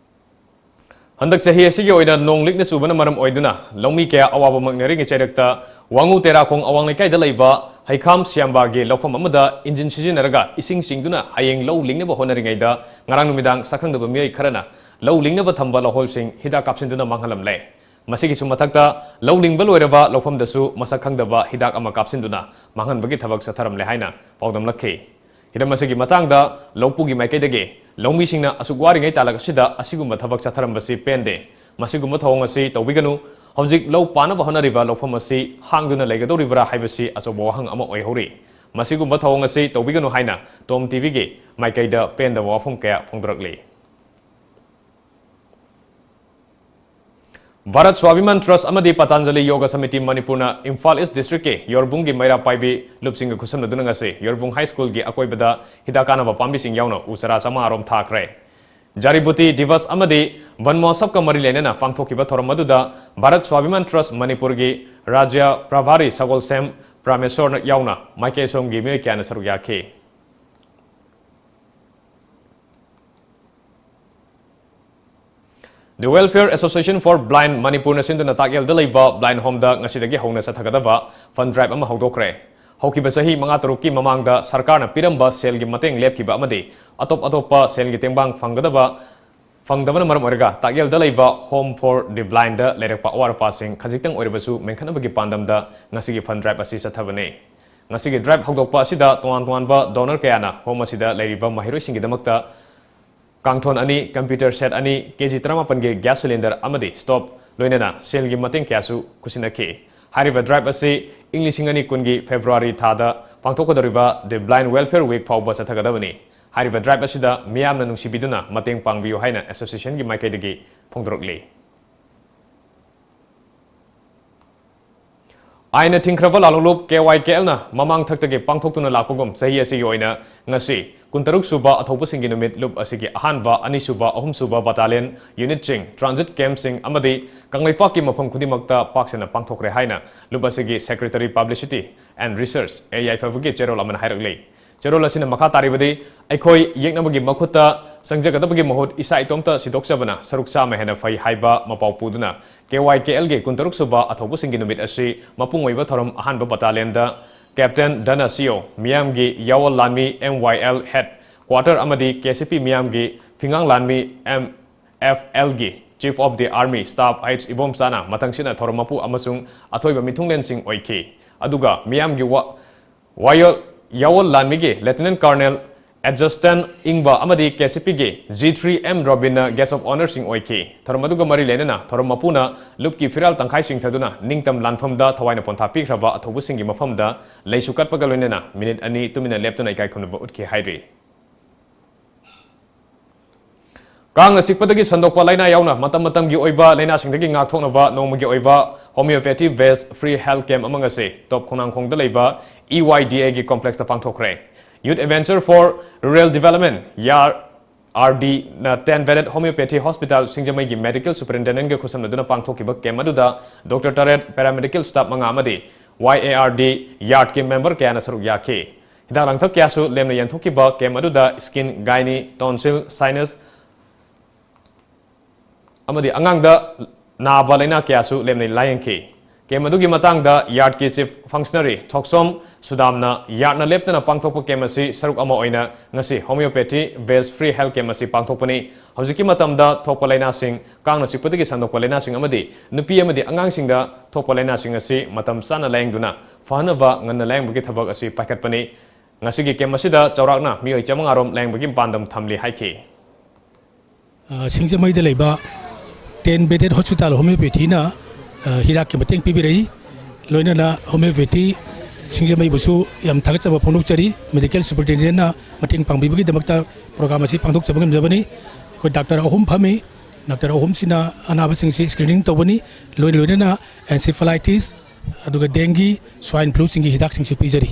ꯍꯟꯗꯛ ꯆꯍꯤ ꯑꯁꯤꯒꯤ ꯑꯣꯏꯅ ꯅꯣꯡ ꯂꯤꯛꯅ ꯆꯨꯕꯅ ꯃꯔꯝ ꯑꯣꯏꯗꯨꯅ ꯂꯧꯃꯤ ꯀꯌꯥ ꯑꯋꯥꯕ ꯃꯥꯌꯣꯛꯅꯔꯤꯉꯩ ꯆꯩꯔꯛꯇ ꯋꯥꯉꯨ ꯇꯦꯔꯥꯈꯣꯡ ꯑꯋꯥꯡ ꯂꯩꯀꯥꯏꯗ ꯂꯩꯕ ꯍꯩꯈꯥꯝ ꯁꯤꯌꯥꯝꯕꯥꯒꯤ ꯂꯧꯐꯝ ꯑꯃꯗ ꯏꯟꯖꯤꯟ ꯁꯤꯖꯤꯟꯅꯔꯒ ꯏꯁꯤꯡ ꯆꯤꯡꯗꯨꯅ ꯍꯌꯦꯡ ꯂꯧ ꯂꯤꯡꯅꯕ ꯍꯣꯠꯅꯔꯤꯉꯩꯗ ꯉꯔꯥꯡ ꯅꯨꯃꯤꯗꯥꯡ ꯁꯛꯈꯪꯗꯕ ꯃꯤꯑꯣꯏ ꯈꯔꯅ ꯂꯧ ꯂꯤꯡꯅꯕ ꯊꯝꯕ ꯂꯧꯍꯣꯜꯁꯤꯡ ꯍꯤꯗꯥꯛ ꯀꯥꯞꯁꯤꯟꯗꯨꯅ ꯃꯥꯡꯍꯜꯂꯝꯂꯦ꯫ ꯃꯁꯤꯒꯤꯁꯨ ꯃꯊꯛꯇ ꯂꯧ ꯂꯤꯡꯕ ꯂꯣꯏꯔꯕ ꯂꯧꯐꯝꯗꯁꯨ ꯃꯁꯛ ꯈꯪꯗꯕ ꯍꯤꯗꯥꯛ ꯑꯃ ꯀꯥꯞꯁꯤꯟꯗꯨꯅ ꯃꯥꯡꯍꯟꯕꯒꯤ ꯊꯕꯛ ꯆꯠꯊꯔꯝꯂꯦ ꯍꯥꯏꯅ ꯄꯥꯎꯗꯝꯂꯛꯈꯤ꯫ ꯍꯤꯔꯝ ꯑꯁꯤꯒꯤ ꯃꯇꯥꯡꯗ ꯂꯧꯄꯨꯒꯤ ꯃꯥꯏꯀꯩꯗꯒꯤ ꯂꯧꯃꯤꯁꯤꯡꯅ ꯑꯁꯨꯛ ꯋꯥꯔꯤꯉꯩ ꯇꯥꯂꯛ ꯑꯁꯤꯗ ꯑꯁꯤꯒꯨꯝꯕ ꯊꯕꯛ ꯆꯠꯊꯔꯝꯕꯁꯤ ꯄꯦꯟꯗꯦ꯫ ꯃꯁꯤꯒꯨꯝꯕ ꯊꯧꯑꯣꯡ ꯑꯁꯤ ꯇꯧꯕꯤꯒꯅꯨ꯫ ꯍꯧꯖꯤꯛ ꯂꯧ ꯄꯥꯟꯅꯕ ꯍꯣꯠꯅꯔꯤꯕ ꯂꯧꯐꯝ ꯑꯁꯤ ꯍꯥꯡꯗꯨꯅ ꯂꯩꯒꯗꯧꯔꯤꯕ꯭ꯔꯥ ꯍꯥꯏꯕꯁꯤ ꯑꯆꯧꯕ ꯋꯥꯍꯪ ꯑꯃ ꯑꯣꯏꯍꯧꯔꯤ꯫ ꯃꯁꯤꯒꯨꯝꯕ ꯊꯧꯑꯣꯡ ꯑꯁꯤ ꯇꯧꯕꯤꯒꯅꯨ ꯍꯥꯏꯅ ꯇꯣꯝ ꯇꯤꯚꯤꯒꯤ ꯃꯥꯏꯀꯩꯗ ꯄꯦꯟꯗꯕ ꯋꯥꯐꯝ ꯀꯌꯥ ꯐꯣꯡꯗꯣꯔꯛꯂꯤ꯫ ꯚꯥꯔꯠ ꯁ꯭ꯋꯥꯚꯤꯃꯥꯟ ꯇ꯭ꯔꯁ ꯑꯃꯗꯤ ꯄꯇꯥꯟꯖꯂꯤ ꯌꯣꯒ ꯁꯃꯤꯇꯤ ꯃꯅꯤꯄꯨꯔꯅ ꯏꯝꯐꯥꯜ ꯏꯁ ꯗꯤꯁꯇ꯭ꯔꯤꯛꯀꯤ ꯌꯣꯔꯕꯨꯡꯒꯤ ꯃꯩꯔꯥ ꯄꯥꯏꯕꯤ ꯂꯨꯞꯁꯤꯡꯒ ꯈꯨꯠꯁꯝꯅꯗꯨꯅ ꯉꯁꯤ ꯌꯣꯔꯕꯨꯡ ꯍꯥꯏ ꯁ꯭ꯀꯨꯜꯒꯤ ꯑꯀꯣꯏꯕꯗ ꯍꯤꯗꯥꯛ ꯀꯥꯟꯅꯕ ꯄꯥꯝꯕꯤꯁꯤꯡ ꯌꯥꯎꯅ ꯎ ꯆꯥꯔꯥ ꯆꯥꯝꯃꯉꯥ ꯔꯣꯝ ꯊꯥꯈ꯭ꯔꯦ꯫ ꯖꯥꯔꯤꯕꯨꯇꯤ ꯗꯤꯚꯁ ꯑꯃꯗꯤ ꯕꯟ ꯃꯍꯣꯠꯁꯕꯀ ꯃꯔꯤ ꯂꯩꯅꯅ ꯄꯥꯡꯊꯣꯛꯈꯤꯕ ꯊꯧꯔꯝ ꯑꯗꯨꯗ ꯚꯥꯔꯠ ꯁ꯭ꯋꯥꯚꯤꯃꯥꯟ ꯇ꯭ꯔꯁ ꯃꯅꯤꯄꯨꯔꯒꯤ ꯔꯥꯖ꯭ꯌ ꯄ꯭ꯔꯚꯥꯔꯤ ꯁꯒꯣꯜꯁꯦꯝ ꯄ꯭ꯔꯥꯃꯦꯁꯣꯔ ꯌꯥꯎꯅ ꯃꯥꯏꯀꯩ ꯁꯣꯝꯒꯤ ꯃꯤꯑꯣꯏ ꯀꯌꯥꯅ ꯁꯔꯨꯛ ꯌꯥꯈꯤ꯫ The Welfare Association for Blind ꯃꯅꯤꯄꯨꯔꯅ ꯁꯤꯟꯗꯨꯅ ꯇꯥꯛꯌꯦꯜꯗ ꯂꯩꯕ ꯕ꯭ꯂꯥꯏꯟ ꯍꯣꯝꯗ ꯉꯁꯤꯗꯒꯤ ꯍꯧꯅ ꯆꯠꯊꯒꯗꯕ ꯐꯟ ꯗ꯭ꯔꯥꯏꯚ ꯑꯃ ꯍꯧꯗꯣꯛꯈ꯭ꯔꯦ꯫ ꯍꯧꯈꯤꯕ ꯆꯍꯤ ꯃꯉꯥ ꯇꯔꯨꯛꯀꯤ ꯃꯃꯥꯡꯗ ꯁꯔꯀꯥꯔꯅ ꯄꯤꯔꯝꯕ ꯁꯦꯜꯒꯤ ꯃꯇꯦꯡ ꯂꯦꯞꯈꯤꯕ ꯑꯃꯗꯤ ꯑꯇꯣꯞ ꯑꯇꯣꯞꯄ ꯁꯦꯜꯒꯤ ꯇꯦꯡꯕꯥꯡ ꯐꯪꯒꯗꯕ, ꯐꯪꯗꯕꯅ ꯃꯔꯝ ꯑꯣꯏꯔꯒ ꯇꯥꯛꯌꯦꯜꯗ ꯂꯩꯕ Home for the Blindꯗ ꯂꯩꯔꯛꯄ ꯑꯋꯥꯠ ꯑꯄꯥꯁꯤꯡ ꯈꯖꯤꯛꯇꯪ ꯑꯣꯏꯔꯕꯁꯨ ꯃꯦꯟꯈꯠꯅꯕꯒꯤ ꯄꯥꯟꯗꯝꯗ ꯉꯁꯤꯒꯤ ꯐꯟ ꯗ꯭ꯔꯥꯏꯚ ꯑꯁꯤ ꯆꯠꯊꯕꯅꯤ꯫ ꯉꯁꯤꯒꯤ drive ꯍꯧꯗꯣꯛꯄ ꯑꯁꯤꯗ ꯇꯣꯉꯥꯟ ꯇꯣꯉꯥꯟꯕ donor ꯀꯌꯥꯅ home ꯑꯁꯤꯗ ꯂꯩꯔꯤꯕ ꯃꯍꯩꯔꯣꯏꯁꯤꯡꯒꯤꯗꯃꯛꯇ ꯀꯥꯡꯊꯣꯟ ꯑꯅꯤ, computer set ꯑꯅꯤ, KG ꯇꯔꯥꯃꯥꯄꯟꯒꯤ gas cylinder ꯑꯃꯗꯤ stove, ꯂꯣꯏꯅꯅ ꯁꯦꯜꯒꯤ ꯃꯇꯦꯡ ꯀꯌꯥꯁꯨ ꯈꯨꯠꯁꯤꯟꯅꯈꯤ꯫ ꯍꯥꯏꯔꯤꯕ drive ꯑꯁꯤ ꯏꯪ ꯂꯤꯁꯤꯡ ꯑꯅꯤ ꯀꯨꯟꯒꯤ February ꯊꯥꯗ ꯄꯥꯡꯊꯣꯛꯀꯗꯧꯔꯤꯕ The Blind Welfare Week ꯐꯥꯎꯕ ꯆꯠꯊꯒꯗꯕꯅꯤ꯫ ꯍꯥꯏꯔꯤꯕ drive ꯑꯁꯤꯗ ꯃꯤꯌꯥꯝꯅ ꯅꯨꯡꯁꯤꯕꯤꯗꯨꯅ ꯃꯇꯦꯡ ꯄꯥꯡꯕꯤꯌꯨ ꯍꯥꯏꯅ associationꯒꯤ ꯃꯥꯏꯀꯩꯗꯒꯤ ꯐꯣꯡꯗꯣꯔꯛꯂꯤ꯫ ꯑꯥꯏꯟꯅ ꯊꯤꯡꯈ꯭ꯔꯕ ꯂꯥꯂꯣꯡꯂꯨꯞ KYKLꯅ ꯃꯃꯥꯡ ꯊꯛꯇꯒꯤ ꯄꯥꯡꯊꯣꯛꯇꯨꯅ ꯂꯥꯛꯄꯒꯨꯝ, ꯆꯍꯤ ꯑꯁꯤꯒꯤ ꯑꯣꯏꯅ ꯉꯁꯤ ꯀꯨꯟꯇꯔꯨꯛ ꯁꯨꯕ ꯑꯊꯧꯕꯁꯤꯡꯒꯤ ꯅꯨꯃꯤꯠ ꯂꯨꯞ ꯑꯁꯤꯒꯤ ꯑꯍꯥꯟꯕ, ꯑꯅꯤꯁꯨꯕ, ꯑꯍꯨꯝꯁꯨꯕ battalion unitꯁꯤꯡ, transit campꯁꯤꯡ ꯑꯃꯗꯤ ꯀꯪꯂꯩꯄꯥꯛꯀꯤ ꯃꯐꯝ ꯈꯨꯗꯤꯡꯃꯛꯇ ꯄꯥꯛ ꯁꯟꯅ ꯄꯥꯡꯊꯣꯛꯈ꯭ꯔꯦ ꯍꯥꯏꯅ ꯂꯨꯞ ꯑꯁꯤꯒꯤ Secretary Publicity and Research, A ꯌꯥꯏꯐꯕꯒꯤ ꯆꯦꯔꯣꯜ ꯑꯃꯅ ꯍꯥꯏꯔꯛꯂꯤ꯫ ꯆꯦꯔꯣꯜ ꯑꯁꯤꯅ ꯃꯈꯥ ꯇꯥꯔꯤꯕꯗꯤ, ꯑꯩꯈꯣꯏ ꯌꯦꯛꯅꯕꯒꯤ ꯃꯈꯨꯠꯇ ꯆꯪꯖꯒꯗꯕꯒꯤ ꯃꯍꯨꯠ ꯏꯁꯥ ꯏꯇꯣꯝꯇ ꯁꯤꯗꯣꯛꯆꯕꯅ ꯁꯔꯨꯛ ꯆꯥꯝꯃ ꯍꯦꯟꯅ ꯐꯩ ꯍꯥꯏꯕ ꯃꯄꯥꯎ ꯄꯨꯗꯨꯅ, KYKLꯒꯤ ꯀꯨꯟꯇꯔꯨꯛ ꯁꯨꯕ ꯑꯊꯧꯕꯁꯤꯡꯒꯤ ꯅꯨꯃꯤꯠ ꯑꯁꯤ ꯃꯄꯨꯡ ꯑꯣꯏꯕ ꯊꯧꯔꯝ ꯑꯍꯥꯟꯕ battalionꯗ Captain ꯙꯅ ꯁꯤꯑꯣ, ꯃꯤꯌꯥꯝꯒꯤ ꯌꯥꯑꯣꯜ ꯂꯥꯟꯃꯤ MYL headquarter ꯑꯃꯗꯤ KCP ꯃꯤꯌꯥꯝꯒꯤ ꯐꯤꯉꯥꯡ ꯂꯥꯟꯃꯤ MFLꯒꯤ Chief of the Army Staff H ꯏꯕꯣꯝꯆꯥꯅ ꯃꯊꯪꯁꯤꯠꯅ ꯊꯧꯔꯝ ꯃꯄꯨ ꯑꯃꯁꯨꯡ ꯑꯊꯣꯏꯕ ꯃꯤꯊꯨꯡꯂꯦꯟꯁꯤꯡ ꯑꯣꯏꯈꯤ꯫ ꯑꯗꯨꯒ ꯃꯤꯌꯥꯝꯒꯤ ꯋꯥ-, ꯋꯥꯌꯣꯜ-, ꯌꯥꯑꯣꯜ ꯂꯥꯟꯃꯤꯒꯤ Lieutenant Colonel Edgeston ꯏꯪꯕ ꯑꯃꯗꯤ KCPꯒꯤ G three M Robinꯅ guest of honourꯁꯤꯡ ꯑꯣꯏꯈꯤ꯫ ꯊꯧꯔꯝ ꯑꯗꯨꯒ ꯃꯔꯤ ꯂꯩꯅꯅ ꯊꯧꯔꯝ ꯃꯄꯨꯅ ꯂꯨꯞꯀꯤ ꯐꯤꯔꯥꯜ ꯇꯪꯈꯥꯏ ꯆꯤꯡꯊꯗꯨꯅ ꯅꯤꯡꯇꯝ ꯂꯥꯟꯐꯝꯗ ꯊꯋꯥꯏꯅ ꯄꯣꯟꯊꯥ ꯄꯤꯈ꯭ꯔꯕ ꯑꯊꯧꯕꯁꯤꯡꯒꯤ ꯃꯐꯝꯗ ꯂꯩꯁꯨ ꯀꯠꯄꯒ ꯂꯣꯏꯅꯅ ꯃꯤꯅꯤꯠ ꯑꯅꯤ ꯇꯨꯃꯤꯟꯅ ꯂꯦꯞꯇꯨꯅ ꯏꯀꯥꯏ ꯈꯨꯝꯅꯕ ꯎꯠꯈꯤ ꯍꯥꯏꯔꯤ꯫ ꯀꯥꯡꯅ ꯆꯤꯛꯄꯗꯒꯤ ꯁꯟꯗꯣꯛꯄ ꯂꯥꯏꯅꯥ ꯌꯥꯎꯅ ꯃꯇꯝ ꯃꯇꯝꯒꯤ ꯑꯣꯏꯕ ꯂꯥꯏꯅꯥꯁꯤꯡꯗꯒꯤ ꯉꯥꯛꯊꯣꯛꯅꯕ ꯅꯣꯡꯃꯒꯤ ꯑꯣꯏꯕ homeopathy based free health camp ꯑꯃ ꯉꯁꯤ ꯇꯣꯞ ꯈꯣꯡꯅꯥꯡꯈꯣꯡꯗ ꯂꯩꯕ EYDAꯒꯤ complexꯇ ꯄꯥꯡꯊꯣꯛꯈ꯭ꯔꯦ꯫ Youth Adventure for Rural Development, YARD, RDꯅ ten bedded homeopathy hospital ꯁꯤꯡꯖꯃꯩꯒꯤ medical superintendentꯒ ꯈꯨꯠꯁꯝꯅꯗꯨꯅ ꯄꯥꯡꯊꯣꯛꯈꯤꯕ camp ꯑꯗꯨꯗ doctor ꯇꯔꯦꯠ, paramedical staff ꯃꯉꯥ ꯑꯃꯗꯤ YARD, YARDꯀꯤ member ꯀꯌꯥꯅ ꯁꯔꯨꯛ ꯌꯥꯈꯤ꯫ ꯍꯤꯗꯥꯛ ꯂꯥꯡꯊꯛ ꯀꯌꯥꯁꯨ ꯂꯦꯝꯅ ꯌꯦꯟꯊꯣꯛꯈꯤꯕ camp ꯑꯗꯨꯗ skin, gynae, tonsil, sinus ꯑꯃꯗꯤ ꯑꯉꯥꯡꯗ ꯅꯥꯕ ꯂꯥꯏꯅꯥ ꯀꯌꯥꯁꯨ ꯂꯦꯝꯅ ꯂꯥꯌꯦꯡꯈꯤ꯫ Camp ꯑꯗꯨꯒꯤ ꯃꯇꯥꯡꯗ YARDꯀꯤ chief functionary ꯊꯣꯛꯆꯣꯝ ꯁꯨꯗꯥꯝꯅ YARDꯅ ꯂꯦꯞꯇꯅ ꯄꯥꯡꯊꯣꯛꯄ camp ꯑꯁꯤ ꯁꯔꯨꯛ ꯑꯃ ꯑꯣꯏꯅ ꯉꯁꯤ homeopathy based free health camp ꯑꯁꯤ ꯄꯥꯡꯊꯣꯛꯄꯅꯤ꯫ ꯍꯧꯖꯤꯛꯀꯤ ꯃꯇꯝꯗ ꯊꯣꯛꯄ ꯂꯥꯏꯅꯥꯁꯤꯡ, ꯀꯥꯡꯅ ꯆꯤꯛꯄꯗꯒꯤ ꯁꯟꯗꯣꯛꯄ ꯂꯥꯏꯅꯥꯁꯤꯡ ꯑꯃꯗꯤ ꯅꯨꯄꯤ ꯑꯃꯗꯤ ꯑꯉꯥꯡꯁꯤꯡꯗ ꯊꯣꯛꯄ ꯂꯥꯏꯅꯥꯁꯤꯡ ꯑꯁꯤ ꯃꯇꯝ ꯆꯥꯅ ꯂꯥꯌꯦꯡꯗꯨꯅ ꯐꯍꯟꯅꯕ ꯉꯟꯅ ꯂꯥꯌꯦꯡꯕꯒꯤ ꯊꯕꯛ ꯑꯁꯤ ꯄꯥꯏꯈꯠꯄꯅꯤ꯫ ꯉꯁꯤꯒꯤ ꯀꯦꯝꯞ ꯑꯁꯤꯗ ꯆꯥꯎꯔꯥꯛꯅ ꯃꯤꯑꯣꯏ ꯆꯥꯃꯉꯥ ꯔꯣꯝ ꯂꯥꯌꯦꯡꯕꯒꯤ ꯄꯥꯟꯗꯝ ꯊꯝꯂꯤ ꯍꯥꯏꯈꯤ꯫ ꯑ, ꯁꯤꯡꯖꯃꯩꯗ ꯂꯩꯕ ten bedded hospital homeopathyꯅ, ꯑ, ꯍꯤꯗꯥꯛꯀꯤ ꯃꯇꯦꯡ ꯄꯤꯕꯤꯔꯛꯏ꯫ ꯂꯣꯏꯅꯅ homeopathy ꯁꯤꯡꯖꯃꯩꯕꯨꯁꯨ ꯌꯥꯝ ꯊꯥꯒꯠꯆꯕ ꯐꯣꯡꯗꯣꯛꯆꯔꯤ꯫ Medical superintendentꯅ ꯃꯇꯦꯡ ꯄꯥꯡꯕꯤꯕꯒꯤꯗꯃꯛꯇ program ꯑꯁꯤ ꯄꯥꯡꯊꯣꯛꯆꯕ ꯉꯝꯖꯕꯅꯤ꯫ ꯑꯩꯈꯣꯏ doctor ꯑꯍꯨꯝ ꯐꯝꯃꯤ꯫ Doctor ꯑꯍꯨꯝꯁꯤꯅ ꯑꯅꯥꯕꯁꯤꯡꯁꯤ screening ꯇꯧꯕꯅꯤ꯫ ꯂꯣꯏꯅ ꯂꯣꯏꯅꯅ encephalitis, ꯑꯗꯨꯒ dengue, swine fluꯁꯤꯡꯒꯤ ꯍꯤꯗꯥꯛꯁꯤꯡꯁꯨ ꯄꯤꯖꯔꯤ꯫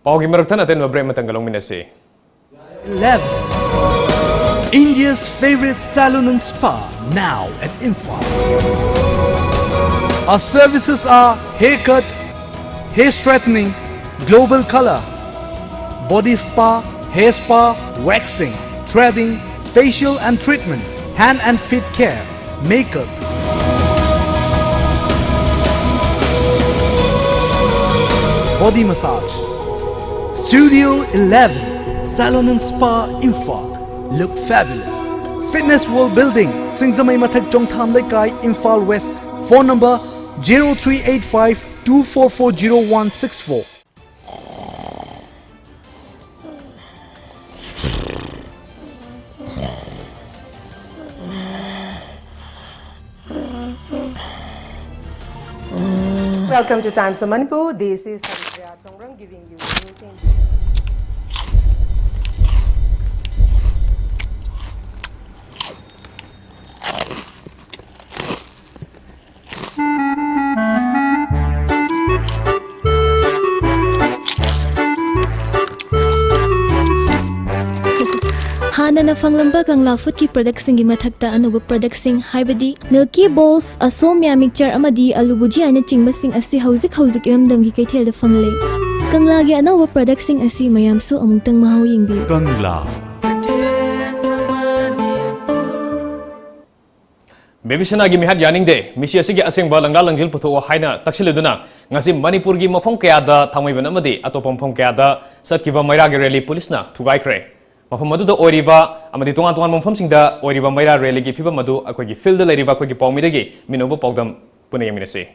ꯄꯥꯎꯒꯤ ꯃꯔꯛ ꯊꯠꯅ ꯑꯇꯦꯟꯕ break ꯑꯃꯇꯪꯒ ꯂꯧꯃꯤꯟꯅꯁꯤ꯫ eleven. India's favorite salon and spa, now at Imphal. Our services are haircut, hair straightening, global color, body spa, hair spa, waxing, threading, facial and treatment, hand and feet care, makeup, body massage. Studio eleven, Salon and Spa, Imphal. Look fabulous. Fitness World Building, Singzamei Mathak, Chongtham Leikai, Imphal West. Phone number zero three eight five two four four zero one six four. Welcome to Times of Manipur. This is Haripriya Chongrang giving you news in ꯍꯥꯟꯅꯅ ꯐꯪꯂꯝꯕ ꯀꯪꯂꯥ ꯐꯨꯗꯀꯤ ꯄ꯭ꯔꯗꯛꯁꯤꯡꯒꯤ ꯃꯊꯛꯇ ꯑꯅꯧꯕ ꯄ꯭ꯔꯗꯛꯁꯤꯡ, ꯍꯥꯏꯕꯗꯤ ꯃꯤꯜꯀꯤ ꯕꯣꯜꯁ, ꯑꯁꯣꯝꯌꯥ mixer ꯑꯃꯗꯤ ꯑꯂꯨ ꯕꯨꯖꯤꯌꯥꯅꯆꯤꯡꯕꯁꯤꯡ ꯑꯁꯤ ꯍꯧꯖꯤꯛ ꯍꯧꯖꯤꯛ ꯏꯔꯝꯗꯝꯒꯤ ꯀꯩꯊꯦꯜꯗ ꯐꯪꯂꯦ꯫ ꯀꯪꯂꯥꯒꯤ ꯑꯅꯧꯕ ꯄ꯭ꯔꯗꯛꯁꯤꯡ ꯑꯁꯤ ꯃꯌꯥꯝꯁꯨ ꯑꯃꯨꯛꯇꯪ ꯃꯍꯥꯎ ꯌꯦꯡꯕꯤꯌꯨ꯫ ꯀꯪꯂꯥ꯫ ꯕꯦꯕꯤꯁꯅꯥꯒꯤ ꯃꯤꯍꯥꯠ ꯌꯥꯅꯤꯡꯗꯦ, ꯃꯤꯁꯤ ꯑꯁꯤꯒꯤ ꯑꯁꯦꯡꯕ ꯂꯪꯂꯥ ꯂꯪꯖꯤꯜ ꯄꯨꯊꯣꯛꯑꯣ ꯍꯥꯏꯅ ꯇꯛꯁꯤꯜꯂꯗꯨꯅ ꯉꯁꯤ ꯃꯅꯤꯄꯨꯔꯒꯤ ꯃꯐꯝ ꯀꯌꯥꯗ, ꯊꯥꯡꯃꯩꯕꯟ ꯑꯃꯗꯤ ꯑꯇꯣꯞꯄ ꯃꯐꯝ ꯀꯌꯥꯗ ꯆꯠꯈꯤꯕ ꯃꯩꯔꯥꯒꯤ ꯔꯦꯂꯤ ꯄꯨꯂꯤꯁꯅ ꯊꯨꯒꯥꯏꯈ꯭ꯔꯦ꯫ ꯃꯐꯝ ꯑꯗꯨꯗ ꯑꯣꯏꯔꯤꯕ ꯑꯃꯗꯤ ꯇꯣꯉꯥꯟ ꯇꯣꯉꯥꯟꯕ ꯃꯐꯝꯁꯤꯡꯗ ꯑꯣꯏꯔꯤꯕ ꯃꯩꯔꯥ ꯔꯦꯂꯤꯒꯤ ꯐꯤꯕꯝ ꯑꯗꯨ ꯑꯩꯈꯣꯏꯒꯤ ꯐꯤꯜꯗ ꯂꯩꯔꯤꯕ ꯑꯩꯈꯣꯏꯒꯤ ꯄꯥꯎꯃꯤꯗꯒꯤ ꯃꯤꯅꯧꯕ ꯄꯥꯎꯗꯝ ꯄꯨꯟꯅ ꯌꯦꯡꯃꯤꯟꯅꯁꯤ꯫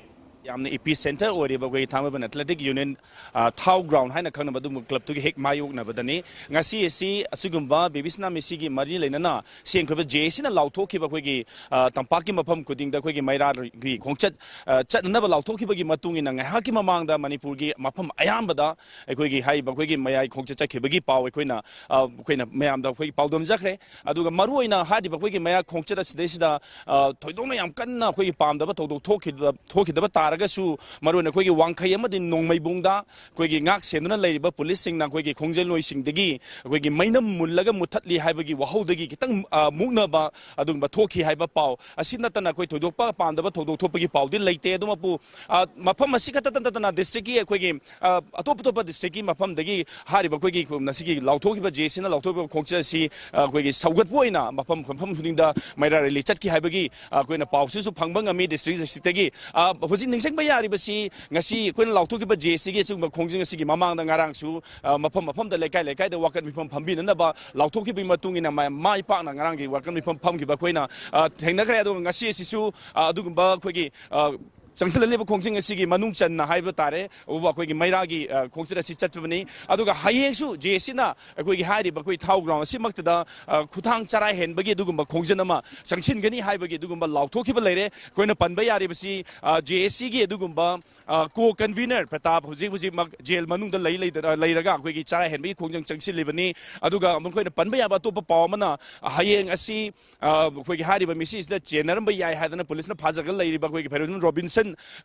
ꯌꯥꯝꯅ ꯏꯄꯤ ꯁꯦꯟꯇꯔ ꯑꯣꯏꯔꯤꯕ ꯑꯩꯈꯣꯏꯒꯤ ꯊꯥꯡꯃꯩꯕꯟ ꯑꯦꯊꯂꯦꯇꯤꯛ ꯌꯨꯅꯤꯌꯟ, ꯑ, ꯊꯥꯎ ꯒ꯭ꯔꯥꯎꯟ ꯍꯥꯏꯅ ꯈꯪꯅꯕ ꯑꯗꯨꯒꯨꯝꯕ ꯀ꯭ꯂꯕꯇꯨꯒꯤ ꯍꯦꯛ ꯃꯥꯌꯣꯛꯅꯕꯗꯅꯤ꯫ ꯉꯁꯤ ꯑꯁꯤ ꯑꯁꯤꯒꯨꯝꯕ ꯕꯦꯕꯤꯁꯅꯥ ꯃꯤꯁꯤꯒꯤ ꯃꯔꯤ ꯂꯩꯅꯅ ꯁꯦꯝꯈꯤꯕ ꯖꯦ ꯑꯦ ꯁꯤꯅ ꯂꯥꯎꯊꯣꯛꯈꯤꯕ ꯑꯩꯈꯣꯏꯒꯤ, ꯑ, ꯇꯝꯄꯥꯛꯀꯤ ꯃꯐꯝ ꯈꯨꯗꯤꯡꯗ ꯑꯩꯈꯣꯏꯒꯤ ꯃꯩꯔꯥꯒꯤ ꯈꯣꯡꯆꯠ, ꯑ, ꯆꯠꯅꯅꯕ ꯂꯥꯎꯊꯣꯛꯈꯤꯕꯒꯤ ꯃꯇꯨꯡ ꯏꯟꯅ ꯉꯥꯏꯍꯥꯛꯀꯤ ꯃꯃꯥꯡꯗ ꯃꯅꯤꯄꯨꯔꯒꯤ ꯃꯐꯝ ꯑꯌꯥꯝꯕꯗ ꯑꯩꯈꯣꯏꯒꯤ ꯍꯥꯏꯔꯤꯕ ꯑꯩꯈꯣꯏꯒꯤ ꯃꯌꯥꯏ ꯈꯣꯡꯆꯠ ꯆꯠꯈꯤꯕꯒꯤ ꯄꯥꯎ ꯑꯩꯈꯣꯏꯅ, ꯑ, ꯑꯩꯈꯣꯏꯅ ꯃꯌꯥꯝꯗ ꯑꯩꯈꯣꯏꯒꯤ ꯄꯥꯎꯗꯝꯖꯈ꯭ꯔꯦ꯫ ꯑꯗꯨꯒ ꯃꯔꯨꯑꯣꯏꯅ ꯍꯥꯏꯔꯤꯕ ꯑꯩꯈꯣꯏꯒꯤ ꯃꯩꯔꯥ ꯈꯣꯡꯆꯠ ꯑꯁꯤꯗꯩꯁꯤꯗ, ꯑ, ꯊꯣꯏꯗꯣꯛꯅ ꯌꯥꯝ ꯀꯟꯅ ꯑꯩꯈꯣꯏꯒꯤ ꯄꯥꯝꯗꯕ ꯊꯧꯗꯣꯛ ꯊꯣꯛꯈꯤꯗ-, ꯊꯣꯛꯈꯤꯗꯕ ꯇꯥꯔꯒꯁꯨ, ꯃꯔꯨꯑꯣꯏꯅ ꯑꯩꯈꯣꯏꯒꯤ ꯋꯥꯡꯈꯩ ꯑꯃꯗꯤ ꯅꯣꯡꯃꯩꯕꯨꯡꯗ ꯑꯩꯈꯣꯏꯒꯤ ꯉꯥꯛ ꯁꯦꯟꯗꯨꯅ ꯂꯩꯔꯤꯕ ꯄꯨꯂꯤꯁꯁꯤꯡꯅ ꯑꯩꯈꯣꯏꯒꯤ ꯈꯣꯡꯖꯩꯂꯣꯏꯁꯤꯡꯗꯒꯤ ꯑꯩꯈꯣꯏꯒꯤ ꯃꯩꯅꯝ ꯃꯨꯜꯂꯒ ꯃꯨꯊꯠꯂꯤ ꯍꯥꯏꯕꯒꯤ ꯋꯥꯍꯧꯗꯒꯤ ꯈꯤꯇꯪ, ꯑ, ꯃꯨꯛꯅꯕ ꯑꯗꯨꯒꯨꯝꯕ ꯊꯣꯛꯈꯤ ꯍꯥꯏꯕ ꯄꯥꯎ꯫ ꯑꯁꯤ ꯅꯠꯇꯅ ꯑꯩꯈꯣꯏ ꯊꯣꯏꯗꯣꯛꯄ ꯄꯥꯝꯗꯕ ꯊꯧꯗꯣꯛ ꯊꯣꯛꯄꯒꯤ ꯄꯥꯎꯗꯤ ꯂꯩꯇꯦ꯫ ꯑꯗꯨꯃꯛꯄꯨ, ꯑ, ꯃꯐꯝ ꯑꯁꯤ ꯈꯛꯇ ꯅꯠꯇꯅ ꯗꯤꯁꯇ꯭ꯔꯤꯛꯀꯤ ꯑꯩꯈꯣꯏꯒꯤ, ꯑ, ꯑꯇꯣꯞ ꯑꯇꯣꯞꯄ ꯗꯤꯁꯇ꯭ꯔꯤꯛꯀꯤ ꯃꯐꯝꯗꯒꯤ ꯍꯥꯏꯔꯤꯕ ꯑꯩꯈꯣꯏꯒꯤ ꯉꯁꯤꯒꯤ ꯂꯥꯎꯊꯣꯛꯈꯤꯕ ꯖꯦ ꯑꯦ ꯁꯤꯅ ꯂꯥꯎꯊꯣꯛꯈꯤꯕ ꯈꯣꯡꯆꯠ ꯑꯁꯤ, ꯑ, ꯑꯩꯈꯣꯏꯒꯤ ꯁꯧꯒꯠꯄ ꯑꯣꯏꯅ ꯃꯐꯝ, ꯃꯐꯝ ꯈꯨꯗꯤꯡꯗ ꯃꯩꯔꯥ ꯔꯦꯂꯤ ꯆꯠꯈꯤ ꯍꯥꯏꯕꯒꯤ, ꯑ, ꯑꯩꯈꯣꯏꯅ ꯄꯥꯎꯁꯤꯁꯨ ꯐꯪꯕ ꯉꯝꯃꯤ ꯗꯤꯁꯇ꯭ꯔꯤꯛ ꯗꯤꯁꯇ꯭ꯔꯤꯛꯇꯒꯤ꯫ ꯑ, ꯍꯧꯖꯤꯛ ꯅꯤꯡꯁꯤꯡꯕ ꯌꯥꯔꯤꯕꯁꯤ ꯉꯁꯤ ꯑꯩꯈꯣꯏꯅ ꯂꯥꯎꯊꯣꯛꯈꯤꯕ ꯖꯦ ꯑꯦ ꯁꯤꯒꯤ ꯑꯁꯤꯒꯨꯝꯕ ꯈꯣꯡꯖꯪ ꯑꯁꯤꯒꯤ ꯃꯃꯥꯡꯗ ꯉꯔꯥꯡꯁꯨ, ꯑ, ꯃꯐꯝ ꯃꯐꯝꯗ ꯂꯩꯀꯥꯏ ꯂꯩꯀꯥꯏꯗ ꯋꯥꯀꯠ ꯃꯤꯐꯝ ꯐꯝꯕꯤꯅꯅꯕ ꯂꯥꯎꯊꯣꯛꯈꯤꯕꯒꯤ ꯃꯇꯨꯡ ꯏꯟꯅ ꯃꯥ-, ꯃꯥꯏ ꯄꯥꯛꯅ ꯉꯔꯥꯡꯒꯤ ꯋꯥꯀꯠ ꯃꯤꯐꯝ ꯐꯝꯈꯤꯕ ꯑꯩꯈꯣꯏꯅ, ꯑ, ꯊꯦꯡꯅꯈ꯭ꯔꯦ꯫ ꯑꯗꯨꯒ ꯉꯁꯤ ꯑꯁꯤꯁꯨ, ꯑ, ꯑꯗꯨꯒꯨꯝꯕ ꯑꯩꯈꯣꯏꯒꯤ, ꯑ, ꯆꯪꯁꯤꯜꯂꯛꯂꯤꯕ ꯈꯣꯡꯖꯪ ꯑꯁꯤꯒꯤ ꯃꯅꯨꯡ ꯆꯟꯅ ꯍꯥꯏꯕ ꯇꯥꯔꯦ, ꯎꯕ ꯑꯩꯈꯣꯏꯒꯤ ꯃꯩꯔꯥꯒꯤ, ꯑ, ꯈꯣꯡꯆꯠ ꯑꯁꯤ ꯆꯠꯄꯅꯤ꯫ ꯑꯗꯨꯒ ꯍꯌꯦꯡꯁꯨ ꯖꯦ ꯑꯦ ꯁꯤꯅ ꯑꯩꯈꯣꯏꯒꯤ ꯍꯥꯏꯔꯤꯕ ꯑꯩꯈꯣꯏ ꯊꯥꯎ ꯒ꯭ꯔꯥꯎꯟ ꯑꯁꯤꯃꯛꯇꯗ, ꯑ, ꯈꯨꯊꯥꯡ ꯆꯔꯥ ꯍꯦꯟꯕꯒꯤ ꯑꯗꯨꯒꯨꯝꯕ ꯈꯣꯡꯖꯪ ꯑꯃ ꯆꯪꯁꯤꯟꯒꯅꯤ ꯍꯥꯏꯕꯒꯤ ꯑꯗꯨꯒꯨꯝꯕ ꯂꯥꯎꯊꯣꯛꯈꯤꯕ ꯂꯩꯔꯦ꯫ ꯑꯩꯈꯣꯏꯅ ꯄꯟꯕ ꯌꯥꯔꯤꯕꯁꯤ, ꯑ, ꯖꯦ ꯑꯦ ꯁꯤꯒꯤ ꯑꯗꯨꯒꯨꯝꯕ, ꯑ, ꯀꯣ ꯀꯟꯚꯤꯅꯔ ꯄ꯭ꯔꯇꯥꯞ ꯍꯧꯖꯤꯛ ꯍꯧꯖꯤꯛꯃꯛ ꯖꯦꯜ ꯃꯅꯨꯡꯗ ꯂꯩ ꯂꯩꯗꯅ, ꯂꯩꯔꯒ ꯑꯩꯈꯣꯏꯒꯤ ꯆꯔꯥ ꯍꯦꯟꯕꯒꯤ ꯈꯣꯡꯖꯪ ꯆꯪꯁꯤꯜꯂꯤꯕꯅꯤ꯫ ꯑꯗꯨꯒ ꯃꯈꯣꯏꯅ ꯄꯟꯕ ꯌꯥꯕ ꯑꯇꯣꯞꯄ ꯄꯥꯎ ꯑꯃꯅ, ꯍꯌꯦꯡ ꯑꯁꯤ, ꯑ, ꯑꯩꯈꯣꯏꯒꯤ ꯍꯥꯏꯔꯤꯕ ꯃꯤꯁꯤꯁꯤꯗ ꯆꯦꯟꯅꯔꯝꯕ ꯌꯥꯏ ꯍꯥꯏꯗꯅ ꯄꯨꯂꯤꯁꯅ ꯐꯥꯖꯔꯒ ꯂꯩꯔꯤꯕ ꯑꯩꯈꯣꯏꯒꯤ ꯐꯦꯔꯣꯖꯟ ꯔꯣꯕꯤꯟꯁꯟ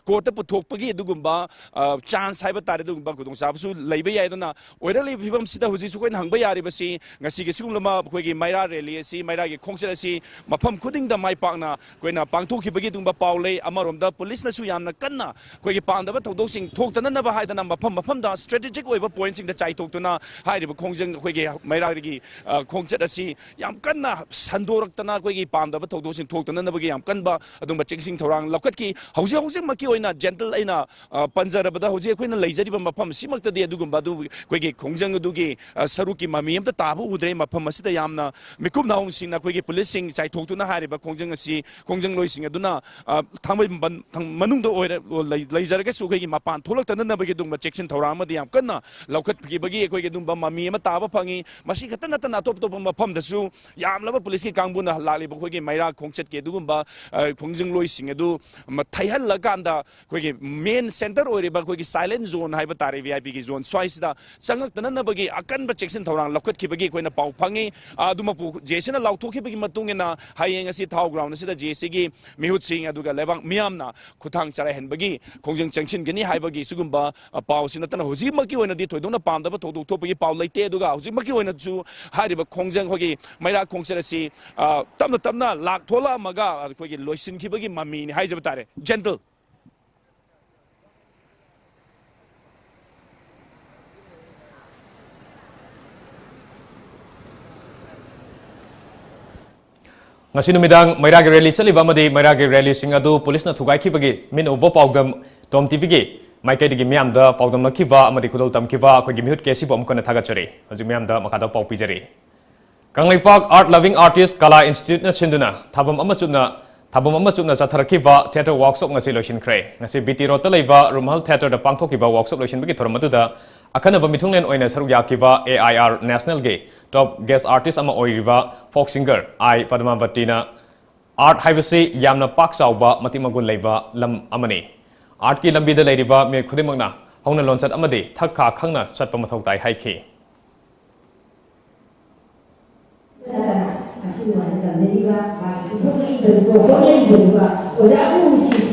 ꯀꯣꯔꯠꯇ ꯄꯨꯊꯣꯛꯄꯒꯤ ꯑꯗꯨꯒꯨꯝꯕ, ꯑ, ꯆꯥꯟꯁ ꯍꯥꯏꯕ ꯇꯥꯔꯦ, ꯑꯗꯨꯒꯨꯝꯕ ꯈꯨꯗꯣꯡꯆꯥꯕꯁꯨ ꯂꯩꯕ ꯌꯥꯏ꯫ ꯑꯗꯨꯅ ꯑꯣꯏꯔꯛꯂꯤꯕ ꯐꯤꯕꯝꯁꯤꯗ ꯍꯧꯖꯤꯛꯁꯨ ꯑꯩꯈꯣꯏꯅ ꯍꯪꯕ ꯌꯥꯔꯤꯕꯁꯤ, ꯉꯁꯤꯒꯤ ꯁꯤꯒꯨꯝꯂꯕ ꯑꯩꯈꯣꯏꯒꯤ ꯃꯩꯔꯥ ꯔꯦꯂꯤ ꯑꯁꯤ, ꯃꯩꯔꯥꯒꯤ ꯈꯣꯡꯆꯠ ꯑꯁꯤ ꯃꯐꯝ ꯈꯨꯗꯤꯡꯗ ꯃꯥꯏ ꯄꯥꯛꯅ ꯑꯩꯈꯣꯏꯅ ꯄꯥꯡꯊꯣꯛꯈꯤꯕꯒꯤ ꯑꯗꯨꯒꯨꯝꯕ ꯄꯥꯎ ꯂꯩ꯫ ꯑꯃꯔꯣꯝꯗ ꯄꯨꯂꯤꯁꯅꯁꯨ ꯌꯥꯝꯅ ꯀꯟꯅ ꯑꯩꯈꯣꯏꯒꯤ ꯄꯥꯝꯗꯕ ꯊꯧꯗꯣꯛꯁꯤꯡ ꯊꯣꯛꯇꯅꯅꯕ ꯍꯥꯏꯗꯅ ꯃꯐꯝ ꯃꯐꯝꯗ ꯁ꯭ꯇ꯭ꯔꯦꯇꯦꯖꯤꯛ ꯑꯣꯏꯕ ꯄꯣꯏꯟꯠꯁꯤꯡꯗ ꯆꯥꯏꯊꯣꯛꯇꯨꯅ ꯍꯥꯏꯔꯤꯕ ꯈꯣꯡꯖꯪ, ꯑꯩꯈꯣꯏꯒꯤ ꯃꯩꯔꯥꯒꯤ, ꯑ, ꯈꯣꯡꯆꯠ ꯑꯁꯤ ꯌꯥꯝ ꯀꯟꯅ ꯁꯟꯗꯣꯔꯛꯇꯅ ꯑꯩꯈꯣꯏꯒꯤ ꯄꯥꯝꯗꯕ ꯊꯧꯗꯣꯛꯁꯤꯡ ꯊꯣꯛꯇꯅꯅꯕꯒꯤ ꯌꯥꯝ ꯀꯟꯕ ꯑꯗꯨꯒꯨꯝꯕ ꯆꯦꯛꯁꯤꯟ ꯊꯧꯔꯥꯡ ꯂꯧꯈꯠꯈꯤ꯫ ꯍꯧꯖꯤꯛ ꯍꯧꯖꯤꯛꯃꯛꯀꯤ ꯑꯣꯏꯅ ꯖꯦꯟꯇꯜ ꯑꯩꯅ, ꯑ, ꯄꯟꯖꯔꯕꯗ ꯍꯧꯖꯤꯛ ꯑꯩꯈꯣꯏꯅ ꯂꯩꯖꯔꯤꯕ ꯃꯐꯝ ꯑꯁꯤꯃꯛꯇꯗꯤ ꯑꯗꯨꯒꯨꯝꯕ ꯑꯗꯨ ꯑꯩꯈꯣꯏꯒꯤ ꯈꯣꯡꯖꯪ ꯑꯗꯨꯒꯤ, ꯑ, ꯁꯔꯨꯛꯀꯤ ꯃꯃꯤ ꯑꯃꯠꯇ ꯇꯥꯕ ꯎꯗ꯭ꯔꯦ꯫ ꯃꯐꯝ ꯑꯁꯤꯗ ꯌꯥꯝꯅ ꯃꯤꯀꯨꯞ ꯅꯥꯍꯨꯝꯁꯤꯡꯅ ꯑꯩꯈꯣꯏꯒꯤ ꯄꯨꯂꯤꯁꯁꯤꯡ ꯆꯥꯏꯊꯣꯛꯇꯨꯅ ꯍꯥꯏꯔꯤꯕ ꯈꯣꯡꯖꯪ ꯑꯁꯤ ꯈꯣꯡꯖꯪꯂꯣꯏꯁꯤꯡ ꯑꯗꯨꯅ, ꯑ, ꯊꯥꯡꯃꯩꯕꯟ ꯊꯪ-, ꯃꯅꯨꯡꯗ ꯑꯣꯏꯔ-, ꯂꯩ-, ꯂꯩꯖꯔꯒꯁꯨ ꯑꯩꯈꯣꯏꯒꯤ ꯃꯄꯥꯟ ꯊꯣꯛꯂꯛꯇꯅꯅꯕꯒꯤ ꯑꯗꯨꯒꯨꯝꯕ ꯆꯦꯛꯁꯤꯟ ꯊꯧꯔꯥꯡ ꯑꯃꯗꯤ ꯌꯥꯝ ꯀꯟꯅ ꯂꯧꯈꯠꯈꯤꯕꯒꯤ ꯑꯩꯈꯣꯏꯒꯤ ꯑꯗꯨꯒꯨꯝꯕ ꯃꯃꯤ ꯑꯃ ꯇꯥꯕ ꯐꯪꯉꯤ꯫ ꯃꯁꯤ ꯈꯛꯇ ꯅꯠꯇꯅ ꯑꯇꯣꯞ ꯑꯇꯣꯞꯄ ꯃꯐꯝꯗꯁꯨ ꯌꯥꯝꯂꯕ ꯄꯨꯂꯤꯁꯀꯤ ꯀꯥꯡꯕꯨꯅ ꯂꯥꯛꯂꯤꯕ ꯑꯩꯈꯣꯏꯒꯤ ꯃꯩꯔꯥ ꯈꯣꯡꯆꯠꯀꯤ ꯑꯗꯨꯒꯨꯝꯕ, ꯑ, ꯈꯣꯡꯖꯪꯂꯣꯏꯁꯤꯡ ꯑꯗꯨ ꯃ-, ꯊꯩꯍꯜꯂꯀꯥꯟꯗ ꯑꯩꯈꯣꯏꯒꯤ ꯃꯦꯟ ꯁꯦꯟꯇꯔ ꯑꯣꯏꯔꯤꯕ ꯑꯩꯈꯣꯏꯒꯤ ꯁꯥꯏꯂꯦꯟ ꯖꯣꯟ ꯍꯥꯏꯕ ꯇꯥꯔꯦ, ꯚꯤ ꯑꯥꯏ ꯄꯤꯒꯤ ꯖꯣꯟ ꯁ꯭ꯋꯥꯏꯁꯤꯗ ꯆꯪꯉꯛꯇꯅꯅꯕꯒꯤ ꯑꯀꯟꯕ ꯆꯦꯛꯁꯤꯟ ꯊꯧꯔꯥꯡ ꯂꯧꯈꯠꯈꯤꯕꯒꯤ ꯑꯩꯈꯣꯏꯅ ꯄꯥꯎ ꯐꯪꯉꯤ꯫ ꯑ, ꯑꯗꯨꯃꯛꯄꯨ ꯖꯦ ꯑꯦꯁ ꯑꯦꯅ ꯂꯥꯎꯊꯣꯛꯈꯤꯕꯒꯤ ꯃꯇꯨꯡ ꯏꯟꯅ ꯍꯌꯦꯡ ꯑꯁꯤ ꯊꯥꯎ ꯒ꯭ꯔꯥꯎꯟ ꯑꯁꯤꯗ ꯖꯦ ꯑꯦꯁ ꯑꯦꯒꯤ ꯃꯤꯍꯨꯠꯁꯤꯡ ꯑꯗꯨꯒ ꯂꯩꯕꯥꯛ ꯃꯤꯌꯥꯝꯅ ꯈꯨꯠꯊꯥꯡ ꯆꯔꯥꯏꯍꯟꯕꯒꯤ ꯈꯣꯡꯖꯪ ꯆꯪꯁꯤꯟꯒꯅꯤ ꯍꯥꯏꯕꯒꯤ ꯁꯤꯒꯨꯝꯕ, ꯑ, ꯄꯥꯎꯁꯤ ꯅꯠꯇꯅ ꯍꯧꯖꯤꯛꯃꯛꯀꯤ ꯑꯣꯏꯅꯗꯤ ꯊꯣꯏꯗꯣꯛꯅ ꯄꯥꯝꯗꯕ ꯊꯧꯗꯣꯛ ꯊꯣꯛꯄꯒꯤ ꯄꯥꯎ ꯂꯩꯇꯦ꯫ ꯑꯗꯨꯒ ꯍꯧꯖꯤꯛꯃꯛꯀꯤ ꯑꯣꯏꯅꯁꯨ ꯍꯥꯏꯔꯤꯕ ꯈꯣꯡꯖꯪ, ꯑꯩꯈꯣꯏꯒꯤ ꯃꯩꯔꯥ ꯈꯣꯡꯆꯠ ꯑꯁꯤ, ꯑ, ꯇꯞꯅ ꯇꯞꯅ ꯂꯥꯛ ꯊꯣꯛꯂꯛꯑꯝꯃꯒ ꯑꯩꯈꯣꯏꯒꯤ ꯂꯣꯏꯁꯤꯟꯈꯤꯕꯒꯤ ꯃꯃꯤꯅꯤ ꯍꯥꯏꯖꯕ ꯇꯥꯔꯦ꯫ ꯖꯦꯟꯇꯜ꯫ ꯉꯁꯤ ꯅꯨꯃꯤꯗꯥꯡ ꯃꯩꯔꯥꯒꯤ ꯔꯦꯂꯤ ꯆꯠꯂꯤꯕ ꯑꯃꯗꯤ ꯃꯩꯔꯥꯒꯤ ꯔꯦꯂꯤꯁꯤꯡ ꯑꯗꯨ ꯄꯨꯂꯤꯁꯅ ꯊꯨꯒꯥꯏꯈꯤꯕꯒꯤ ꯃꯤꯠꯅ ꯎꯕ ꯄꯥꯎꯗꯝ ꯇꯣꯝ ꯇꯤꯚꯤꯒꯤ ꯃꯥꯏꯀꯩꯗꯒꯤ ꯃꯤꯌꯥꯝꯗ ꯄꯥꯎꯗꯝꯂꯛꯈꯤꯕ ꯑꯃꯗꯤ ꯈꯨꯗꯣꯜ ꯇꯝꯈꯤꯕ ꯑꯩꯈꯣꯏꯒꯤ ꯃꯤꯍꯨꯠ ꯀꯦ ꯁꯤꯕꯨ ꯑꯃꯨꯛ ꯍꯟꯅ ꯊꯥꯒꯠꯆꯔꯤ꯫ ꯍꯧꯖꯤꯛ ꯃꯤꯌꯥꯝꯗ ꯃꯈꯥꯗ ꯄꯥꯎ ꯄꯤꯖꯔꯤ꯫ Kangleipak Art Loving Artist Kala Institute ꯅ ꯁꯤꯟꯗꯨꯅ ꯊꯥꯕꯝ ꯑꯃ ꯆꯨꯞꯅ, ꯊꯥꯕꯝ ꯑꯃ ꯆꯨꯞꯅ ꯆꯠꯊꯔꯛꯈꯤꯕ theatre workshop ꯉꯁꯤ ꯂꯣꯏꯁꯤꯟꯈ꯭ꯔꯦ꯫ ꯉꯁꯤ ꯕꯤ ꯇꯤ ꯔꯣꯗꯇ ꯂꯩꯕ ꯔꯨꯃꯥꯜ theatre ꯗ ꯄꯥꯡꯊꯣꯛꯈꯤꯕ workshop ꯂꯣꯏꯁꯤꯟꯕꯒꯤ ꯊꯧꯔꯝ ꯑꯗꯨꯗ ꯑꯈꯟꯅꯕ ꯃꯤꯊꯨꯡꯂꯦꯟ ꯑꯣꯏꯅ ꯁꯔꯨꯛ ꯌꯥꯈꯤꯕ ꯑꯦ ꯑꯥꯏ ꯑꯥꯔ National ꯒꯤ top guest artist ꯑꯃ ꯑꯣꯏꯔꯤꯕ folk singer ꯑꯥꯏ ꯄꯗꯃꯥꯕꯇꯤꯅ art ꯍꯥꯏꯕꯁꯤ ꯌꯥꯝꯅ ꯄꯥꯛ ꯆꯥꯎꯕ, ꯃꯇꯤꯛ ꯃꯒꯨꯟ ꯂꯩꯕ ꯂꯝ ꯑꯃꯅꯤ꯫ Art ꯀꯤ ꯂꯝꯕꯤꯗ ꯂꯩꯔꯤꯕ ꯃꯤꯑꯣꯏ ꯈꯨꯗꯤꯡꯃꯛꯅ ꯍꯧꯅ ꯂꯣꯟꯆꯠ ꯑꯃꯗꯤ ꯊꯛ ꯈꯥ ꯈꯪꯅ ꯆꯠꯄ ꯃꯊꯧ ꯇꯥꯏ ꯍꯥꯏꯈꯤ꯫ ꯑꯁꯤ ꯅꯨꯡꯉꯥꯏꯅ ꯇꯝꯖꯔꯤꯕ, ꯃꯥꯒꯤ ꯄꯨꯊꯣꯛꯂꯛꯏꯕꯗꯨꯒ ꯍꯣꯠꯅꯔꯤꯕꯗꯨꯒ ꯑꯣꯖꯥꯕꯨ ꯅꯨꯡꯁꯤꯁꯤ꯫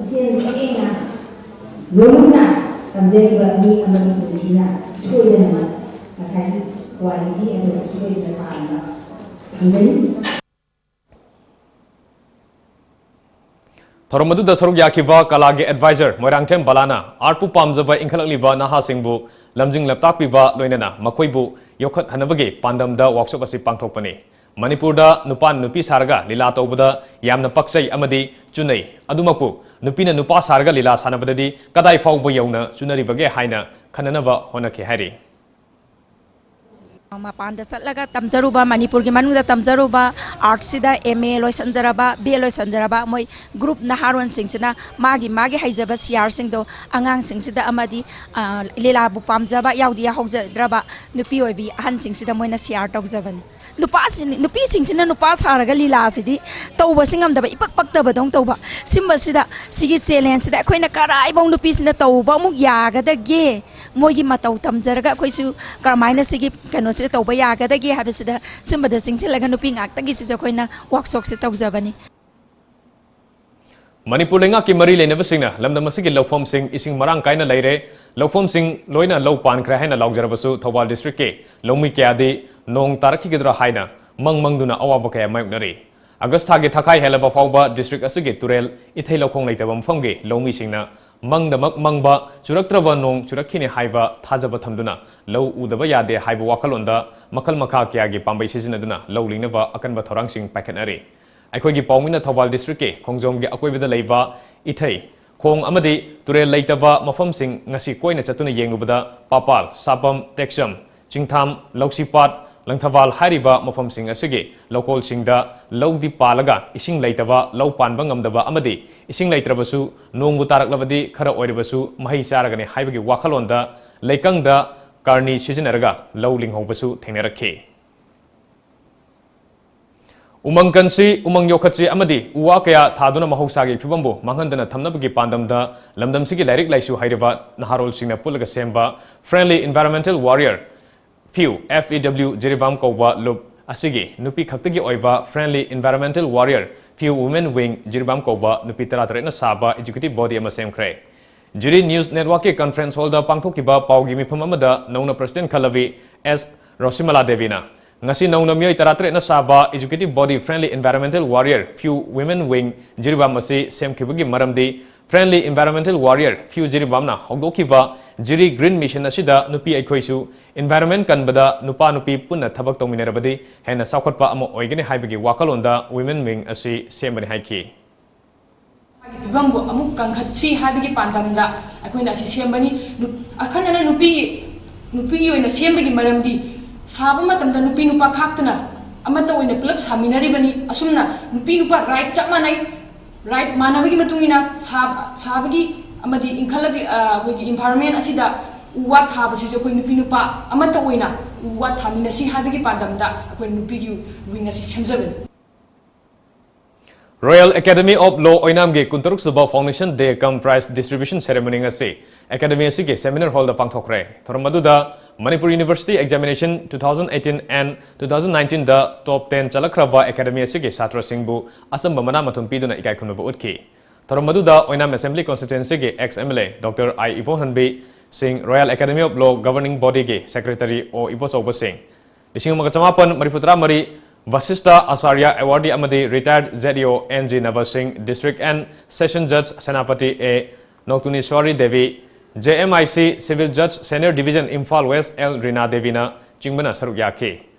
ꯄꯨꯛꯆꯦꯜ ꯁꯦꯡꯅ ꯂꯣꯏꯅꯅ ꯇꯝꯖꯔꯤꯕ ꯃꯤ ꯑꯃꯒꯤ ꯄꯨꯟꯁꯤꯅ ꯁꯣꯏꯗꯅꯃꯛ ꯉꯁꯥꯏꯒꯤ quality ꯑꯗꯨ ꯁꯣꯏꯗꯅ ꯇꯥꯟꯕ ꯐꯪꯒꯅꯤ꯫ ꯊꯧꯔꯝ ꯑꯗꯨꯗ ꯁꯔꯨꯛ ꯌꯥꯈꯤꯕ ꯀꯂꯥꯒꯤ advisor ꯃꯣꯏꯔꯥꯡꯊꯦꯝ ꯕꯂꯥꯅ artꯄꯨ ꯄꯥꯝꯖꯕ ꯏꯟꯈꯠꯂꯛꯂꯤꯕ ꯅꯍꯥꯁꯤꯡꯕꯨ ꯂꯝꯖꯤꯡ ꯂꯝꯇꯥꯛꯄꯤꯕ ꯂꯣꯏꯅꯅ ꯃꯈꯣꯏꯕꯨ ꯌꯣꯛꯈꯠꯍꯟꯅꯕꯒꯤ ꯄꯥꯟꯗꯝꯗ workshop ꯑꯁꯤ ꯄꯥꯡꯊꯣꯛꯄꯅꯤ꯫ ꯃꯅꯤꯄꯨꯔꯗ ꯅꯨꯄꯥꯅ ꯅꯨꯄꯤ ꯁꯥꯔꯒ ꯂꯤꯂꯥ ꯇꯧꯕꯗ ꯌꯥꯝꯅ ꯄꯛꯆꯩ ꯑꯃꯗꯤ ꯆꯨꯅꯩ꯫ ꯑꯗꯨꯃꯛꯄꯨ ꯅꯨꯄꯤꯅ ꯅꯨꯄꯥ ꯁꯥꯔꯒ ꯂꯤꯂꯥ ꯁꯥꯟꯅꯕꯗꯗꯤ ꯀꯗꯥꯏ ꯐꯥꯎꯕ ꯌꯧꯅ ꯆꯨꯅꯔꯤꯕꯒꯦ ꯍꯥꯏꯅ ꯈꯟꯅꯅꯕ ꯍꯣꯠꯅꯈꯤ ꯍꯥꯏꯔꯤ꯫ ꯃꯄꯥꯟꯗ ꯆꯠꯂꯒ ꯇꯝꯖꯔꯨꯕ, ꯃꯅꯤꯄꯨꯔꯒꯤ ꯃꯅꯨꯡꯗ ꯇꯝꯖꯔꯨꯕ, artꯁꯤꯗ M A ꯂꯣꯏꯁꯤꯟꯖꯔꯕ, B A ꯂꯣꯏꯁꯤꯟꯖꯔꯕ ꯃꯣꯏ group ꯅꯍꯥꯔꯣꯟꯁꯤꯡꯁꯤꯅ ꯃꯥꯒꯤ ꯃꯥꯒꯤ ꯍꯩꯖꯕ ꯁꯤꯌꯥꯔꯁꯤꯡꯗꯣ ꯑꯉꯥꯡꯁꯤꯡꯁꯤꯗ ꯑꯃꯗꯤ, ꯑ, ꯂꯤꯂꯥꯕꯨ ꯄꯥꯝꯖꯕ, ꯌꯥꯎꯗꯤ ꯌꯥꯎꯍꯧꯖꯗ꯭ꯔꯕ ꯅꯨꯄꯤ ꯑꯣꯏꯕꯤ ꯑꯍꯟꯁꯤꯡꯁꯤꯗ ꯃꯣꯏꯅ ꯁꯤꯌꯥꯔ ꯇꯧꯖꯕꯅꯤ꯫ ꯅꯨꯄꯥꯁꯤꯡ, ꯅꯨꯄꯤꯁꯤꯡꯁꯤꯅ ꯅꯨꯄꯥ ꯁꯥꯔꯒ ꯂꯤꯂꯥꯁꯤꯗꯤ ꯇꯧꯕꯁꯤ ꯉꯝꯗꯕ, ꯏꯄꯛ ꯄꯛꯇꯕꯗꯧꯅ ꯇꯧꯕ꯫ ꯁꯤꯒꯨꯝꯕꯁꯤꯗ ꯁꯤꯒꯤ challengeꯁꯤꯗ ꯑꯩꯈꯣꯏꯅ ꯀꯔꯥꯏꯐꯥꯎ ꯅꯨꯄꯤꯁꯤꯅ ꯇꯧꯕ ꯑꯃꯨꯛ ꯌꯥꯒꯗꯒꯦ, ꯃꯣꯏꯒꯤ ꯃꯇꯧ ꯇꯝꯖꯔꯒ ꯑꯩꯈꯣꯏꯁꯨ ꯀꯔꯝꯍꯥꯏꯅ ꯁꯤꯒꯤ ꯀꯩꯅꯣꯁꯤꯗ ꯇꯧꯕ ꯌꯥꯒꯗꯒꯦ ꯍꯥꯏꯕꯁꯤꯗ ꯁꯨꯝꯕꯗ ꯆꯪꯁꯤꯜꯂꯒ ꯅꯨꯄꯤ ꯉꯥꯛꯇꯒꯤꯁꯤꯁꯨ ꯑꯩꯈꯣꯏꯅ workshopꯁꯦ ꯇꯧꯖꯕꯅꯤ꯫ ꯃꯅꯤꯄꯨꯔ ꯂꯩꯉꯥꯛꯀꯤ ꯃꯔꯤ ꯂꯩꯅꯕꯁꯤꯡꯅ ꯂꯝꯗꯝ ꯑꯁꯤꯒꯤ ꯂꯧꯐꯝꯁꯤꯡ ꯏꯁꯤꯡ ꯃꯔꯥꯡ ꯀꯥꯏꯅ ꯂꯩꯔꯦ, ꯂꯧꯐꯝꯁꯤꯡ ꯂꯣꯏꯅ ꯂꯧ ꯄꯥꯟꯈ꯭ꯔꯦ ꯍꯥꯏꯅ ꯂꯥꯎꯖꯔꯕꯁꯨ ꯊꯧꯕꯥꯜ districtꯀꯤ ꯂꯧꯃꯤ ꯀꯌꯥꯗꯤ ꯅꯣꯡ ꯇꯥꯔꯛꯈꯤꯒꯗ꯭ꯔꯥ ꯍꯥꯏꯅ ꯃꯪ ꯃꯪꯗꯨꯅ ꯑꯋꯥꯕ ꯀꯌꯥ ꯃꯥꯌꯣꯛꯅꯔꯤ꯫ ꯑꯥꯒꯁ ꯊꯥꯒꯤ ꯊꯥꯈꯥꯏ ꯍꯦꯜꯂꯕ ꯐꯥꯎꯕ district ꯑꯁꯤꯒꯤ ꯇꯨꯔꯦꯜ ꯏꯊꯩ ꯂꯧꯈꯣꯡ ꯂꯩꯇꯕ ꯃꯐꯝꯒꯤ ꯂꯧꯃꯤꯁꯤꯡꯅ ꯃꯪꯗꯃꯛ ꯃꯪꯕ ꯆꯨꯔꯛꯇ꯭ꯔꯕ ꯅꯣꯡ ꯆꯨꯔꯛꯈꯤꯅꯤ ꯍꯥꯏꯕ ꯊꯥꯖꯕ ꯊꯝꯗꯨꯅ ꯂꯧ ꯎꯗꯕ ꯌꯥꯗꯦ ꯍꯥꯏꯕ ꯋꯥꯈꯜꯂꯣꯟꯗ ꯃꯈꯜ ꯃꯈꯥ ꯀꯌꯥꯒꯤ ꯄꯥꯝꯕꯩ ꯁꯤꯖꯤꯟꯅꯗꯨꯅ ꯂꯧ ꯂꯤꯡꯅꯕ ꯑꯀꯟꯕ ꯊꯧꯔꯥꯡꯁꯤꯡ ꯄꯥꯏꯈꯠꯅꯔꯤ꯫ ꯑꯩꯈꯣꯏꯒꯤ ꯄꯥꯎꯃꯤꯅ ꯊꯧꯕꯥꯜ districtꯀꯤ ꯈꯣꯡꯖꯣꯝꯒꯤ ꯑꯀꯣꯏꯕꯗ ꯂꯩꯕ ꯏꯊꯩ, ꯈꯣꯡ ꯑꯃꯗꯤ ꯇꯨꯔꯦꯜ ꯂꯩꯇꯕ ꯃꯐꯝꯁꯤꯡ ꯉꯁꯤ ꯀꯣꯏꯅ ꯆꯠꯇꯨꯅ ꯌꯦꯡꯂꯨꯕꯗ ꯄꯥꯄꯥꯜ, ꯁꯥꯄꯝ, ꯇꯦꯛꯆꯝ, ꯆꯤꯡꯊꯥꯝ, ꯂꯧꯁꯤꯄꯥꯠ, ꯂꯪꯊꯕꯥꯜ ꯍꯥꯏꯔꯤꯕ ꯃꯐꯝꯁꯤꯡ ꯑꯁꯤꯒꯤ ꯂꯧꯀꯣꯜꯁꯤꯡꯗ ꯂꯧꯗꯤ ꯄꯥꯜꯂꯒ ꯏꯁꯤꯡ ꯂꯩꯇꯕ, ꯂꯧ ꯄꯥꯟꯕ ꯉꯝꯗꯕ ꯑꯃꯗꯤ ꯏꯁꯤꯡ ꯂꯩꯇ꯭ꯔꯕꯁꯨ ꯅꯣꯡꯕꯨ ꯇꯥꯔꯛꯂꯕꯗꯤ ꯈꯔ ꯑꯣꯏꯔꯕꯁꯨ ꯃꯍꯩ ꯆꯥꯔꯒꯅꯤ ꯍꯥꯏꯕꯒꯤ ꯋꯥꯈꯜꯂꯣꯟꯗ ꯂꯩꯀꯪꯗ ꯀꯥꯔꯅꯤ ꯁꯤꯖꯤꯟꯅꯔꯒ ꯂꯧ ꯂꯤꯡꯍꯧꯕꯁꯨ ꯊꯦꯡꯅꯔꯛꯈꯤ꯫ ꯎꯃꯪ ꯀꯟꯁꯤ, ꯎꯃꯪ ꯌꯣꯛꯈꯠꯁꯤ ꯑꯃꯗꯤ ꯎ ꯋꯥ ꯀꯌꯥ ꯊꯥꯗꯨꯅ ꯃꯍꯧꯁꯥꯒꯤ ꯐꯤꯕꯝꯕꯨ ꯃꯥꯡꯍꯟꯗꯅ ꯊꯝꯅꯕꯒꯤ ꯄꯥꯟꯗꯝꯗ ꯂꯝꯗꯝꯁꯤꯒꯤ ꯂꯥꯏꯔꯤꯛ ꯂꯥꯏꯁꯨ ꯍꯩꯔꯕ ꯅꯍꯥꯔꯣꯜꯁꯤꯡꯅ ꯄꯨꯜꯂꯒ ꯁꯦꯝꯕ Friendly Environmental Warrior, ꯐꯤꯎ, F E W, Jiribam ꯀꯧꯕ ꯂꯨꯞ ꯑꯁꯤꯒꯤ ꯅꯨꯄꯤ ꯈꯛꯇꯒꯤ ꯑꯣꯏꯕ Friendly Environmental Warrior Few Women Wing Jiribam ꯀꯧꯕ ꯅꯨꯄꯤ ꯇꯔꯥꯇꯔꯦꯠꯅ ꯁꯥꯕ executive body ꯑꯃ ꯁꯦꯝꯈ꯭ꯔꯦ꯫ ꯖꯤꯔꯤ News Networkꯀꯤ conference hallꯗ ꯄꯥꯡꯊꯣꯛꯈꯤꯕ ꯄꯥꯎꯒꯤ ꯃꯤꯐꯝ ꯑꯃꯗ ꯅꯧꯅ president ꯈꯜꯂꯕꯤ ꯑꯦꯁ ꯔꯣꯁꯤꯃꯂꯥ ꯗꯦꯕꯤꯅ ꯉꯁꯤ ꯅꯧꯅ ꯃꯤꯑꯣꯏ ꯇꯔꯥꯇꯔꯦꯠꯅ ꯁꯥꯕ executive body Friendly Environmental Warrior Few Women Wing Jiribam ꯑꯁꯤ ꯁꯦꯝꯈꯤꯕꯒꯤ ꯃꯔꯝꯗꯤ Friendly Environmental Warrior Few ꯖꯤꯔꯤꯕꯥꯝꯅ ꯍꯧꯗꯣꯛꯈꯤꯕ ꯖꯤꯔꯤ Green Mission ꯑꯁꯤꯗ ꯅꯨꯄꯤ ꯑꯩꯈꯣꯏꯁꯨ environment ꯀꯟꯕꯗ ꯅꯨꯄꯥ ꯅꯨꯄꯤ ꯄꯨꯟꯅ ꯊꯕꯛ ꯇꯧꯃꯤꯟꯅꯔꯕꯗꯤ ꯍꯦꯟꯅ ꯆꯥꯎꯈꯠꯄ ꯑꯃ ꯑꯣꯏꯒꯅꯤ ꯍꯥꯏꯕꯒꯤ ꯋꯥꯈꯜꯂꯣꯟꯗ Women Wing ꯑꯁꯤ ꯁꯦꯝꯕꯅꯤ ꯍꯥꯏꯈꯤ꯫ ꯃꯥꯒꯤ ꯐꯤꯕꯝꯕꯨ ꯑꯃꯨꯛ ꯀꯟꯈꯠꯁꯤ ꯍꯥꯏꯕꯒꯤ ꯄꯥꯟꯗꯝꯗ ꯑꯩꯈꯣꯏꯅ ꯑꯁꯤ ꯁꯦꯝꯕꯅꯤ꯫ ꯅꯨ-, ꯑꯈꯟꯅꯅ ꯅꯨꯄꯤ, ꯅꯨꯄꯤꯒꯤ ꯑꯣꯏꯅ ꯁꯦꯝꯕꯒꯤ ꯃꯔꯝꯗꯤ ꯁꯥꯕ ꯃꯇꯝꯗ ꯅꯨꯄꯤ ꯅꯨꯄꯥ ꯈꯥꯛꯇꯅ ꯑꯃꯠꯇ ꯑꯣꯏꯅ ꯄꯨꯂꯞ ꯁꯥꯃꯤꯟꯅꯔꯤꯕꯅꯤ꯫ ꯑꯁꯨꯝꯅ ꯅꯨꯄꯤ ꯅꯨꯄꯥ right ꯆꯞ ꯃꯥꯟꯅꯩ, right ꯃꯥꯟꯅꯕꯒꯤ ꯃꯇꯨꯡ ꯏꯟꯅ ꯁꯥ-, ꯁꯥꯕꯒꯤ ꯑꯃꯗꯤ ꯏꯟꯈꯠꯂꯛ-, ꯑ, ꯑꯩꯈꯣꯏꯒꯤ environment ꯑꯁꯤꯗ ꯎ ꯋꯥ ꯊꯥꯕꯁꯤꯁꯨ ꯑꯩꯈꯣꯏ ꯅꯨꯄꯤ ꯅꯨꯄꯥ ꯑꯃꯠꯇ ꯑꯣꯏꯅ ꯎ ꯋꯥ ꯊꯥꯃꯤꯟꯅꯁꯤ ꯍꯥꯏꯕꯒꯤ ꯄꯥꯟꯗꯝꯗ ꯑꯩꯈꯣꯏ ꯅꯨꯄꯤꯒꯤ wing ꯑꯁꯤ ꯁꯦꯝꯖꯕꯅꯤ꯫ Royal Academy of Law ꯑꯣꯏꯅꯥꯝꯒꯤ ꯀꯨꯟꯇꯔꯨꯛ ꯁꯨꯕ Foundation Day cum Prize Distribution Ceremony ꯉꯁꯤ Academy ꯑꯁꯤꯒꯤ seminar hallꯗ ꯄꯥꯡꯊꯣꯛꯈ꯭ꯔꯦ꯫ ꯊꯧꯔꯝ ꯑꯗꯨꯗ Manipur University Examination two thousand eighteen and two thousand nineteenꯗ top ten ꯆꯠꯂꯛꯈ꯭ꯔꯕ Academy ꯑꯁꯤꯒꯤ ꯁꯥꯇ꯭ꯔꯁꯤꯡꯕꯨ ꯑꯆꯝꯕ ꯃꯅꯥ ꯃꯊꯨꯝ ꯄꯤꯗꯨꯅ ꯏꯀꯥꯏ ꯈꯨꯝꯅꯕ ꯎꯠꯈꯤ꯫ ꯊꯧꯔꯝ ꯑꯗꯨꯗ ꯑꯣꯏꯅꯥꯝ Assembly Constituencyꯒꯤ ex MLA Doctor I Ibohanbi ꯁꯤꯡ, Royal Academy of Law Governing Bodyꯒꯤ Secretary ꯑꯣ ꯏꯕꯣꯆꯧꯕ ꯁꯤꯡ, ꯂꯤꯁꯤꯡ ꯑꯃꯒ ꯆꯃꯥꯄꯟ ꯃꯔꯤꯐꯨꯇꯔꯥ ꯃꯔꯤ Vasistha Acharya Awardee ꯑꯃꯗꯤ retired ZEO N G Nava Singh, District and Session Judge Senapati A Noktuniswari Devi, JMIC Civil Judge Senior Division Imphal West L Rina Deviꯅ ꯆꯤꯡꯕꯅ ꯁꯔꯨꯛ ꯌꯥꯈꯤ꯫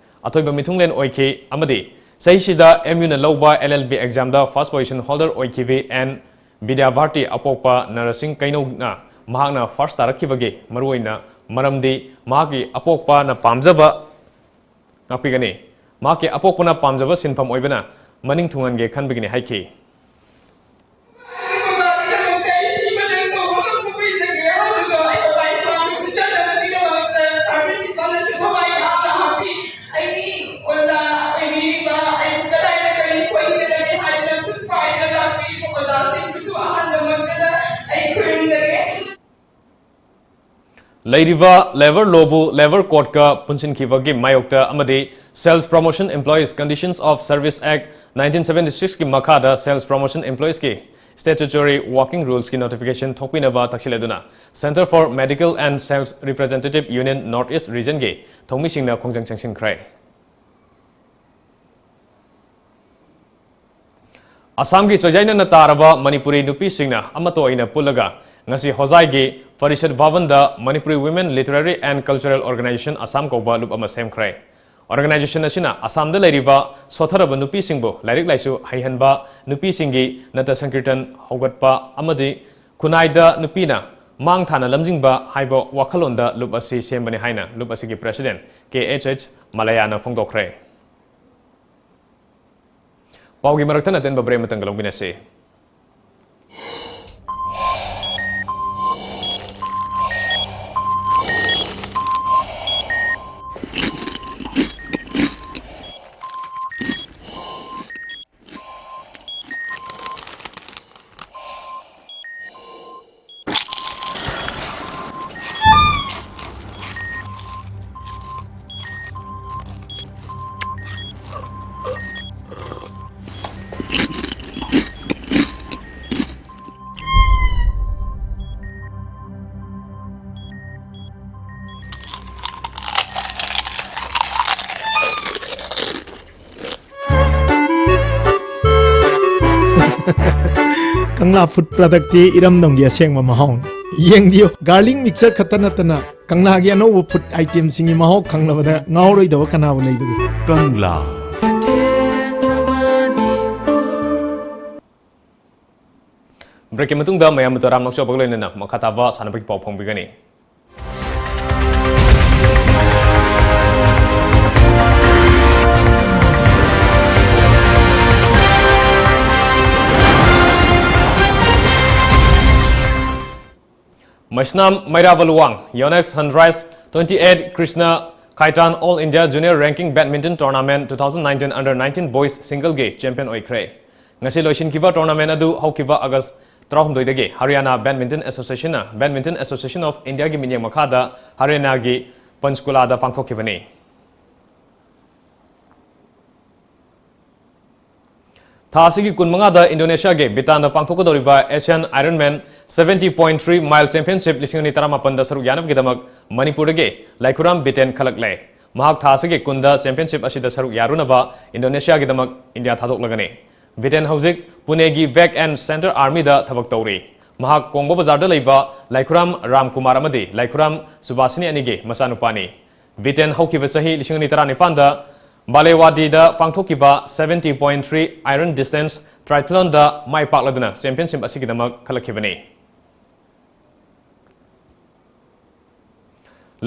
ꯑꯊꯣꯏꯕ ꯃꯤꯊꯨꯡꯂꯦꯟ ꯑꯣꯏꯈꯤ ꯑꯃꯗꯤ ꯆꯍꯤꯁꯤꯗ MUꯅ ꯂꯧꯕ LLB examꯗ first position holder ꯑꯣꯏꯈꯤꯕꯤ N ꯕꯤꯗ꯭ꯌꯥꯚꯥꯔꯇꯤ ꯑꯄꯣꯛꯄ ꯅꯔꯁꯤꯡ ꯀꯩꯅꯧꯅ ꯃꯍꯥꯛꯅ first ꯇꯥꯔꯛꯈꯤꯕꯒꯤ ꯃꯔꯨꯑꯣꯏꯅ ꯃꯔꯝꯗꯤ ꯃꯍꯥꯛꯀꯤ ꯑꯄꯣꯛꯄꯅ ꯄꯥꯝꯖꯕ ꯉꯥꯛꯄꯤꯒꯅꯤ꯫ ꯃꯍꯥꯛꯀꯤ ꯑꯄꯣꯛꯄꯅ ꯄꯥꯝꯖꯕ ꯁꯤꯟꯐꯝ ꯑꯣꯏꯕꯅ ꯃꯅꯤꯡ ꯊꯨꯡꯍꯟꯒꯦ ꯈꯟꯕꯒꯤꯅꯤ ꯍꯥꯏꯈꯤ꯫ ꯑꯩꯒꯤ ꯑꯣꯖꯥ ꯑꯣꯏꯕꯤꯔꯤꯕ, ꯑꯩꯕꯨ ꯀꯗꯥꯏꯗ ꯀꯔꯤ ꯁꯣꯏꯒꯗꯒꯦ ꯍꯥꯏꯗꯅ ꯈꯨꯠ ꯄꯥꯏꯗꯅ ꯇꯥꯛꯄꯤꯔꯤꯕ ꯑꯣꯖꯥꯁꯤꯡꯕꯨꯁꯨ ꯑꯍꯥꯟꯕꯃꯛꯇꯗ ꯑꯩ ꯈꯨꯔꯨꯝꯖꯒꯦ꯫ ꯂꯩꯔꯤꯕ labour lawꯕꯨ labour codeꯀ ꯄꯨꯟꯁꯤꯟꯈꯤꯕꯒꯤ ꯃꯥꯌꯣꯛꯇ ꯑꯃꯗꯤ Sales Promotion Employees Conditions of Service Act nineteen seventy sixꯀꯤ ꯃꯈꯥꯗ Sales Promotion Employeesꯀꯤ statutory working rulesꯀꯤ notification ꯊꯣꯛꯄꯤꯅꯕ ꯇꯛꯁꯤꯜꯂꯗꯨꯅ Centre for Medical and Sales Representative Union North East Regionꯒꯤ ꯊꯧꯃꯤꯁꯤꯡꯅ ꯈꯣꯡꯖꯪ ꯆꯪꯁꯤꯟꯈ꯭ꯔꯦ꯫ ꯑꯁꯥꯝꯒꯤ ꯆꯣꯏꯖꯥꯏꯅꯅ ꯇꯥꯔꯕ ꯃꯅꯤꯄꯨꯔꯤ ꯅꯨꯄꯤꯁꯤꯡꯅ ꯑꯃꯠꯇ ꯑꯣꯏꯅ ꯄꯨꯜꯂꯒ ꯉꯁꯤ ꯍꯣꯖꯥꯏꯒꯤ parishad ꯚꯕꯟꯗ Manipuri Women Literary and Cultural Organisation Assam ꯀꯧꯕ ꯂꯨꯞ ꯑꯃ ꯁꯦꯝꯈ꯭ꯔꯦ꯫ Organisation ꯑꯁꯤꯅ ꯑꯁꯥꯝꯗ ꯂꯩꯔꯤꯕ ꯁꯣꯠꯊꯔꯕ ꯅꯨꯄꯤꯁꯤꯡꯕꯨ ꯂꯥꯏꯔꯤꯛ ꯂꯥꯏꯁꯨ ꯍꯩꯍꯟꯕ, ꯅꯨꯄꯤꯁꯤꯡꯒꯤ ꯅꯠꯇ ꯁꯪꯀꯤꯔꯇꯟ ꯍꯧꯒꯠꯄ ꯑꯃꯗꯤ ꯈꯨꯟꯅꯥꯏꯗ ꯅꯨꯄꯤꯅ ꯃꯥꯡ ꯊꯥꯅ ꯂꯝꯖꯤꯡꯕ ꯍꯥꯏꯕ ꯋꯥꯈꯜꯂꯣꯟꯗ ꯂꯨꯞ ꯑꯁꯤ ꯁꯦꯝꯕꯅꯤ ꯍꯥꯏꯅ ꯂꯨꯞ ꯑꯁꯤꯒꯤ president ꯀꯦ ꯑꯦꯆ ꯑꯦꯆ ꯃꯂꯌꯥꯅ ꯐꯣꯡꯗꯣꯛꯈ꯭ꯔꯦ꯫ ꯄꯥꯎꯒꯤ ꯃꯔꯛꯇ ꯑꯇꯦꯟꯕ break ꯑꯃꯇꯪꯒ ꯂꯧꯃꯤꯟꯅꯁꯤ꯫ ꯀꯪꯂꯥ food productꯀꯤ ꯏꯔꯝꯗꯝꯒꯤ ꯑꯁꯦꯡꯕ ꯃꯍꯥꯎꯅꯤ꯫ ꯌꯦꯡꯕꯤꯌꯨ, garlic mixture ꯈꯛꯇ ꯅꯠꯇꯅ ꯀꯪꯂꯥꯒꯤ ꯑꯅꯧꯕ food itemꯁꯤꯡꯒꯤ ꯃꯍꯥꯎ ꯈꯪꯂꯕꯗ ꯉꯥꯎꯔꯣꯏꯗꯕ ꯀꯅꯥꯕꯨ ꯂꯩꯕꯒꯦ? ꯀꯪꯂꯥ꯫ Breakꯀꯤ ꯃꯇꯨꯡꯗ ꯃꯌꯥꯝꯕꯨ ꯇꯔꯥꯝ ꯅꯣꯛꯆꯕꯒ ꯂꯣꯏꯅꯅ ꯃꯈꯥ ꯇꯥꯕ ꯁꯥꯟꯅꯕꯒꯤ ꯄꯥꯎ ꯐꯣꯡꯕꯤꯒꯅꯤ꯫ Maisnam Mairavaluang, Yonex Sunrise twenty-eight Krishna Khaitan All India Junior Ranking Badminton Tournament two thousand nineteen Under nineteen Boys Singleꯒꯤ champion ꯑꯣꯏꯈ꯭ꯔꯦ꯫ ꯉꯁꯤ ꯂꯣꯏꯁꯤꯟꯈꯤꯕ tournament ꯑꯗꯨ ꯍꯧꯈꯤꯕ August ꯇꯔꯥꯍꯨꯝꯗꯣꯏꯗꯒꯤ ꯍꯔꯤꯌꯥꯅꯥ ꯕꯦꯗꯃꯤꯟꯇꯟ ꯑꯦꯁꯣꯁꯤꯌꯦꯁꯟꯅ, Badminton Association of Indiaꯒꯤ ꯃꯤꯠꯌꯦꯡ ꯃꯈꯥꯗ ꯍꯔꯤꯌꯥꯅꯥꯒꯤ ꯄꯟꯆꯀꯨꯂꯥꯗ ꯄꯥꯡꯊꯣꯛꯈꯤꯕꯅꯤ꯫ ꯊꯥ ꯑꯁꯤꯒꯤ ꯀꯨꯟꯃꯉꯥꯗ ꯏꯟꯗꯣꯅꯦꯁꯤꯌꯥꯒꯤ ꯕꯤꯇꯥꯟꯗ ꯄꯥꯡꯊꯣꯛꯀꯗꯧꯔꯤꯕ Asian Ironman seventy point three mile championship ꯂꯤꯁꯤꯡ ꯑꯅꯤ ꯇꯔꯥꯃꯥꯄꯟꯗ ꯁꯔꯨꯛ ꯌꯥꯅꯕꯒꯤꯗꯃꯛ ꯃꯅꯤꯄꯨꯔꯗꯒꯤ ꯂꯥꯏꯈꯨꯔꯥꯝ ꯕꯤꯇꯦꯟ ꯈꯜꯂꯛꯂꯦ꯫ ꯃꯍꯥꯛ ꯊꯥ ꯑꯁꯤꯒꯤ ꯀꯨꯟꯗ championship ꯑꯁꯤꯗ ꯁꯔꯨꯛ ꯌꯥꯔꯨꯅꯕ ꯏꯟꯗꯣꯅꯦꯁꯤꯌꯥꯒꯤꯗꯃꯛ ꯏꯟꯗꯤꯌꯥ ꯊꯥꯗꯣꯛꯂꯒꯅꯤ꯫ ꯕꯤꯇꯦꯟ ꯍꯧꯖꯤꯛ ꯄꯨꯅꯦꯒꯤ Back and Centre Armyꯗ ꯊꯕꯛ ꯇꯧꯔꯤ꯫ ꯃꯍꯥꯛ ꯀꯣꯡꯕ ꯕꯖꯥꯔꯗ ꯂꯩꯕ ꯂꯥꯏꯈꯨꯔꯥꯝ ꯔꯥꯝꯀꯨꯃꯥꯔ ꯑꯃꯗꯤ ꯂꯥꯏꯈꯨꯔꯥꯝ ꯁꯨꯕꯥꯁꯤꯅꯤ ꯑꯅꯤꯒꯤ ꯃꯆꯥꯅꯨꯄꯥꯅꯤ꯫ ꯕꯤꯇꯦꯟ ꯍꯧꯈꯤꯕ ꯆꯍꯤ ꯂꯤꯁꯤꯡ ꯑꯅꯤ ꯇꯔꯥꯅꯤꯄꯥꯟꯗ ꯕꯥꯂꯦꯋꯥꯗꯤꯗ ꯄꯥꯡꯊꯣꯛꯈꯤꯕ seventy point three iron distance triathlonꯗ ꯃꯥꯏ ꯄꯥꯛꯂꯗꯨꯅ championship ꯑꯁꯤꯒꯤꯗꯃꯛ ꯈꯜꯂꯛꯈꯤꯕꯅꯤ꯫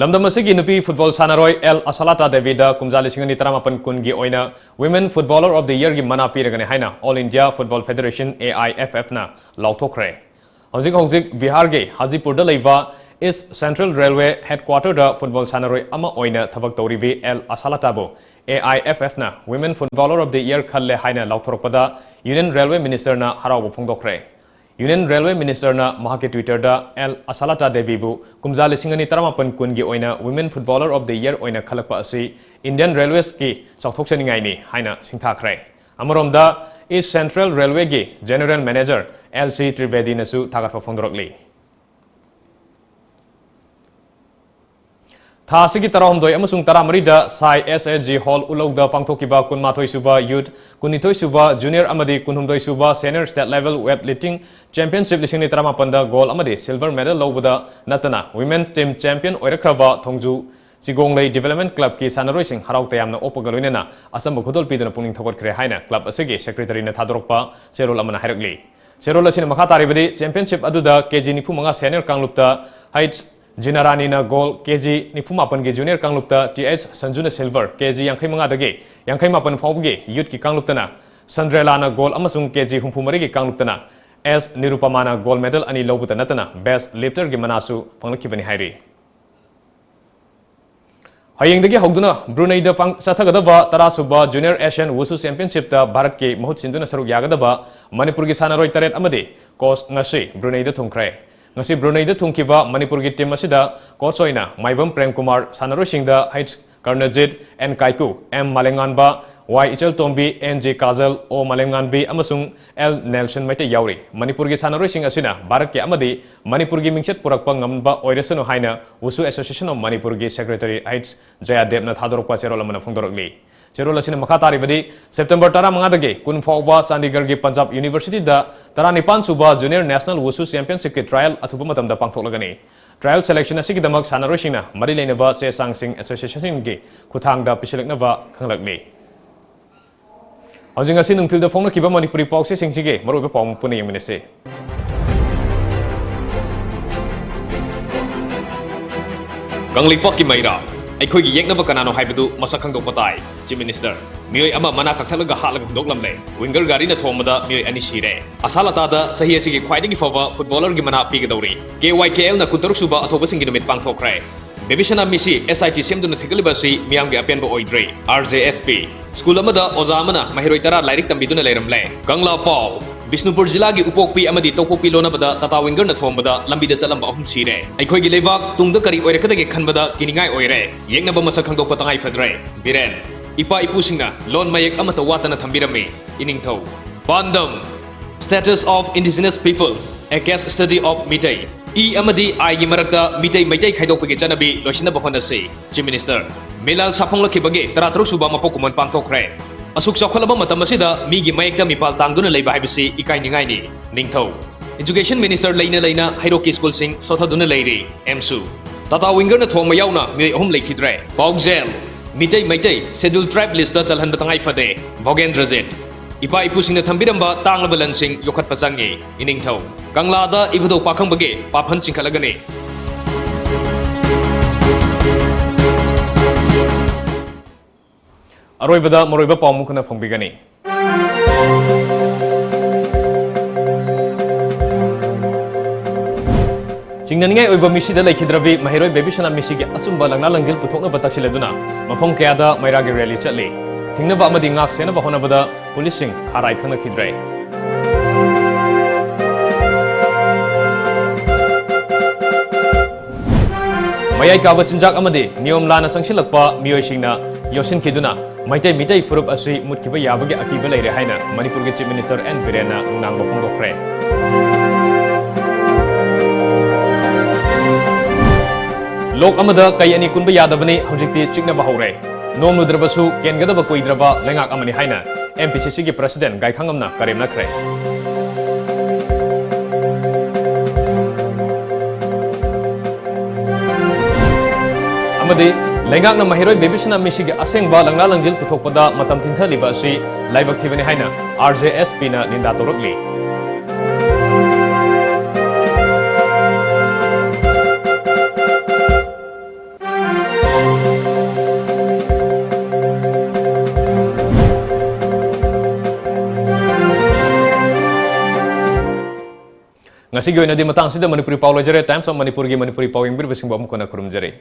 ꯂꯝꯗꯝ ꯑꯁꯤꯒꯤ ꯅꯨꯄꯤ ꯐꯨꯠꯕꯣꯜ ꯁꯥꯟꯅꯔꯣꯏ ꯑꯦꯜ ꯑꯁꯥꯂꯥꯇꯥ ꯗꯦꯕꯤꯗ ꯀꯨꯝꯖꯥ ꯂꯤꯁꯤꯡ ꯑꯅꯤ ꯇꯔꯥꯃꯥꯄꯟ ꯀꯨꯟꯒꯤ ꯑꯣꯏꯅ Women Footballer of the Yearꯒꯤ ꯃꯅꯥ ꯄꯤꯔꯒꯅꯤ ꯍꯥꯏꯅ All India Football Federation, AIFFꯅ ꯂꯥꯎꯊꯣꯛꯈ꯭ꯔꯦ꯫ ꯍꯧꯖꯤꯛ ꯍꯧꯖꯤꯛ ꯕꯤꯍꯥꯔꯒꯤ ꯍꯥꯖꯤꯄꯨꯔꯗ ꯂꯩꯕ East Central Railway headquarterꯗ ꯐꯨꯠꯕꯣꯜ ꯁꯥꯟꯅꯔꯣꯏ ꯑꯃ ꯑꯣꯏꯅ ꯊꯕꯛ ꯇꯧꯔꯤꯕꯤ L ꯑꯁꯥꯂꯥꯇꯥꯕꯨ AIFFꯅ Women Footballer of the Year ꯈꯜꯂꯦ ꯍꯥꯏꯅ ꯂꯥꯎꯊꯣꯔꯛꯄꯗ Union Railway Ministerꯅ ꯍꯔꯥꯎꯕ ꯐꯣꯡꯗꯣꯛꯈ꯭ꯔꯦ꯫ Union Railway Ministerꯅ ꯃꯍꯥꯛꯀꯤ Twitterꯗ ꯑꯦꯜ ꯑꯁꯥꯂꯥꯇꯥ ꯗꯦꯕꯤꯕꯨ ꯀꯨꯝꯖꯥ ꯂꯤꯁꯤꯡ ꯑꯅꯤ ꯇꯔꯥꯃꯥꯄꯟ ꯀꯨꯟꯒꯤ ꯑꯣꯏꯅ Women Footballer of the Year ꯑꯣꯏꯅ ꯈꯜꯂꯛꯄ ꯑꯁꯤ Indian Railwaysꯀꯤ ꯆꯥꯎꯊꯣꯛꯆꯅꯤꯡꯉꯥꯏꯅꯤ ꯍꯥꯏꯅ ꯁꯤꯡꯊꯥꯈ꯭ꯔꯦ꯫ ꯑꯃꯔꯣꯝꯗ East Central Railwayꯒꯤ General Manager ꯑꯦꯜ ꯁꯤ ꯇ꯭ꯔꯤꯕꯦꯗꯤꯅꯁꯨ ꯊꯥꯒꯠꯄ ꯐꯣꯡꯗꯣꯔꯛꯂꯤ꯫ ꯊꯥ ꯑꯁꯤꯒꯤ ꯇꯔꯥꯍꯨꯝꯗꯣꯏ ꯑꯃꯁꯨꯡ ꯇꯔꯥꯃꯔꯤꯗ ꯁꯥꯏ SHG Hall ꯎꯂꯧꯗ ꯄꯥꯡꯊꯣꯛꯈꯤꯕ ꯀꯨꯟꯃꯥꯊꯣꯏ ꯁꯨꯕ Youth, ꯀꯨꯟꯅꯤꯊꯣꯏ ꯁꯨꯕ Junior ꯑꯃꯗꯤ ꯀꯨꯟꯍꯨꯝꯗꯣꯏ ꯁꯨꯕ Senior State Level Weightlifting Championship ꯂꯤꯁꯤꯡ ꯑꯅꯤ ꯇꯔꯥꯃꯥꯄꯟꯗ gold ꯑꯃꯗꯤ silver medal ꯂꯧꯕꯗ ꯅꯠꯇꯅ Women Team Champion ꯑꯣꯏꯔꯛꯈ꯭ꯔꯕ ꯊꯣꯡꯖꯨ ꯆꯤꯒꯣꯡꯂꯩ Development Clubꯀꯤ ꯁꯥꯟꯅꯔꯣꯏꯁꯤꯡ ꯍꯔꯥꯎ ꯇꯌꯥꯝꯅ ꯑꯣꯛꯄꯒ ꯂꯣꯏꯅꯅ ꯑꯆꯝꯕ ꯈꯨꯗꯣꯜ ꯄꯤꯗꯨꯅ ꯄꯨꯛꯅꯤꯡ ꯊꯧꯒꯠꯈ꯭ꯔꯦ ꯍꯥꯏꯅ club ꯑꯁꯤꯒꯤ secretaryꯅ ꯊꯥꯗꯣꯔꯛꯄ ꯆꯦꯔꯣꯜ ꯑꯃꯅ ꯍꯥꯏꯔꯛꯂꯤ꯫ ꯆꯦꯔꯣꯜ ꯑꯁꯤꯅ ꯃꯈꯥ ꯇꯥꯔꯤꯕꯗꯤ, championship ꯑꯗꯨꯗ KG ꯅꯤꯐꯨꯃꯉꯥ senior ꯀꯥꯡꯂꯨꯞꯇ H ꯖꯤꯅꯥꯔꯥꯅꯤꯅ gold, KG ꯅꯤꯐꯨꯃꯥꯄꯟꯒꯤ junior ꯀꯥꯡꯂꯨꯞꯇ TH ꯁꯟꯖꯨꯅ silver, KG ꯌꯥꯡꯈꯩꯃꯉꯥꯗꯒꯤ ꯌꯥꯡꯈꯩꯃꯥꯄꯟ ꯐꯥꯎꯕꯒꯤ youthꯀꯤ ꯀꯥꯡꯂꯨꯞꯇꯅ ꯁꯟꯗ꯭ꯔꯦꯂꯥꯅ gold ꯑꯃꯁꯨꯡ KG ꯍꯨꯝꯐꯨꯃꯔꯤꯒꯤ ꯀꯥꯡꯂꯨꯞꯇꯅ ꯑꯦꯁ ꯅꯤꯔꯨꯄꯃꯥꯅ gold medal ꯑꯅꯤ ꯂꯧꯕꯇ ꯅꯠꯇꯅ best lifterꯒꯤ ꯃꯅꯥꯁꯨ ꯐꯪꯂꯛꯈꯤꯕꯅꯤ ꯍꯥꯏꯔꯤ꯫ ꯍꯌꯦꯡꯗꯒꯤ ꯍꯧꯗꯨꯅ ꯕ꯭ꯔꯨꯅꯩꯗ ꯄꯥꯡ-, ꯆꯠꯊꯒꯗꯕ ꯇꯔꯥ ꯁꯨꯕ Junior Asian Wushu Championship-ꯇ ꯚꯥꯔꯠꯀꯤ ꯃꯍꯨꯠ ꯁꯤꯟꯗꯨꯅ ꯁꯔꯨꯛ ꯌꯥꯒꯗꯕ ꯃꯅꯤꯄꯨꯔꯒꯤ ꯁꯥꯟꯅꯔꯣꯏ ꯇꯔꯦꯠ ꯑꯃꯗꯤ coach ꯉꯁꯤ ꯕ꯭ꯔꯨꯅꯩꯗ ꯊꯨꯡꯈ꯭ꯔꯦ꯫ ꯉꯁꯤ ꯕ꯭ꯔꯨꯅꯩꯗ ꯊꯨꯡꯈꯤꯕ ꯃꯅꯤꯄꯨꯔꯒꯤ team ꯑꯁꯤꯗ coach ꯑꯣꯏꯅ ꯃꯥꯏꯕꯝ ꯄ꯭ꯔꯦꯝꯀꯨꯃꯥꯔ, ꯁꯥꯟꯅꯔꯣꯏꯁꯤꯡꯗ H ꯀꯔꯅꯖꯤꯠ, N ꯀꯥꯏꯀꯨ, M ꯃꯥꯂꯦꯝꯉꯥꯟꯕ, Y ꯏꯆꯜꯇꯣꯝꯕꯤ, N J Kajal, O ꯃꯥꯂꯦꯝꯉꯥꯟꯕꯤ ꯑꯃꯁꯨꯡ L ꯅꯦꯜꯁꯟ ꯃꯩꯇꯩ ꯌꯥꯎꯔꯤ꯫ ꯃꯅꯤꯄꯨꯔꯒꯤ ꯁꯥꯟꯅꯔꯣꯏꯁꯤꯡ ꯑꯁꯤꯅ ꯚꯥꯔꯠꯀꯤ ꯑꯃꯗꯤ ꯃꯅꯤꯄꯨꯔꯒꯤ ꯃꯤꯡꯆꯠ ꯄꯨꯔꯛꯄ ꯉꯝꯕ ꯑꯣꯏꯔꯁꯅꯨ ꯍꯥꯏꯅ Wushu Association of Manipur-ꯒꯤ Secretary H ꯖꯌꯥꯗꯦꯕꯅ ꯊꯥꯗꯣꯔꯛꯄ ꯆꯦꯔꯣꯜ ꯑꯃꯅ ꯐꯣꯡꯗꯣꯔꯛꯂꯤ꯫ ꯆꯦꯔꯣꯜ ꯑꯁꯤꯅ ꯃꯈꯥ ꯇꯥꯔꯤꯕꯗꯤ, September ꯇꯔꯥꯃꯉꯥꯗꯒꯤ ꯀꯨꯟ ꯐꯥꯎꯕ ꯆꯥꯟꯗꯤꯒꯔꯒꯤ ꯄꯟꯖꯥꯕ University-ꯗ ꯇꯔꯥꯅꯤꯄꯥꯟ ꯁꯨꯕ Junior National Wushu Championship-ꯀꯤ trial ꯑꯊꯨꯕ ꯃꯇꯝꯗ ꯄꯥꯡꯊꯣꯛꯂꯒꯅꯤ꯫ Trial selection ꯑꯁꯤꯒꯤꯗꯃꯛ ꯁꯥꯟꯅꯔꯣꯏꯁꯤꯡꯅ ꯃꯔꯤ ꯂꯩꯅꯕ ꯆꯦ ꯆꯥꯡꯁꯤꯡ association-ꯒꯤ ꯈꯨꯠꯊꯥꯡꯗ ꯄꯤꯁꯤꯜꯂꯛꯅꯕ ꯈꯪꯂꯛꯂꯤ꯫ ꯍꯧꯖꯤꯛ ꯉꯁꯤ ꯅꯨꯡꯊꯤꯜꯗ ꯐꯣꯡꯂꯛꯈꯤꯕ ꯃꯅꯤꯄꯨꯔꯤ ꯄꯥꯎꯆꯦꯁꯤꯡꯁꯤꯒꯤ ꯃꯔꯨꯑꯣꯏꯕ ꯄꯥꯎ ꯄꯨꯟꯅ ꯌꯦꯡꯃꯤꯟꯅꯁꯤ꯫ ꯀꯪꯂꯩꯄꯥꯛꯀꯤ ꯃꯩꯔꯥ, ꯑꯩꯈꯣꯏꯒꯤ ꯌꯦꯛꯅꯕ ꯀꯅꯥꯅꯣ ꯍꯥꯏꯕꯗꯨ ꯃꯁꯛ ꯈꯪꯗꯣꯛꯄ ꯇꯥꯏ꯫ Chief Minister, ꯃꯤꯑꯣꯏ ꯑꯃ ꯃꯅꯥ ꯀꯛꯊꯠꯂꯒ ꯍꯥꯠꯂꯒ ꯍꯨꯟꯗꯣꯛꯂꯝꯂꯦ꯫ Winger ꯒꯥꯔꯤꯅ ꯊꯣꯝꯕꯗ ꯃꯤꯑꯣꯏ ꯑꯅꯤ ꯁꯤꯔꯦ꯫ ꯑꯁꯥ ꯂꯇꯥꯗ ꯆꯍꯤ ꯑꯁꯤꯒꯤ ꯈ꯭ꯋꯥꯏꯗꯒꯤ ꯐꯕ footballer-ꯒꯤ ꯃꯅꯥ ꯄꯤꯒꯗꯧꯔꯤ꯫ K Y K L-ꯅ ꯀꯨꯟꯇꯔꯨꯛ ꯁꯨꯕ ꯑꯊꯧꯕꯁꯤꯡꯒꯤ ꯅꯨꯃꯤꯠ ꯄꯥꯡꯊꯣꯛꯈ꯭ꯔꯦ꯫ ꯕꯦꯕꯤꯁꯅꯥ ꯃꯤꯁꯤ S I T ꯁꯦꯝꯗꯨꯅ ꯊꯤꯒꯠꯂꯤꯕ ꯑꯁꯤ ꯃꯤꯌꯥꯝꯒꯤ ꯑꯄꯦꯟꯕ ꯑꯣꯏꯗ꯭ꯔꯤ꯫ R J S P, school ꯑꯃꯗ ꯑꯣꯖꯥ ꯑꯃꯅ ꯃꯍꯩꯔꯣꯏ ꯇꯔꯥ ꯂꯥꯏꯔꯤꯛ ꯇꯝꯕꯤꯗꯨꯅ ꯂꯩꯔꯝꯂꯦ꯫ ꯀꯪꯂꯥ ꯄꯥꯎ, ꯕꯤꯁꯅꯨꯄꯨꯔ ꯖꯤꯂꯥꯒꯤ ꯎꯄꯣꯛꯄꯤ ꯑꯃꯗꯤ ꯇꯣꯛꯄꯣꯛꯄꯤ ꯂꯣꯟꯅꯕꯗ Tata Winger-ꯅ ꯊꯣꯝꯕꯗ ꯂꯝꯕꯤꯗ ꯆꯠꯂꯝꯕ ꯑꯍꯨꯝ ꯁꯤꯔꯦ꯫ ꯑꯩꯈꯣꯏꯒꯤ ꯂꯩꯕꯥꯛ ꯇꯨꯡꯗ ꯀꯔꯤ ꯑꯣꯏꯔꯛꯀꯗꯒꯦ ꯈꯟꯕꯗ ꯀꯤꯅꯤꯡꯉꯥꯏ ꯑꯣꯏꯔꯦ꯫ ꯌꯦꯛꯅꯕ ꯃꯁꯛ ꯈꯪꯗꯣꯛꯄ ꯇꯉꯥꯏ ꯐꯗ꯭ꯔꯦ꯫ ꯕꯤꯔꯦꯟ, ꯏꯄꯥ ꯏꯄꯨꯁꯤꯡꯅ ꯂꯣꯟ ꯃꯌꯦꯛ ꯑꯃꯠꯇ ꯋꯥꯠꯇꯅ ꯊꯝꯕꯤꯔꯝꯃꯤ꯫ ꯏꯅꯤꯡꯊꯧ꯫ ꯄꯥꯟꯗꯝ: Status of Indigenous Peoples, a case study of Meitei. E ꯑꯃꯗꯤ I-ꯒꯤ ꯃꯔꯛꯇ ꯃꯤꯇꯩ ꯃꯩꯇꯩ ꯈꯥꯏꯗꯣꯛꯄꯒꯤ ꯆꯠꯅꯕꯤ ꯂꯣꯏꯁꯤꯟꯅꯕ ꯍꯣꯠꯅꯁꯤ꯫ Chief Minister, ꯃꯤꯂꯥꯜ ꯁꯥꯐꯣꯡꯂꯛꯈꯤꯕꯒꯤ ꯇꯔꯥꯇꯔꯨꯛ ꯁꯨꯕ ꯃꯄꯣꯛ ꯀꯨꯝꯑꯣꯟ ꯄꯥꯡꯊꯣꯛꯈ꯭ꯔꯦ꯫ ꯑꯁꯨꯛ ꯆꯥꯎꯈꯠꯂꯕ ꯃꯇꯝ ꯑꯁꯤꯗ ꯃꯤꯒꯤ ꯃꯌꯦꯛꯇ ꯃꯤꯄꯥꯜ ꯇꯥꯡꯗꯨꯅ ꯂꯩꯕ ꯍꯥꯏꯕꯁꯤ ꯏꯀꯥꯏꯅꯤꯡꯉꯥꯏꯅꯤ꯫ ꯅꯤꯡꯊꯧ꯫ Education Minister ꯂꯩꯅ ꯂꯩꯅ ꯍꯩꯔꯣꯛꯀꯤ ꯁ꯭ꯀꯨꯜꯁꯤꯡ ꯁꯣꯠꯊꯗꯨꯅ ꯂꯩꯔꯤ꯫ ꯑꯦꯝꯁꯨ꯫ Tata Winger-ꯅ ꯊꯣꯝꯕ ꯌꯥꯎꯅ ꯃꯤꯑꯣꯏ ꯑꯍꯨꯝ ꯂꯩꯈꯤꯗ꯭ꯔꯦ꯫ ꯄꯥꯎꯖꯦꯜ: ꯃꯤꯇꯩ ꯃꯩꯇꯩ Scheduled Tribe list-ꯇ ꯆꯜꯍꯟꯕ ꯇꯉꯥꯏ ꯐꯗꯦ꯫ ꯚꯣꯒꯦꯟꯗ꯭ꯔꯖꯤꯠ꯫ ꯏꯄꯥ ꯏꯄꯨꯁꯤꯡꯅ ꯊꯝꯕꯤꯔꯝꯕ ꯇꯥꯡꯂꯕ ꯂꯟꯁꯤꯡ ꯌꯣꯛꯈꯠꯄ ꯆꯪꯉꯤ꯫ ꯏꯅꯤꯡꯊꯧ꯫ ꯀꯪꯂꯥꯗ ꯏꯕꯨꯙꯧ ꯄꯥꯈꯪꯕꯒꯤ ꯄꯥꯐꯟ ꯆꯤꯡꯈꯠꯂꯒꯅꯤ꯫ ꯑꯔꯣꯏꯕꯗ ꯃꯔꯨꯑꯣꯏꯕ ꯄꯥꯎ ꯑꯃꯨꯛ ꯍꯟꯅ ꯐꯣꯡꯕꯤꯒꯅꯤ꯫ ꯊꯤꯡꯅꯅꯤꯡꯉꯥꯏ ꯑꯣꯏꯕ ꯃꯤꯁꯤꯗ ꯂꯩꯈꯤꯗ꯭ꯔꯕꯤ ꯃꯍꯩꯔꯣꯏ ꯕꯦꯕꯤꯁꯅꯥ ꯃꯤꯁꯤꯒꯤ ꯑꯆꯨꯝꯕ ꯂꯪꯂꯥ ꯂꯪꯖꯤꯜ ꯄꯨꯊꯣꯛꯅꯕ ꯇꯛꯁꯤꯜꯂꯗꯨꯅ ꯃꯐꯝ ꯀꯌꯥꯗ ꯃꯩꯔꯥꯒꯤ ꯔꯦꯂꯤ ꯆꯠꯂꯤ꯫ ꯊꯤꯡꯅꯕ ꯑꯃꯗꯤ ꯉꯥꯛ ꯁꯦꯟꯅꯕ ꯍꯣꯠꯅꯕꯗ ꯄꯨꯂꯤꯁꯁꯤꯡ ꯈꯥꯔꯥꯏ ꯈꯪꯅꯈꯤꯗ꯭ꯔꯦ꯫ ꯃꯌꯥꯏ ꯀꯥꯕ ꯆꯤꯟꯖꯥꯛ ꯑꯃꯗꯤ ꯅꯤꯌꯣꯝ ꯂꯥꯟꯅ ꯆꯪꯁꯤꯜꯂꯛꯄ ꯃꯤꯑꯣꯏꯁꯤꯡꯅ ꯌꯣꯠꯁꯤꯟꯈꯤꯗꯨꯅ ꯃꯩꯇꯩ ꯃꯤꯇꯩ ꯐꯨꯔꯨꯞ ꯑꯁꯤ ꯃꯨꯠꯈꯤꯕ ꯌꯥꯕꯒꯤ ꯑꯀꯤꯕ ꯂꯩꯔꯦ ꯍꯥꯏꯅ ꯃꯅꯤꯄꯨꯔꯒꯤ Chief Minister ꯑꯦꯟ ꯕꯤꯔꯦꯟꯅ ꯅꯨꯡꯅꯥꯡꯕ ꯐꯣꯡꯗꯣꯛꯈ꯭ꯔꯦ꯫ ꯂꯣꯛ ꯑꯃꯗ ꯀꯩ ꯑꯅꯤ ꯀꯨꯟꯕ ꯌꯥꯗꯕꯅꯤ, ꯍꯧꯖꯤꯛꯇꯤ ꯆꯤꯛꯅꯕ ꯍꯧꯔꯦ꯫ ꯅꯣꯡ ꯂꯨꯗ꯭ꯔꯕꯁꯨ ꯀꯦꯟꯒꯗꯕ ꯀꯨꯏꯗ꯭ꯔꯕ ꯂꯩꯉꯥꯛ ꯑꯃꯅꯤ ꯍꯥꯏꯅ M P C Cꯒꯤ President ꯒꯥꯏꯈꯥꯉꯝꯅ ꯀꯔꯦꯝꯅꯈ꯭ꯔꯦ꯫ ꯑꯃꯗꯤ ꯂꯩꯉꯥꯛꯅ ꯃꯍꯩꯔꯣꯏ ꯕꯦꯕꯤꯁꯅꯥ ꯃꯤꯁꯤꯒꯤ ꯑꯁꯦꯡꯕ ꯂꯪꯂꯥ ꯂꯪꯖꯤꯜ ꯄꯨꯊꯣꯛꯄꯗ ꯃꯇꯝ ꯊꯤꯟꯊꯂꯤꯕ ꯑꯁꯤ ꯂꯥꯏꯕꯛ ꯊꯤꯕꯅꯤ ꯍꯥꯏꯅ R J S Pꯅ ꯅꯤꯟꯗꯥ ꯇꯧꯔꯛꯂꯤ꯫ ꯉꯁꯤꯒꯤ ꯑꯣꯏꯅꯗꯤ ꯃꯇꯥꯡꯁꯤꯗ ꯃꯅꯤꯄꯨꯔꯤ ꯄꯥꯎ ꯂꯣꯏꯖꯔꯦ꯫ Times of Manipurꯒꯤ ꯃꯅꯤꯄꯨꯔꯤ ꯄꯥꯎ ꯌꯦꯡꯕꯤꯔꯤꯕꯁꯤꯡꯕꯨ ꯑꯃꯨꯛ ꯍꯟꯅ ꯈꯨꯔꯨꯝꯖꯔꯤ꯫